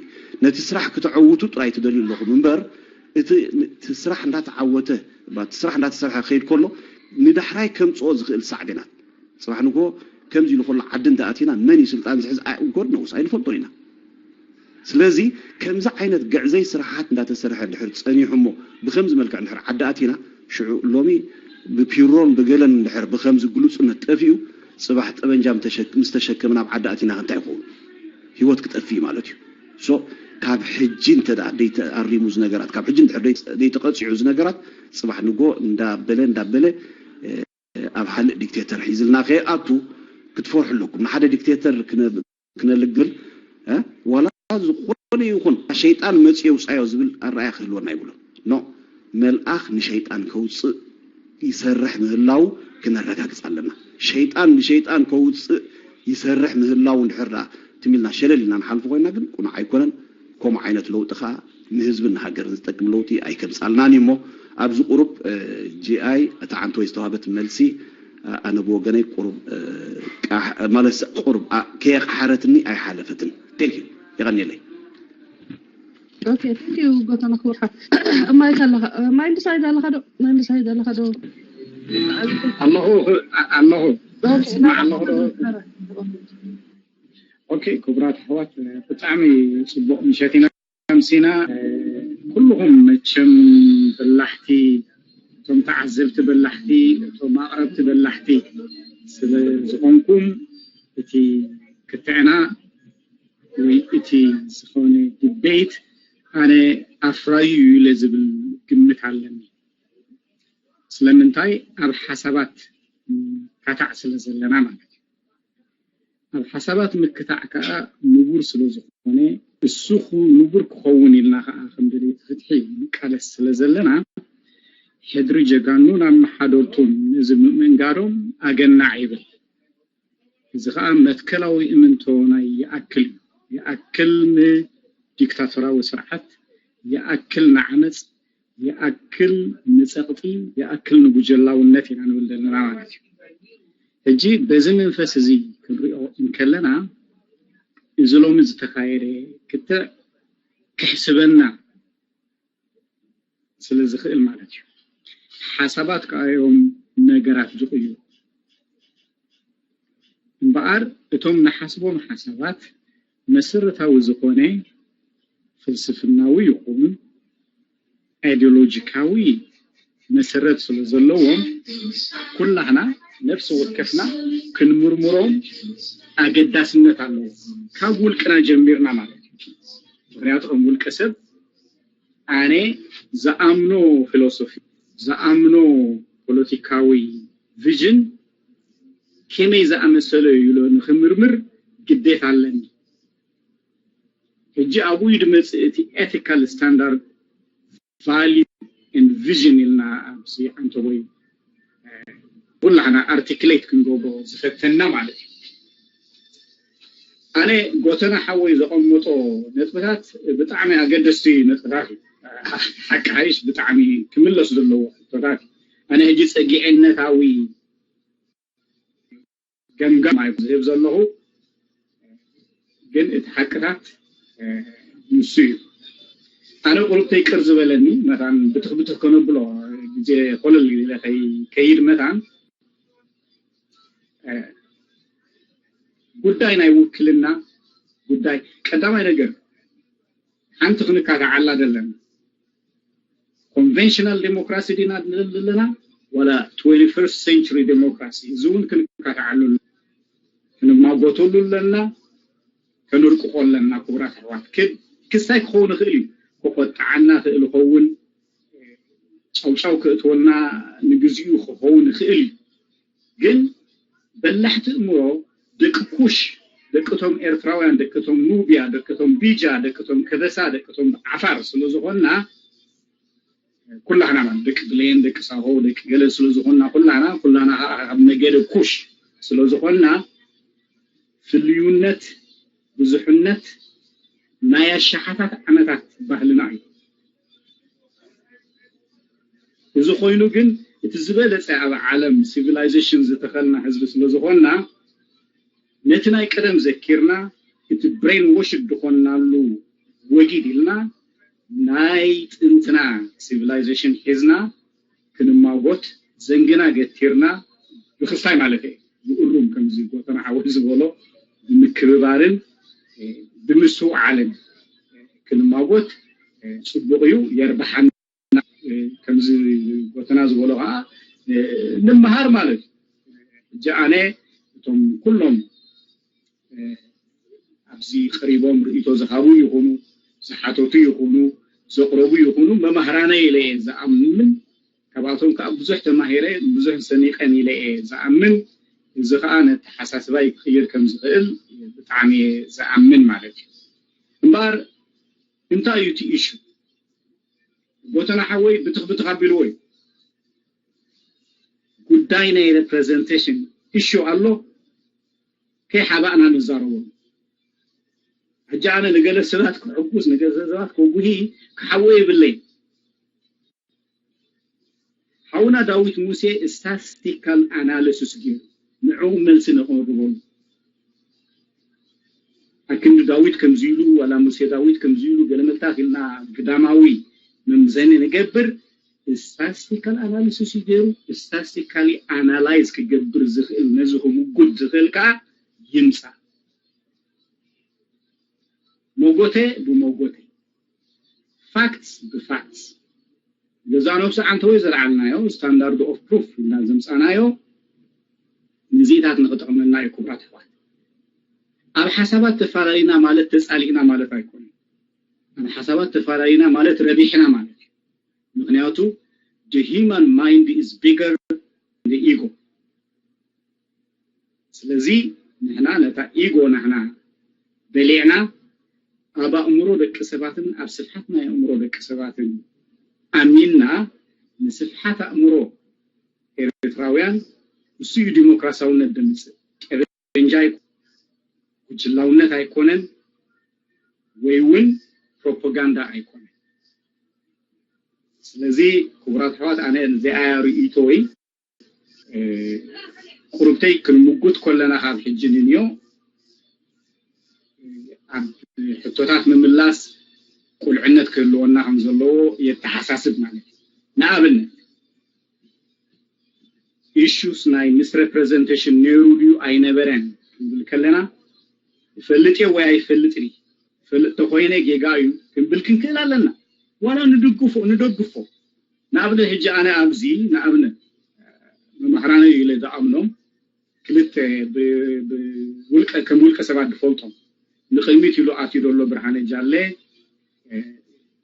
ነቲ ስራሕ ክተዐውቱ ጥራይ ትደልዩ ኣለኹም እምበር እቲ ስራሕ እንዳተዓወተ እቲ ስራሕ እንዳተሰርሐ ክኸይድ ከሎ ንዳሕራይ ከምፅኦ ዝኽእል ሳዕቤናት ፅባሕ ንግሆ ከምዚ ኢሉ ከሎ ዓዲ እንተኣቲና መን እዩ ስልጣን ዝሕዝ ጎድ ነውስ ኣይንፈልጦን ኢና። ስለዚ ከምዚ ዓይነት ግዕዘይ ስራሓት እንዳተሰርሐ እንድሕር ፀኒሑ እሞ ብከምዚ መልክዕ እንድሕር ዓዲ ኣቲና ሽዑ ሎሚ ብፒሮን ብገለን እንድሕር ብከምዚ ግሉፅነት ጠፊኡ ፅባሕ ጠበንጃ ምስ ተሸከምና ኣብ ዓዲ ኣቲና እንታይ ይኸውን? ህይወት ክጠፍእ ማለት እዩ። ሶ ካብ ሕጂ እንተ ደኣ ደይተኣሪሙ እዚ ነገራት ካብ ሕጂ እንድሕር ደይተቐፂዑ እዚ ነገራት ፅባሕ ንጎ እንዳበለ እንዳበለ ኣብ ሓልእ ዲክቴተር ሒዝልና ከይኣቱ ክትፈርሑ ኣለኩም። ንሓደ ዲክቴተር ክነልግል ዋላ ዝኾነ ይኹን ሸይጣን መፅዮ ውፃዮ ዝብል ኣረኣያ ክህልወና ይብሉን። ኖ መልኣኽ ንሸይጣን ከውፅእ ይሰርሕ ምህላው ክነረጋግፅ ኣለና። ሸይጣን ንሸይጣን ከውፅእ ይሰርሕ ምህላው እንድሕር ደኣ ትም ኢልና ሸለል ኢልና ንሓልፎ ኮይና ግን ቁኑዕ ኣይኮነን። ከምኡ ዓይነት ለውጢ ከዓ ንህዝብን ንሃገርን ዝጠቅም ለውጢ ኣይከምፃልናን እዩ እሞ ኣብዚ ቁሩብ ጂኣይ እታ ዓንተወይ ዝተዋህበት መልሲ ኣነ ብወገነይ ቁሩብ ማለት ቁሩብ ከየቕሓረትኒ ኣይሓለፈትን። ቴንክ ዩ የቐንየለይ። ኦኬ ቴንክ ዩ ጎተና ክቡር ሓ ማይክ ኣለኻ ማይንድ ሳይድ ኣለኻ ዶ ማይንድ ሳይድ ኣለኻ ዶ ኣለኹ ኣለኹ ስማዕ ኣለኹ ዶ ኦኬ ክቡራት ኣሕዋት ብጣዕሚ ፅቡቕ ምሸት ኢና ከምሲና ኩልኹም መቸም በላሕቲ እቶም ተዓዘብቲ በላሕቲ እቶም ኣቕረብቲ በላሕቲ ስለ ዝኾንኩም እቲ ክትዕና ወይ እቲ ዝኾነ ዲቤት ኣነ ኣፍራዩ እዩ ኢለ ዝብል ግምት ኣለኒ። ስለምንታይ ኣብ ሓሳባት ምክታዕ ስለ ዘለና ማለት እዩ። ኣብ ሓሳባት ምክታዕ ከዓ ንቡር ስለ ዝኾነ እሱ ንቡር ክኸውን ኢልና ከዓ ከም ደለይቲ ፍትሒ ንቃለስ ስለ ዘለና ሕድሪ ጀጋኑን ኣመሓደርቱን ነዚ ምእንጋዶም ኣገናዕ ይብል። እዚ ከዓ መትከላዊ እምንቶ ናይ ይኣክል እዩ። ይኣክል ንዲክታቶራዊ ስርዓት፣ ይኣክል ንዓመፅ፣ ይኣክል ንፀቕጢ፣ ይኣክል ንጉጀላውነት ኢና ንብል ዘለና ማለት እዩ። ሕጂ በዚ መንፈስ እዚ ክንሪኦ እንከለና እዚ ሎሚ ዝተኻየደ ክትዕ ክሕስበና ስለ ዝኽእል ማለት እዩ። ሓሳባት ከዓ እዮም ነገራት ዝቕይሩ። እምበኣር እቶም ንሓስቦም ሓሳባት መሰረታዊ ዝኾነ ፍልስፍናዊ ይኹን ኣይዲዮሎጂካዊ መሰረት ስለ ዘለዎም ኩላህና ነፍሲ ወከፍና ክንምርምሮም ኣገዳስነት ኣለዎ ካብ ውልቅና ጀሚርና ማለት እዩ። ምክንያቱ ከም ውልቀ ሰብ ኣነ ዝኣምኖ ፊሎሶፊ ዝኣምኖ ፖለቲካዊ ቪዥን ከመይ ዝኣመሰለ እዩ ኢሎ ንክምርምር ግዴታ ኣለኒ። ሕጂ ኣብኡ እዩ ድመፅእ እቲ ethical standard value and vision ኢልና ኣብዚ ዓንተቦይ ኩላህና ኣርቲክሌት ክንገብሮ ዝፈተና ማለት እዩ። ኣነ ጎተና ሓወይ ዘቐመጦ ነጥብታት ብጣዕሚ ኣገደስቲ ነጥብታት እዩ። ሓቂ ሓይሽ ብጣዕሚ ክምለስ ዘለዎ ሕቶታት እዩ። ኣነ ሕጂ ጸጊዕነታዊ ገምጋም ኣይ ዝህብ ዘለኹ፣ ግን እቲ ሓቅታት ንሱ እዩ። ኣነ ቁሩብተይ ቅር ዝበለኒ መታን ብትኽ ብትኽ ከነብሎ ግዜ ኮለል ኢለ ከይድ መታን ጉዳይ ናይ ውክልና ጉዳይ ቀዳማይ ነገር ሓንቲ ክንካታዓላ ዘለና ኮንቨንሽናል ዴሞክራሲ ዲና ዘለና ዋላ ትዌንቲ ፈርስት ሴንቹሪ ዴሞክራሲ፣ እዚ እውን ክንካታዓሉ ክንማጎተሉ ኣለና፣ ከንርቅቆ ኣለና። ክቡራት ኣሕዋት፣ ክሳይ ክኸውን ይኽእል እዩ፣ ክቆጣዓና ክእል ይኸውን፣ ጫውጫው ክእትወልና ንግዚኡ ክኸውን ይኽእል እዩ። ግን በላሕቲ እምሮ ደቂ ኩሽ፣ ደቅቶም ኤርትራውያን፣ ደቅቶም ኑብያ፣ ደቅቶም ቢጃ፣ ደቅቶም ከበሳ፣ ደቅቶም ዓፋር ስለ ዝኾንና ኩላህና ማለት ደቂ ብሌን፣ ደቂ ሳሆ፣ ደቂ ገለ ስለ ዝኾንና ኩላህና ኩላህና ካብ ነገደ ኩሽ ስለ ዝኾንና ፍልዩነት ብዙሕነት ናይ ኣሽሓታት ዓመታት ባህልና እዩ። እዚ ኮይኑ ግን እቲ ዝበለጸ ኣብ ዓለም ሲቪላይዜሽን ዝተኸልና ህዝቢ ስለ ዝኾንና ነቲ ናይ ቀደም ዘኪርና እቲ ብሬን ዎሽድ ዝኾንናሉ ወጊድ ኢልና ናይ ጥንትና ሲቪላይዜሽን ሒዝና ክንማጎት ዘንግና ገቲርና ብክስታይ ማለት እየ ዝእሩም ከምዚ ጎተና ሓወይ ዝበሎ ብምክብባርን ብምስትውዓልን ክንማጎት ፅቡቅ እዩ፣ የርብሓና። ከምዚ ጎተና ዝበሎ ከዓ ንምሃር ማለት እዩ። ሕጂ ኣነ እቶም ኩሎም ኣብዚ ቀሪቦም ርእይቶ ዝሃቡ ይኹኑ ዝሓተቱ ይኹኑ ዘቕረቡ ይኹኑ መማህራነ ኢለ እየ ዝኣምን። ካብኣቶም ከዓ ብዙሕ ተማሂረ ብዙሕ ሰኒቀን ኢለ እየ ዝኣምን። እዚ ከዓ ነተሓሳስባይ ክቕይር ከም ዝኽእል ብጣዕሚ እየ ዝኣምን ማለት እዩ። እምበኣር እንታይ እዩ እቲ ኢሹ? ጎተና ሓወይ ብትኽ ብትኽ ኣቢልዎ እዩ። ጉዳይ ናይ ሬፕሬዘንቴሽን ኢሹ ኣሎ፣ ከይሓባእና ንዛረበሉ። ሕጂ ኣነ ንገለ ሰባት ክሕጉስ ንገለ ሰባት ከጉሂ ክሓዎ የብለይ። ሓውና ዳዊት ሙሴ ስታስቲካል ኣናሊሲስ ገይሩ ንዕኡ መልሲ ነቕርበሉ። ኣክንዲ ዳዊት ከምዚ ኢሉ ዋላ ሙሴ ዳዊት ከምዚ ኢሉ ገለመልታት ኢልና ግዳማዊ መምዘኒ ንገብር። ስታስቲካል ኣናሊሲስ እዩ ገይሩ። ስታስቲካሊ ኣናላይዝ ክገብር ዝኽእል ነዚ ክምጉት ዝኽእል ከዓ ይምፃ። ሞጎተ ብሞጎተ ፋክትስ ብፋክትስ ገዛ ነብሲ ዓንተወይ ዘልዓልናዮ ስታንዳርድ ኦፍ ፕሩፍ ኢልና ዘምፃናዮ ንዚታት ንክጠቕመና እዩ። ክቡራት ኣሕዋት ኣብ ሓሳባት ተፈላለዩና ማለት ተፃሊእና ማለት ኣይኮነን። ኣብ ሓሳባት ተፈላለዩና ማለት ረቢሕና ማለት እዩ። ምክንያቱ the human mind is bigger than the ego። ስለዚ ንሕና ነታ ኢጎ ናህና በሊዕና ኣብ ኣእምሮ ደቂ ሰባትን ኣብ ስፍሓት ናይ ኣእምሮ ደቂ ሰባትን ኣሚንና ንስፍሓት ኣእምሮ ኤርትራውያን እሱ እዩ ዲሞክራሲያውነት ደምፅእ። ጠበንጃ ኣይኮነን፣ ጉጅላውነት ኣይኮነን፣ ወይ እውን ፕሮፓጋንዳ ኣይኮነን። ስለዚ ክቡራት ኣሕዋት ኣነ እዚኣ ርእይቶይ ቁሩብተይ ክንምጉት ከለና ካብ ሕጂ ንንዮ ኣብ ሕቶታት ምምላስ ቁልዕነት ክህልወና ከም ዘለዎ የተሓሳስብ ማለት እዩ። ንኣብነት ኢሹስ ናይ ምስ ሬፕሬዘንቴሽን ነይሩ ድዩ ኣይነበረን ክንብል ከለና ይፈልጥ እየ ወይ ኣይፈልጥን እየ። ይፈልጥ ተኮይነ ጌጋ እዩ ክንብል ክንክእል ኣለና። ዋላ ንድግፎ ንደግፎ ንኣብነት ሕጂ ኣነ ኣብዚ ንኣብነት መማህራነ ኢለ ዝኣምኖም ክልተ ብውልቀ ከም ውልቀ ሰባት ዝፈልጦም ንቅድሚት ኢሉ ኣትዩ ዘሎ ብርሃነ ጃለ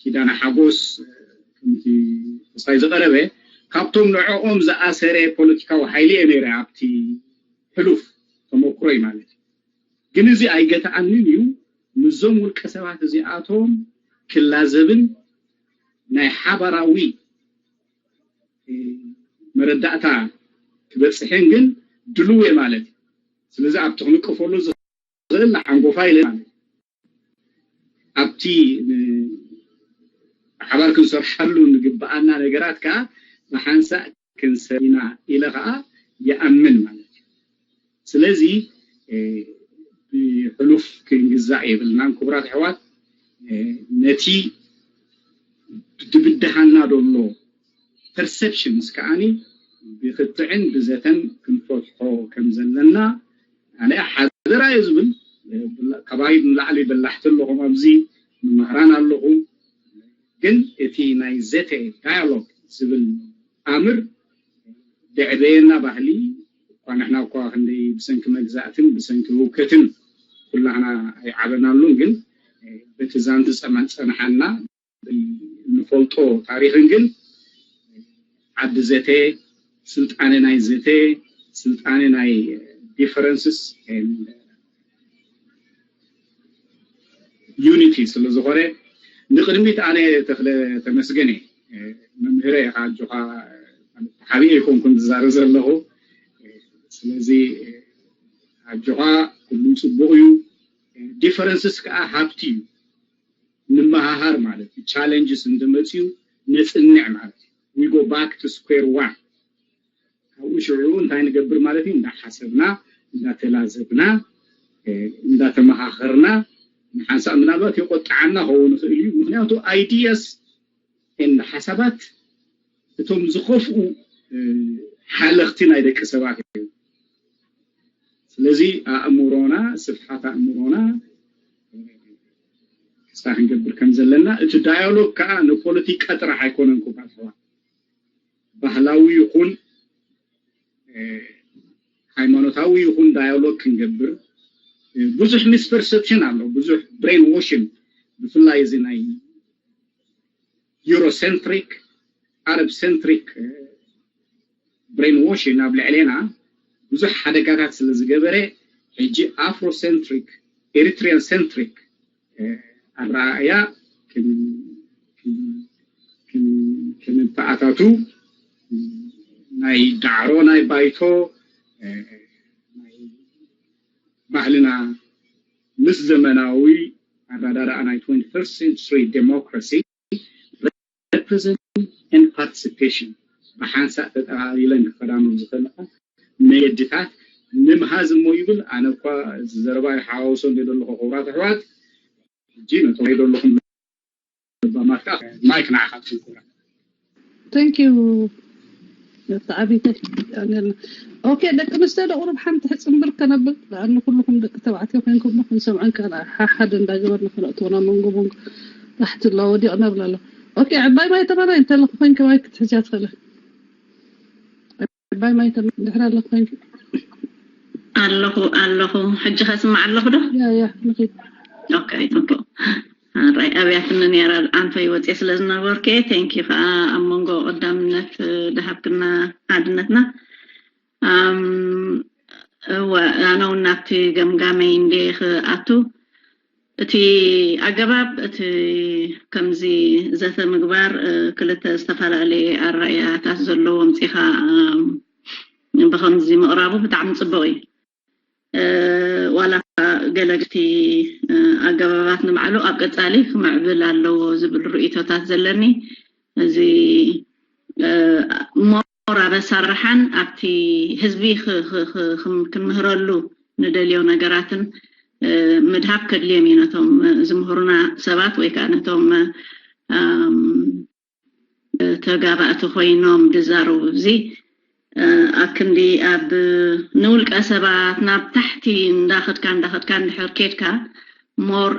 ኪዳነ ሓጎስ ከምቲ ክስታይ ዝቀረበ ካብቶም ንዕኦም ዝኣሰረ ፖለቲካዊ ሓይሊ እየ ነይረ ኣብቲ ሕሉፍ ተመክሮይ ማለት እዩ። ግን እዚ ኣይገትኣንን እዩ ምስዞም ውልቀ ሰባት እዚኣቶም ክላዘብን ናይ ሓባራዊ መረዳእታ ክበፅሕን ግን ድልው እየ ማለት እዩ። ስለዚ ኣብቲ ክንቅፈሉ ዝኽእል ሓንጎፋ ኢለ ማለት እዩ። ኣብቲ ን- ብሓባር ክንሰርሓሉ ንግብኣና ነገራት ከዓ ብሓንሳእ ክንሰር ኢና ኢለ ከዓ ይኣምን ማለት እዩ። ስለዚ እ፣ ብሕሉፍ ክንግዛእ የብልናን ክቡራት ኣሕዋት። እ፣ ነቲ ድብድሃና ደሎ ፐርሰፕሽንስ ከዓኒ ብክትዕን ብዘተን ክንፈትሖ ከም ዘለና ኣነ ሓደራ እየ ዝብል። ካባይ ንላዕሊ በላሕቲ ኣለኹም፣ ኣብዚ መምህራን ኣለኹም። ግን እቲ ናይ ዘተ ዳያሎግ ዝብል ኣምር ደዕበየና ባህሊ እኳ ንሕና እኳ ክንደይ ብሰንኪ መግዛእትን ብሰንኪ ህውከትን ኩላህና ኣይዓበናሉን። ግን በቲ ዛንቲ ጸመን ጸንሓና እንፈልጦ ታሪኽን ግን ዓዲ ዘተ፣ ስልጣነ ናይ ዘተ፣ ስልጣነ ናይ ዲፈረንስስ ዩኒቲ ስለ ዝኾነ ንቅድሚት ኣነ ተኽለ ተመስገን እየ። መምህረ ኢኻ ኣጆኻ፣ ሓብየ ኣይኮንኩን ዝዛረብ ዘለኹ። ስለዚ ኣጆኻ፣ ኩሉ ጽቡቕ እዩ። ዲፈረንስስ ከዓ ሃብቲ እዩ። ንመሃሃር ማለት እዩ። ቻለንጅስ እንተመፅዩ ነፅንዕ ማለት እዩ። We go back to square one። ካብኡ ሽዑ እንታይ ንገብር ማለት እዩ? እንዳሓሰብና፣ እንዳተላዘብና፣ እ፣ እንዳተመኻኸርና፣ ንሓንሳእ ምናልባት የቆጥዓና ክኸውን ይኽእል እዩ። ምክንያቱ ideas and ሓሳባት እቶም ዝኸፍኡ እ፣ ሓለኽቲ ናይ ደቂ ሰባት እዮም። ስለዚ ኣእምሮና፣ ስፍሓት ኣእምሮና ክስታ ክንገብር ከም ዘለና፣ እቲ ዳያሎግ ከዓ ንፖለቲካ ጥራሕ ኣይኮነን ክባል፣ ባህላዊ ይኹን እ፣ ሃይማኖታዊ ይኹን ዳያሎግ ክንገብር እ፣ ብዙሕ ሚስፐርሰፕሽን ኣሎ፣ ብዙሕ ብሬን ዎሽን፣ ብፍላይ እዚ ናይ ዩሮሴንትሪክ፣ ኣረብ ሴንትሪክ ብሬን ዎሽን ኣብ ልዕሌና ብዙሕ ሓደጋታት ስለ ዝገበረ፣ ሕጂ ኣፍሮሴንትሪክ፣ ኤሪትሪያን ሴንትሪክ ኣረኣእያ ክን- ክን- ክን- ክንተኣታቱ፣ ናይ ዳዕሮ ናይ ባይቶ ናይ ባህልና ምስ ዘመናዊ ኣረዳድኣ ናይ twenty-first century democracy representation and participation ብሓንሳእ ተጠቓሊለን ክኸዳኑ ዝኽእላ መገድታት ንምሃዝ እሞ ይብል። ኣነ እኳ እዚ ዘረባ ይሓዋውሶ እንደ ዘለኹ ክቡራት ኣሕዋት፣ ሕጂ ነቶም ናይ ዘለኹም ለባማት ከዓ ማይክ ንዓኻ ትንኩራ። Thank you። ደቂ ዓቢተይ ኣንገልና። ኦኬ፣ ደቂ ኣንስትዮ ዶ ቁሩብ ሓንቲ ሕፅምብር ከነብል? ለኣኑ ኩልኹም ደቂ ተባዕትዮ ኮይንኩም ዶ ክንሰምዐን ከላ ሓሓድ እንዳገበርና ከነእትወና መንጎ መንጎ ታሕቲ ኣሎ ወዲቕና ብላ ኣሎ። ኦኬ፣ ዕባይ ማይ ተማና እንተለኹ ኮይንኪ ማይ ክትሕዝያ ትኽእለ። ዕባይ ማይ ተማ ድሕሪ ኣለኹ ኮይንኪ። ኣለኹ ኣለኹ። ሕጂ ከስምዕ ኣለኹ ዶ? ያ ያ ንኺድ። ኦኬ ጽቡቅ። ራይ ኣብያትኒ ነራ ኣንፈይ ወፅየ ስለ ዝነበርኩ፣ ቴንኪ ከዓ ኣብ መንጎ ቀዳምነት ድሃብክና ሓድነትና። ኣም፣ እወ፣ ኣነ እውን ናብቲ ገምጋመይ እንደ ክኣቱ፣ እቲ ኣገባብ እቲ ከምዚ ዘተ ምግባር እ፣ ክልተ ዝተፈላለየ ኣረኣእያታት ዘለዎ ኣምፂኻ ኣም፣ ብኸምዚ ምቕራቡ ብጣዕሚ ፅቡቕ እዩ። እ፣ ዋላ እኳ ገለ ግቲ እ፣ ኣገባባት ንባዕሉ ኣብ ቀፃሊ ክምዕብል ኣለዎ ዝብል ርእይቶታት ዘለኒ፣ እዚ እ፣ ሞር ኣብ ኣሳራርሓን ኣብቲ ህዝቢ ክ- ክ- ክ- ክም- ክንምህረሉ ንደልዮ ነገራትን እ፣ ምድሃብ ከድልዮም እዩ ነቶም ዝምህሩና ሰባት ወይ ከዓ ነቶም ኣም፣ ተጋባእቲ ኮይኖም ድዛረቡ። እዚ እ፣ ኣክንዲ ኣብ ንውልቀ ሰባት ናብ ታሕቲ እንዳኸድካ እንዳኸድካ እንድሕር ኬድካ ሞር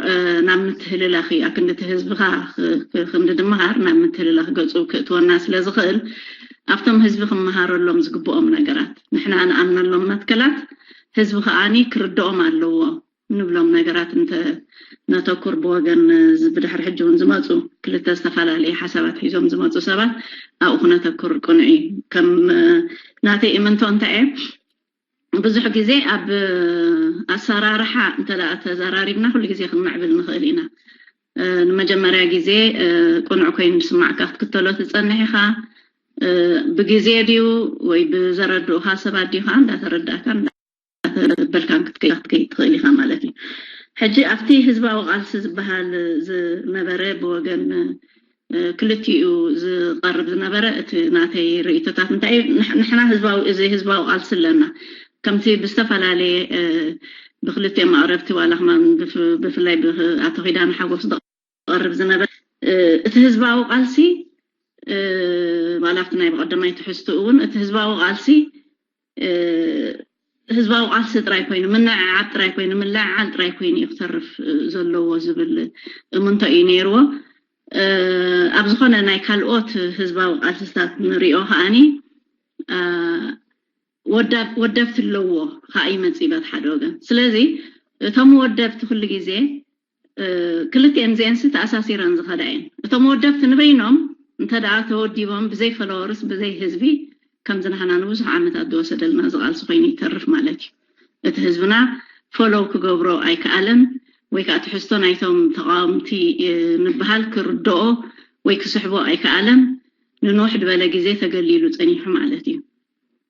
ናብ ምትህልላኽ እዩ። ኣክንዲ እቲ ህዝብኻ ክ- ክ- ክንዲ ድምሃር ናብ ምትህልላኽ ገፁ ክእትወና ስለ ዝኽእል ኣብቶም ህዝቢ ክመሃረሎም ዝግብኦም ነገራት ንሕና ንኣምነሎም መትከላት ህዝቢ ከዓኒ ክርድኦም ኣለዎ ንብሎም ነገራት እንተ ነተኩር ብወገን እዚ ብድሕሪ ሕጂ እውን ዝመፁ ክልተ ዝተፈላለዩ ሓሳባት ሒዞም ዝመፁ ሰባት ኣብኡ ክነተኩር ቅኑዕ እዩ። ከም ናተይ እምንቶ እንታይ እየ ብዙሕ ግዜ ኣብ ኣሰራርሓ እንተ ደኣ ተዘራሪብና ኩሉ ግዜ ክንምዕብል ንኽእል ኢና። ንመጀመርያ ግዜ ቅኑዕ ኮይኑ ዝስማዕካ ክትክተሎ ትጸንሕ ኢኻ። ብግዜ ድዩ ወይ ብዘረድኡኻ ሰባት ድዩ ከዓ እንዳተረዳእካ እንዳተበልካን ክትከይድ ክትከይድ ትኽእል ኢኻ ማለት እዩ። ሕጂ ኣብቲ ህዝባዊ ቃልሲ ዝበሃል ዝነበረ ብወገን ክልቲኡ ዝቐርብ ዝነበረ እቲ ናተይ ርእይቶታት እንታይ እዩ? ንሕና ህዝባዊ እዚ ህዝባዊ ቃልሲ ኣለና ከምቲ ብዝተፈላለየ ብክልቲኦም ኣቕረብቲ ዋላ ከማን ብፍላይ ኣቶ ኪዳነ ሓጎስ ዝቐርብ ዝነበረ እቲ ህዝባዊ ቃልሲ ዋላ ኣብቲ ናይ ብቐደማይ ትሕዝቱ እውን እቲ ህዝባዊ ቃልሲ ህዝባዊ ቃልሲ ጥራይ ኮይኑ ምንዕዓብ ጥራይ ኮይኑ ምልዕዓል ጥራይ ኮይኑ እዩ ክተርፍ ዘለዎ ዝብል እምንቶ እዩ ነይርዎ። ኣብ ዝኾነ ናይ ካልኦት ህዝባዊ ቃልስታት ንሪኦ ከዓኒ ወደብቲ ኣለዎ ከዓ ይመፅእ በቲ ሓደ ወገን። ስለዚ እቶም ወደብቲ ኩሉ ግዜ ክልቲኤን እዚኤንሲ ተኣሳሲረን ዝኸዳ እየን። እቶም ወደብቲ ንበይኖም እንተ ደኣ ተወዲቦም ብዘይ ፈለወርስ ብዘይ ህዝቢ ከምዚ ንሕና ንብዙሕ ዓመታት ዝወሰደልና ዝቃልሲ ኮይኑ ይተርፍ ማለት እዩ። እቲ ህዝብና ፎሎው ክገብሮ ኣይከኣለን ወይ ከዓ ትሕዝቶ ናይቶም ተቃወምቲ ንበሃል ክርድኦ ወይ ክስሕቦ ኣይከኣለን። ንንውሕ ዝበለ ግዜ ተገሊሉ ፀኒሑ ማለት እዩ።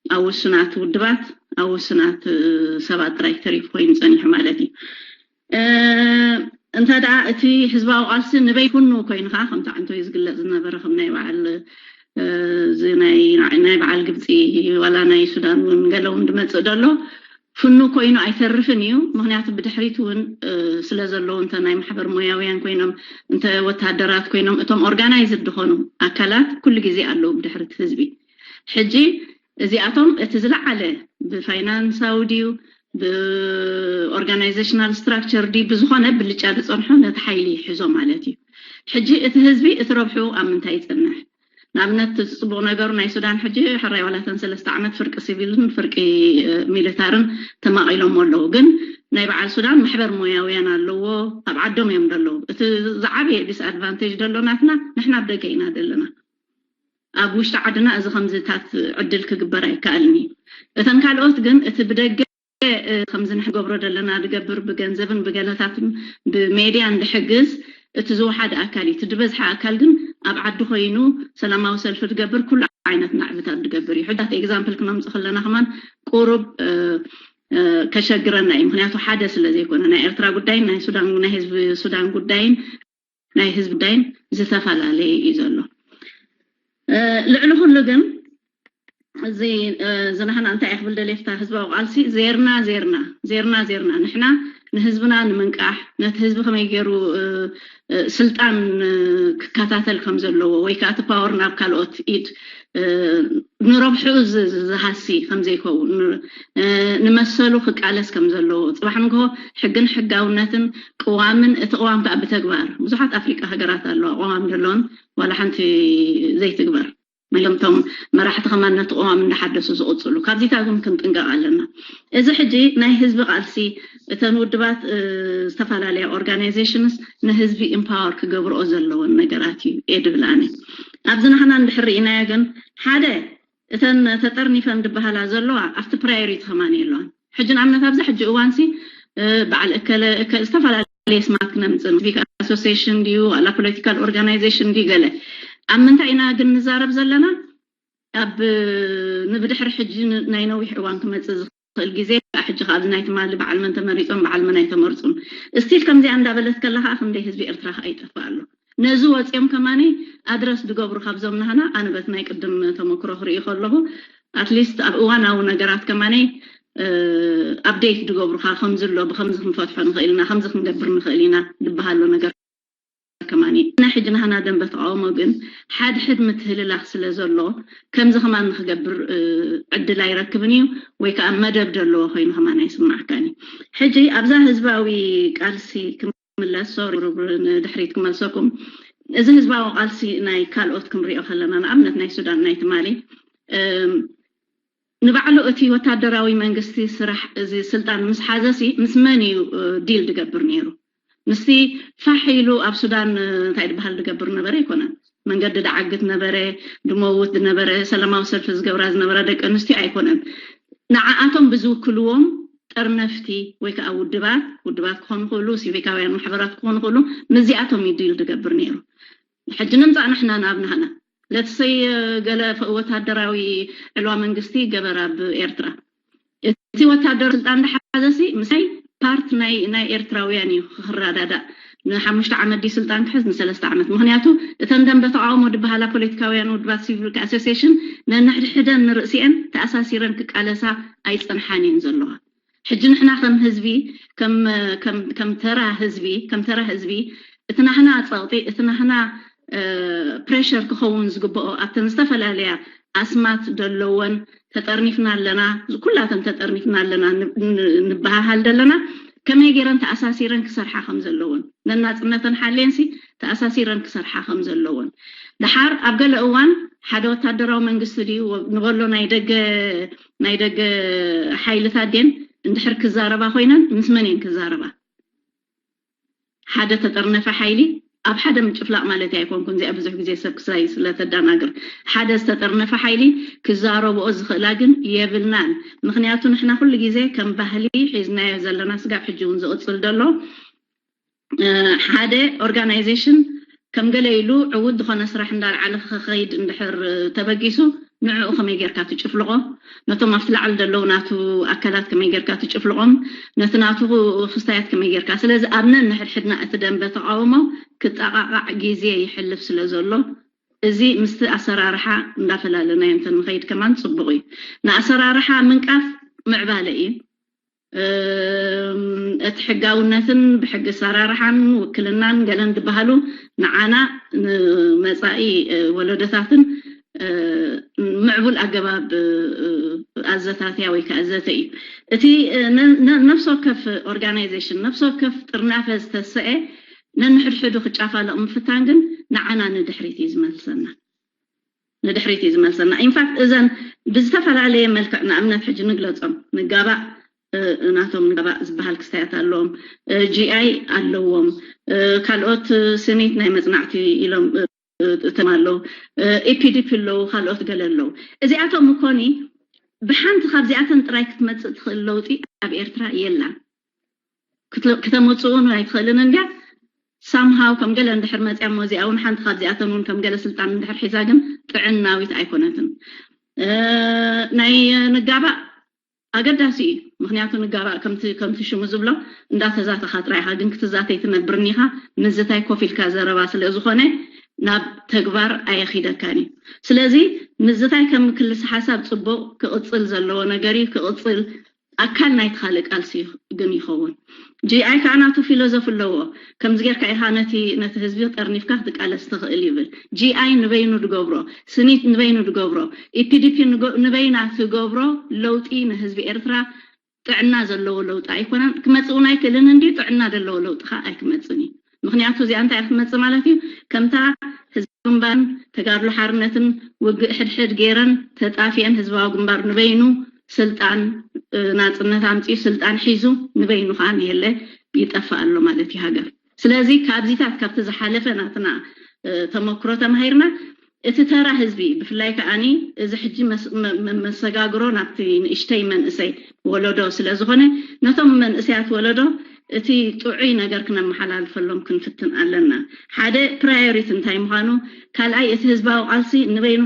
ኣብ ውሱናት ውድባት ኣብ ውሱናት ሰባት ጥራይ ተሪፉ ኮይኑ ፀኒሑ ማለት እዩ። እንተ ደኣ እቲ ህዝባዊ ቃልሲ ንበይ ኩኑ ኮይኑ ከዓ ከምቲ ዓንቶይ ዝግለፅ ዝነበረ ከም ናይ በዓል ናይ በዓል ግብፂ ዋላ ናይ ሱዳን እውን ገለ እውን ድመፅእ ደሎ ፍኑ ኮይኑ ኣይተርፍን እዩ። ምክንያቱ ብድሕሪት እውን ስለ ዘለዉ እንተ ናይ ማሕበር ሞያውያን ኮይኖም እንተ ወታደራት ኮይኖም እቶም ኦርጋናይዝድ ዝኾኑ ኣካላት ኩሉ ግዜ ኣለዉ ብድሕሪት ህዝቢ። ሕጂ እዚኣቶም እቲ ዝለዓለ ብፋይናንሳዊ ድዩ ብኦርጋናይዜሽናል ስትራክቸር ድዩ ብዝኾነ ብልጫ ዝፀንሖ ነቲ ሓይሊ ይሕዞ ማለት እዩ። ሕጂ እቲ ህዝቢ እቲ ረብሑ ኣብ ምንታይ ይፅንሕ? ንኣብነት እቲ ፅቡቕ ነገሩ ናይ ሱዳን ሕጂ ሕራይ ዋላተን ሰለስተ ዓመት ፍርቂ ሲቪልን ፍርቂ ሚሊታርን ተማቒሎሞ ኣለዉ። ግን ናይ በዓል ሱዳን ማሕበር ሞያውያን ኣለዎ፣ ኣብ ዓዶም እዮም ዘለዉ። እቲ ዝዓበየ ዲስኣድቫንቴጅ ደሎ ናትና ንሕና ኣብ ደገ ኢና ዘለና። ኣብ ውሽጢ ዓድና እዚ ከምዚታት ዕድል ክግበር ኣይከኣልን እዩ። እተን ካልኦት ግን እቲ ብደገ ከምዚ ንሕገብሮ ዘለና ድገብር ብገንዘብን ብገለታትን ብሜድያን ድሕግዝ እቲ ዝወሓደ ኣካል እዩ። እቲ ድበዝሓ ኣካል ግን ኣብ ዓዲ ኮይኑ ሰላማዊ ሰልፊ ድገብር ኩሉ ዓይነት ናዕብታት ድገብር እዩ። ሕዳት ኤግዛምፕል ክነምፅ ከለና ከማን ቁሩብ ከሸግረና እዩ። ምክንያቱ ሓደ ስለ ዘይኮነ ናይ ኤርትራ ጉዳይን ናይ ሱዳን ናይ ህዝቢ ሱዳን ጉዳይን ናይ ህዝቢ ጉዳይን ዝተፈላለየ እዩ ዘሎ። ልዕሊ ኩሉ ግን እዚ ዝናህና እንታይ ክብል ደሌፍታ ህዝባዊ ቃልሲ ዜርና ዜርና ዜርና ዜርና ንሕና ንህዝብና ንምንቃሕ ነቲ ህዝቢ ከመይ ገይሩ ስልጣን ክከታተል ከም ዘለዎ ወይ ከዓ እቲ ፓወር ናብ ካልኦት ኢድ ንረብሑ ዝሃሲ ከም ዘይከውን ንመሰሉ ክቃለስ ከም ዘለዎ ፅባሕ ንግሆ ሕግን ሕጋውነትን ቅዋምን እቲ ቅዋም ከዓ ብተግባር ብዙሓት ኣፍሪቃ ሃገራት ኣለዋ ቅዋም ዘለዎን ዋላ ሓንቲ ዘይትግበር መለምቶም መራሕቲ ከማን ነቲ ቅዋም እንዳሓደሱ ዝቕፅሉ ካብዚታት እውን ክንጥንቀቕ ኣለና። እዚ ሕጂ ናይ ህዝቢ ቃልሲ እተን ውድባት ዝተፈላለያ ኦርጋናይዜሽንስ ንህዝቢ ኢምፓወር ክገብርኦ ዘለዎን ነገራት እዩ እየ ድብል ኣነ። ኣብዚ ናህና እንድሕር ርኢናዮ ግን ሓደ እተን ተጠርኒፈን ዝበሃላ ዘለዋ ኣብቲ ፕራዮሪቲ ከማን የለዋን። ሕጂ ንኣብነት ኣብዚ ሕጂ እዋንሲ በዓል እከለ እከ ዝተፈላለየ ስማት ክነምፅእ ሲቪክ ኣሶሲሽን ድዩ ዋላ ፖለቲካል ኦርጋናይዜሽን ድዩ ገለ ኣብ ምንታይ ኢና ግን ንዛረብ ዘለና ኣብ ንብድሕሪ ሕጂ ናይ ነዊሕ እዋን ክመፅእ ዝኽእል ግዜ ሕጂ ካብ ናይ ትማሊ በዓል መን ተመሪፆም በዓል መን ኣይተመርፁን ስቲል ከምዚኣ እንዳበለት ከላ ከዓ ክንደይ ህዝቢ ኤርትራ ከዓ ይጠፍእ ኣሎ። ነዚ ወፂኦም ከማኒ ኣድረስ ድገብሩ ካብዞም ናህና ኣነ በት ናይ ቅድም ተመክሮ ክርኢ ከለኹ ኣትሊስት ኣብ እዋናዊ ነገራት ከማኒ ኣፕዴት ድገብሩካ ከምዚ ኣሎ ብከምዚ ክንፈትሖ ንኽእል ኢና ከምዚ ክንገብር ንኽእል ኢና ዝበሃሎ ነገር ከማኒ ናይ ሕጂ ናህና ደንበ ተቃውሞ ግን ሓድሕድ ምትህልላክ ስለ ዘሎ ከምዚ ከማን ንክገብር ዕድል ኣይረክብን እዩ ወይ ከዓ መደብ ዘለዎ ኮይኑ ከማን ኣይስማዕካን እዩ። ሕጂ ኣብዛ ህዝባዊ ቃልሲ ክምለስ ሶሪ ንድሕሪት ክመልሰኩም እዚ ህዝባዊ ቃልሲ ናይ ካልኦት ክንሪኦ ከለና ንኣብነት ናይ ሱዳን ናይ ትማሊ ንባዕሉ እቲ ወታደራዊ መንግስቲ ስራሕ እዚ ስልጣን ምስ ሓዘሲ ምስ መን እዩ ዲል ድገብር ነይሩ? ምስቲ ፋሕ ኢሉ ኣብ ሱዳን እንታይ ድበሃል ድገብር ነበረ ኣይኮነን። መንገዲ ድዓግት ነበረ፣ ድመውት ድነበረ፣ ሰላማዊ ሰልፊ ዝገብራ ዝነበራ ደቂ ኣንስትዮ ኣይኮነን። ንዓኣቶም ብዝውክልዎም ጠርነፍቲ ወይ ከዓ ውድባት ውድባት ክኾኑ ክእሉ ሲቪካውያን ማሕበራት ክኾኑ ክእሉ ምስዚኣቶም እዩ ዲል ድገብር ነይሩ። ሕጂ ንምፃእ ንሕና ናብ ናህና ለትሰይ ገለ ወታደራዊ ዕልዋ መንግስቲ ገበር ኣብ ኤርትራ። እቲ ወታደር ስልጣን ዝሓዘ ሲ ምስይ ፓርት ናይ ናይ ኤርትራውያን እዩ ክረዳዳእ። ንሓሙሽተ ዓመት ድዩ ስልጣን ክሕዝ ንሰለስተ ዓመት? ምክንያቱ እተን ደንበ ተቃውሞ ዝበሃላ ፖለቲካውያን ውድባት ሲቪክ ኣሶሲሽን ነንሕድሕደን ንርእሲአን ተኣሳሲረን ክቃለሳ ኣይጸንሓን እየን ዘለዋ። ሕጂ ንሕና ከም ህዝቢ ከም ከም ከም ተራ ህዝቢ ከም ተራ ህዝቢ እቲ ናህና ጸቕጢ እቲ ናህና ፕሬሸር ክኸውን ዝግብኦ ኣብተን ዝተፈላለያ ኣስማት ዘለወን ተጠርኒፍና ኣለና፣ ኩላተን ተጠርኒፍና ኣለና ንበሃሃል ዘለና ከመይ ገይረን ተኣሳሲረን ክሰርሓ ከም ዘለወን ነናጽነተን ሓልየንሲ ተኣሳሲረን ክሰርሓ ከም ዘለወን። ደሓር ኣብ ገለ እዋን ሓደ ወታደራዊ መንግስቲ ድዩ ንበሎ ናይ ደገ ናይ ደገ ሓይልታት ድየን እንድሕር ክዛረባ ኮይነን ምስ መን እየን ክዛረባ? ሓደ ተጠርነፈ ሓይሊ ኣብ ሓደ ምጭፍላቕ ማለት ኣይኮንኩን። እዚኣ ብዙሕ ግዜ ሰብ ክሳይ ስለተዳናግር ሓደ ዝተጠርነፈ ሓይሊ ክዛረብኦ ዝኽእላ ግን የብልናን። ምክንያቱ ንሕና ኩሉ ግዜ ከም ባህሊ ሒዝናዮ ዘለና ስጋብ ሕጂ እውን ዝቕፅል ዘሎ ሓደ ኦርጋናይዜሽን ከም ገለ ኢሉ ዕውት ዝኾነ ስራሕ እንዳልዓለ ክኸይድ እንድሕር ተበጊሱ ንዕኡ ከመይ ጌርካ ትጭፍልቖ? ነቶም ኣብቲ ላዕሊ ዘለዉ ናቱ ኣካላት ከመይ ጌርካ ትጭፍልቖም? ነቲ ናቱ ክስታያት ከመይ ጌርካ? ስለዚ ኣብ ነንሕድሕድና እቲ ደንበ ተቃውሞ ክጠቓቓዕ ግዜ ይሕልፍ ስለ ዘሎ እዚ ምስቲ ኣሰራርሓ እንዳፈላለናዮ እንተ ንኸይድ ከማን ጽቡቕ እዩ። ንኣሰራርሓ ምንቃፍ ምዕባለ እዩ። እቲ ሕጋውነትን ብሕጊ ኣሰራርሓን ውክልናን ገለን ዝበሃሉ ንዓና ንመፃኢ ወለዶታትን ምዕቡል ኣገባብ ኣዘታትያ ወይ ከዓ ዘተ እዩ። እቲ ነፍሲ ወከፍ ኦርጋናይዜሽን ነፍሲ ወከፍ ጥርናፈ ዝተሰአ ነንሕድሕዱ ክጫፋለቕ ምፍታን ግን ንዓና ንድሕሪት እዩ ዝመልሰና። ንድሕሪት እዩ ዝመልሰና። ኢንፋክት እዘን ብዝተፈላለየ መልክዕ ንኣብነት ሕጂ ንግለፆም ንጋባእ ናቶም ንጋባእ ዝበሃል ክስታያት ኣለዎም፣ ጂኣይ ኣለዎም፣ ካልኦት ስኒት ናይ መፅናዕቲ ኢሎም እቶም ኣለዉ፣ ኢፒዲፒ ኣለዉ፣ ካልኦት ገለ ኣለዉ። እዚኣቶም እኮኒ ብሓንቲ ካብዚኣተን ጥራይ ክትመፅእ ትኽእል ለውጢ ኣብ ኤርትራ የላን። ክተመፅኡ እውን ኣይትኽእልን እንድያ ሳምሃው ከም ገለ እንድሕር መፅያ እሞ እዚኣ እውን ሓንቲ ካብዚኣተን እውን ከም ገለ ስልጣን እንድሕር ሒዛ ግን ጥዕናዊት ኣይኮነትን። ናይ ንጋባእ ኣገዳሲ እዩ። ምክንያቱ ንጋባእ ከምቲ ከምቲ ሽሙ ዝብሎ እንዳተዛተኻ ጥራይ ኢኻ ግን ክትዛተይ ትነብርኒ ኢኻ። ምዝታይ ኮፍ ኢልካ ዘረባ ስለ ዝኾነ ናብ ተግባር ኣየኺደካን እዩ። ስለዚ ምዝታይ ከም ክልስ ሓሳብ ፅቡቕ ክቕፅል ዘለዎ ነገር እዩ ክቕፅል ኣካል ናይቲ ካልእ ቃልሲ ግን ይኸውን። ጂኣይ ከዓ ናቱ ፊሎዞፊ ኣለዎ። ከምዚ ጌርካ ኢኻ ነቲ ነቲ ህዝቢ ጠርኒፍካ ክትቃለስ ትኽእል ይብል። ጂኣይ ንበይኑ ድገብሮ፣ ስኒት ንበይኑ ድገብሮ፣ ኢፒዲፒ ንበይና ትገብሮ ለውጢ ንህዝቢ ኤርትራ ጥዕና ዘለዎ ለውጢ ኣይኮነን። ክመፅእ እውን ኣይክእልን እንዲ ጥዕና ዘለዎ ለውጢ ከዓ ኣይክመፅን እዩ። ምክንያቱ እዚኣ እንታይ ክትመፅእ ማለት እዩ? ከምታ ህዝባዊ ግንባርን ተጋድሎ ሓርነትን ውግእ ሕድሕድ ገይረን ተጣፊአን ህዝባዊ ግንባር ንበይኑ ስልጣን ናፅነት ኣምፅኡ ስልጣን ሒዙ ንበይኑ ከዓ ንየለ ይጠፍእ ኣሎ ማለት እዩ ሃገር። ስለዚ ካብዚታት ካብቲ ዝሓለፈ ናትና ተመክሮ ተማሂርና እቲ ተራ ህዝቢ ብፍላይ ከዓኒ እዚ ሕጂ መሰጋግሮ ናብቲ ንእሽተይ መንእሰይ ወለዶ ስለ ዝኾነ ነቶም መንእሰያት ወለዶ እቲ ጥዑይ ነገር ክነመሓላልፈሎም ክንፍትን ኣለና። ሓደ ፕራዮሪቲ እንታይ ምዃኑ፣ ካልኣይ እቲ ህዝባዊ ቃልሲ ንበይኑ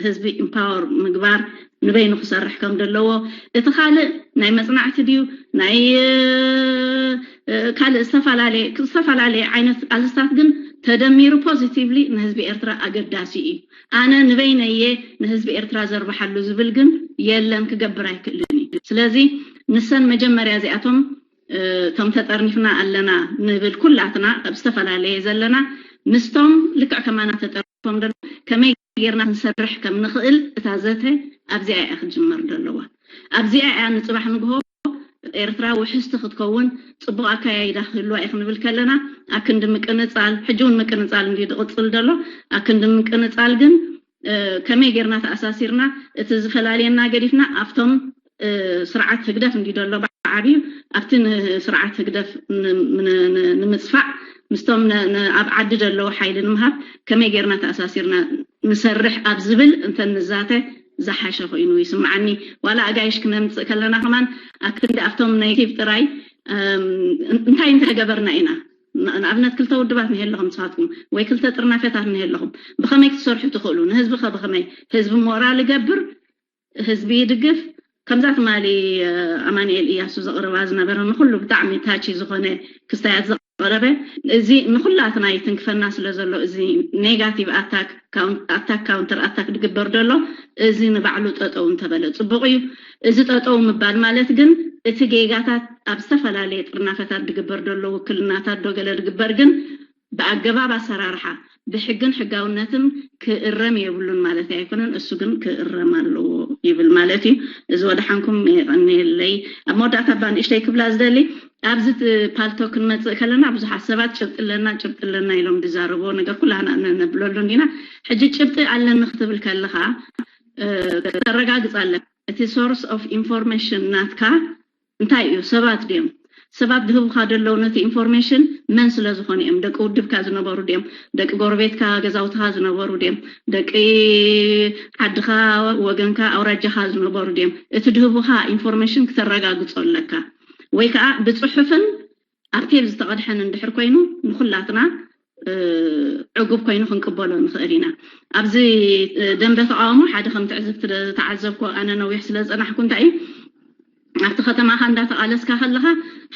ህዝቢ ኢምፓወር ምግባር ንበይኑ ክሰርሕ ከም ዘለዎ፣ እቲ ካልእ ናይ መፅናዕቲ ድዩ ናይ ካልእ ዝተፈላለየ ዓይነት ቃልስታት ግን ተደሚሩ ፖዚቲቭሊ ንህዝቢ ኤርትራ ኣገዳሲ እዩ። ኣነ ንበይነየ ንህዝቢ ኤርትራ ዘርብሓሉ ዝብል ግን የለን፣ ክገብር ኣይክእልን እዩ። ስለዚ ንሰን መጀመርያ እዚኣቶም እቶም ተጠርኒፍና ኣለና ንብል ኩላትና ኣብ ዝተፈላለየ ዘለና ምስቶም ልክዕ ከማና ተጠርኒፎም ደሎ ከመይ ጌርና ክንሰርሕ ከም ንኽእል እታ ዘተ ኣብዚኣ እያ ክጅመር ደለዋ። ኣብዚኣ እያ ንፅባሕ ንግሆ ኤርትራ ውሕስቲ ክትከውን ፅቡቕ ኣካያይዳ ክህልዋ እዩ ክንብል ከለና ኣክንዲ ምቅንፃል ሕጂ እውን ምቅንፃል እንዲ ዝቕፅል ደሎ ኣክንዲ ምቅንፃል ግን ከመይ ጌርና ተኣሳሲርና እቲ ዝፈላልየና ገዲፍና ኣብቶም ስርዓት ህግደፍ እንዲ ደሎ ብዓብዩ ኣብቲ ንስርዓት ህግደፍ ንምፅፋዕ ምስቶም ኣብ ዓዲ ደለዉ ሓይሊ ንምሃብ ከመይ ጌርና ተኣሳሲርና ንሰርሕ ኣብ ዝብል እንተ ንዛተ ዝሓሸ ኮይኑ ይስምዓኒ። ዋላ ኣጋይሽ ክነምፅእ ከለና ከማን ኣክንዲ ኣብቶም ኔቲቭ ጥራይ እንታይ እንተገበርና ኢና ንኣብነት ክልተ ውድባት ንሄለኹም ንስኻትኩም ወይ ክልተ ጥርናፈታት ንሄለኹም ብኸመይ ክትሰርሑ ትኽእሉ? ንህዝቢ ከ ብኸመይ? ህዝቢ ሞራል ይገብር፣ ህዝቢ ይድግፍ። ከምዛ ትማሊ ኣማንኤል እያሱ ዘቕርባ ዝነበረ ንኩሉ ብጣዕሚ ታቺ ዝኾነ ክስታያት ዘቕረበ፣ እዚ ንኩላትና ይትንክፈና ስለ ዘሎ፣ እዚ ኔጋቲቭ ኣታክ ኣታክ ካውንተር ኣታክ ድግበር ደሎ፣ እዚ ንባዕሉ ጠጠው እንተበለ ጽቡቕ እዩ። እዚ ጠጠው ምባል ማለት ግን እቲ ጌጋታት ኣብ ዝተፈላለየ ጥርናፈታት ድግበር ደሎ ውክልናታት ዶ ገለ ድግበር ግን ብኣገባብ ኣሰራርሓ ብሕግን ሕጋውነትን ክእረም የብሉን ማለት ኣይኮነን። እሱ ግን ክእረም ኣለዎ ይብል ማለት እዩ። እዚ ወደሓንኩም የቐንየለይ። ኣብ መወዳእታ እባ ንእሽተይ ክብላ ዝደሊ ኣብዚ ፓልቶ ክንመፅእ ከለና ብዙሓት ሰባት ጭብጢ ኣለና ጭብጢ ኣለና ኢሎም ዝዛረብዎ ነገር ኩላህና ነብለሉ እንዲና። ሕጂ ጭብጢ ኣለኒ ክትብል ከለኻ ተረጋግፅ ኣለካ። እቲ ሶርስ ኦፍ ኢንፎርሜሽን ናትካ እንታይ እዩ? ሰባት ድዮም? ሰባት ድህቡኻ ደለዉ ነቲ ኢንፎርሜሽን መን ስለ ዝኾኑ እዮም? ደቂ ውድብካ ዝነበሩ ድዮም? ደቂ ጎረቤትካ ገዛውትኻ ዝነበሩ ድዮም? ደቂ ዓድኻ ወገንካ ኣውራጃኻ ዝነበሩ ድዮም? እቲ ድህቡኻ ኢንፎርሜሽን ክተረጋግጾ ኣለካ። ወይ ከዓ ብፅሑፍን ኣብ ቴብ ዝተቐድሐን እንድሕር ኮይኑ ንኩላትና ዕጉብ ኮይኑ ክንቅበሎ ንኽእል ኢና። ኣብዚ ደንበ ተቃውሞ ሓደ ከም ትዕዝብቲ ዝተዓዘብኮ ኣነ ነዊሕ ስለ ዝፀናሕኩ እንታይ እዩ ኣብቲ ከተማኻ እንዳተቃለስካ ከለኻ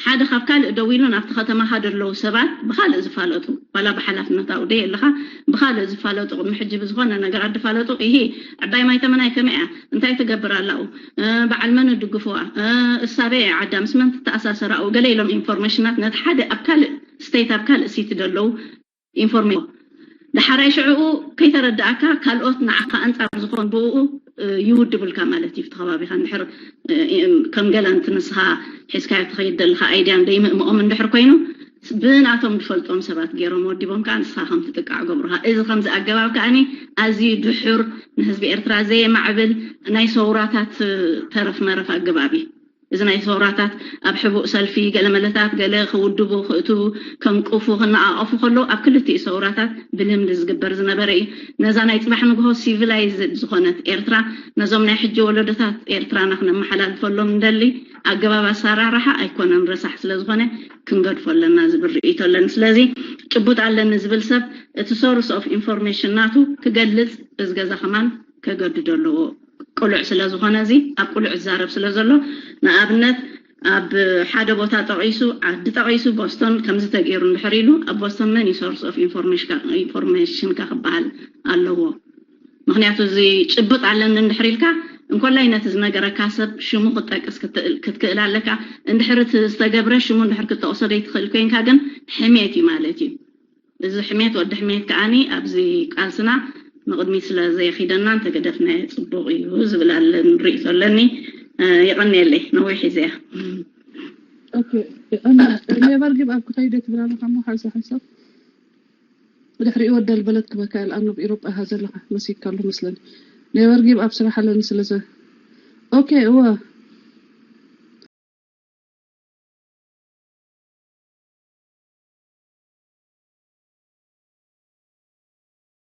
ሓደ ካብ ካልእ ደው ኢሉ ናብቲ ከተማኻ ደለዉ ሰባት ብካልእ ዝፋለጡ ዋላ ብሓላፍነት ኣውደ ኣለኻ ብካልእ ዝፋለጡ ቅድሚ ሕጂ ብዝኾነ ነገር ኣድፋለጡ ይሄ ዕባይ ማይተመናይ ከመይ እያ እንታይ ትገብር ኣላኡ በዓል መን ድግፍዋ እሳበ ዓዳ ምስ መን ትተኣሳሰራኡ ገለ ኢሎም ኢንፎርሜሽናት ነቲ ሓደ ኣብ ካልእ ስቴት ኣብ ካልእ ሲቲ ደለዉ ኢንፎርሜሽን ዳሓራይ ሽዕኡ ከይተረዳእካ ካልኦት ንዓኻ ኣንፃር ዝኾን ብኡ ይውድብልካ ማለት እዩ። እቲ ከባቢኻ እንድሕር ከም ገለ እንት ንስኻ ሒዝካዮ ትኸይድ ዘለኻ ኣይድያ ደይምእምኦም እንድሕር ኮይኑ ብናቶም ዝፈልጦም ሰባት ገይሮም ወዲቦም ከዓ ንስኻ ከም ትጥቃዕ ገብሩኻ። እዚ ከምዚ ኣገባብ ከዓኒ ኣዝዩ ድሑር ንህዝቢ ኤርትራ ዘየማዕብል ናይ ሰውራታት ተረፍ መረፍ ኣገባብ እዩ። እዚ ናይ ሰውራታት ኣብ ሕቡእ ሰልፊ ገለመለታት ገለ ክውድቡ ክእትዉ ከም ቁፉ ክነኣቐፉ ከለዉ ኣብ ክልቲኡ ሰውራታት ብልምዲ ዝግበር ዝነበረ እዩ። ነዛ ናይ ጽባሕ ንግሆ ሲቪላይዝድ ዝኾነት ኤርትራ ነዞም ናይ ሕጂ ወለዶታት ኤርትራና ክነመሓላልፈሎም እንደሊ ኣገባብ ኣሰራርሓ ኣይኮነን ረሳሕ ስለ ዝኾነ ክንገድፎ ኣለና ዝብል ርእይቶ ኣለኒ። ስለዚ ጭቡጥ ኣለኒ ዝብል ሰብ እቲ ሶርስ ኦፍ ኢንፎርሜሽን ናቱ ክገልጽ እዚ ገዛ ከማን ከገድዶ ኣለዎ። ቅሉዕ ስለ ዝኾነ እዚ ኣብ ቅሉዕ ዝዛረብ ስለ ዘሎ ንኣብነት ኣብ ሓደ ቦታ ጠቒሱ ዓዲ ጠቒሱ ቦስቶን ከምዚ ተገይሩ እንድሕር ኢሉ ኣብ ቦስቶን መን እዩ ሶርስ ኦፍ ኢንፎርሜሽንካ ክበሃል ኣለዎ። ምክንያቱ እዚ ጭብጥ ኣለኒ እንድሕር ኢልካ እንኮላይ ነቲ ዝነገረካ ሰብ ሽሙ ክትጠቅስ ክትክእል ኣለካ። እንድሕር እቲ ዝተገብረ ሽሙ እንድሕር ክትጠቅሶ ዘይትኽእል ኮይንካ ግን ሕሜት እዩ ማለት እዩ። እዚ ሕሜት ወዲ ሕሜት ከዓኒ ኣብዚ ቃልስና ንቕድሚት ስለ ዘየኺደና እንተገደፍናዮ ፅቡቕ እዩ ዝብል ኣለ ንርኢ ዘለኒ። የቐንየለይ ነዊሕ እዩ እዚኣ። ኔቨር ጊቭ ኣፕ ክኸይደ ትብል ኣለካ ሞ ሓንሳ ሓንሳብ ድሕሪኡ ወደል በለት ክበካ ኢል ኣኖብ ኢሮጳ ኢኻ ዘለኻ መሲካ ኣሎ መስለኒ። ኔቨር ጊቭ ኣፕ ስራሕ ኣለኒ ስለዘ ኦኬ እወ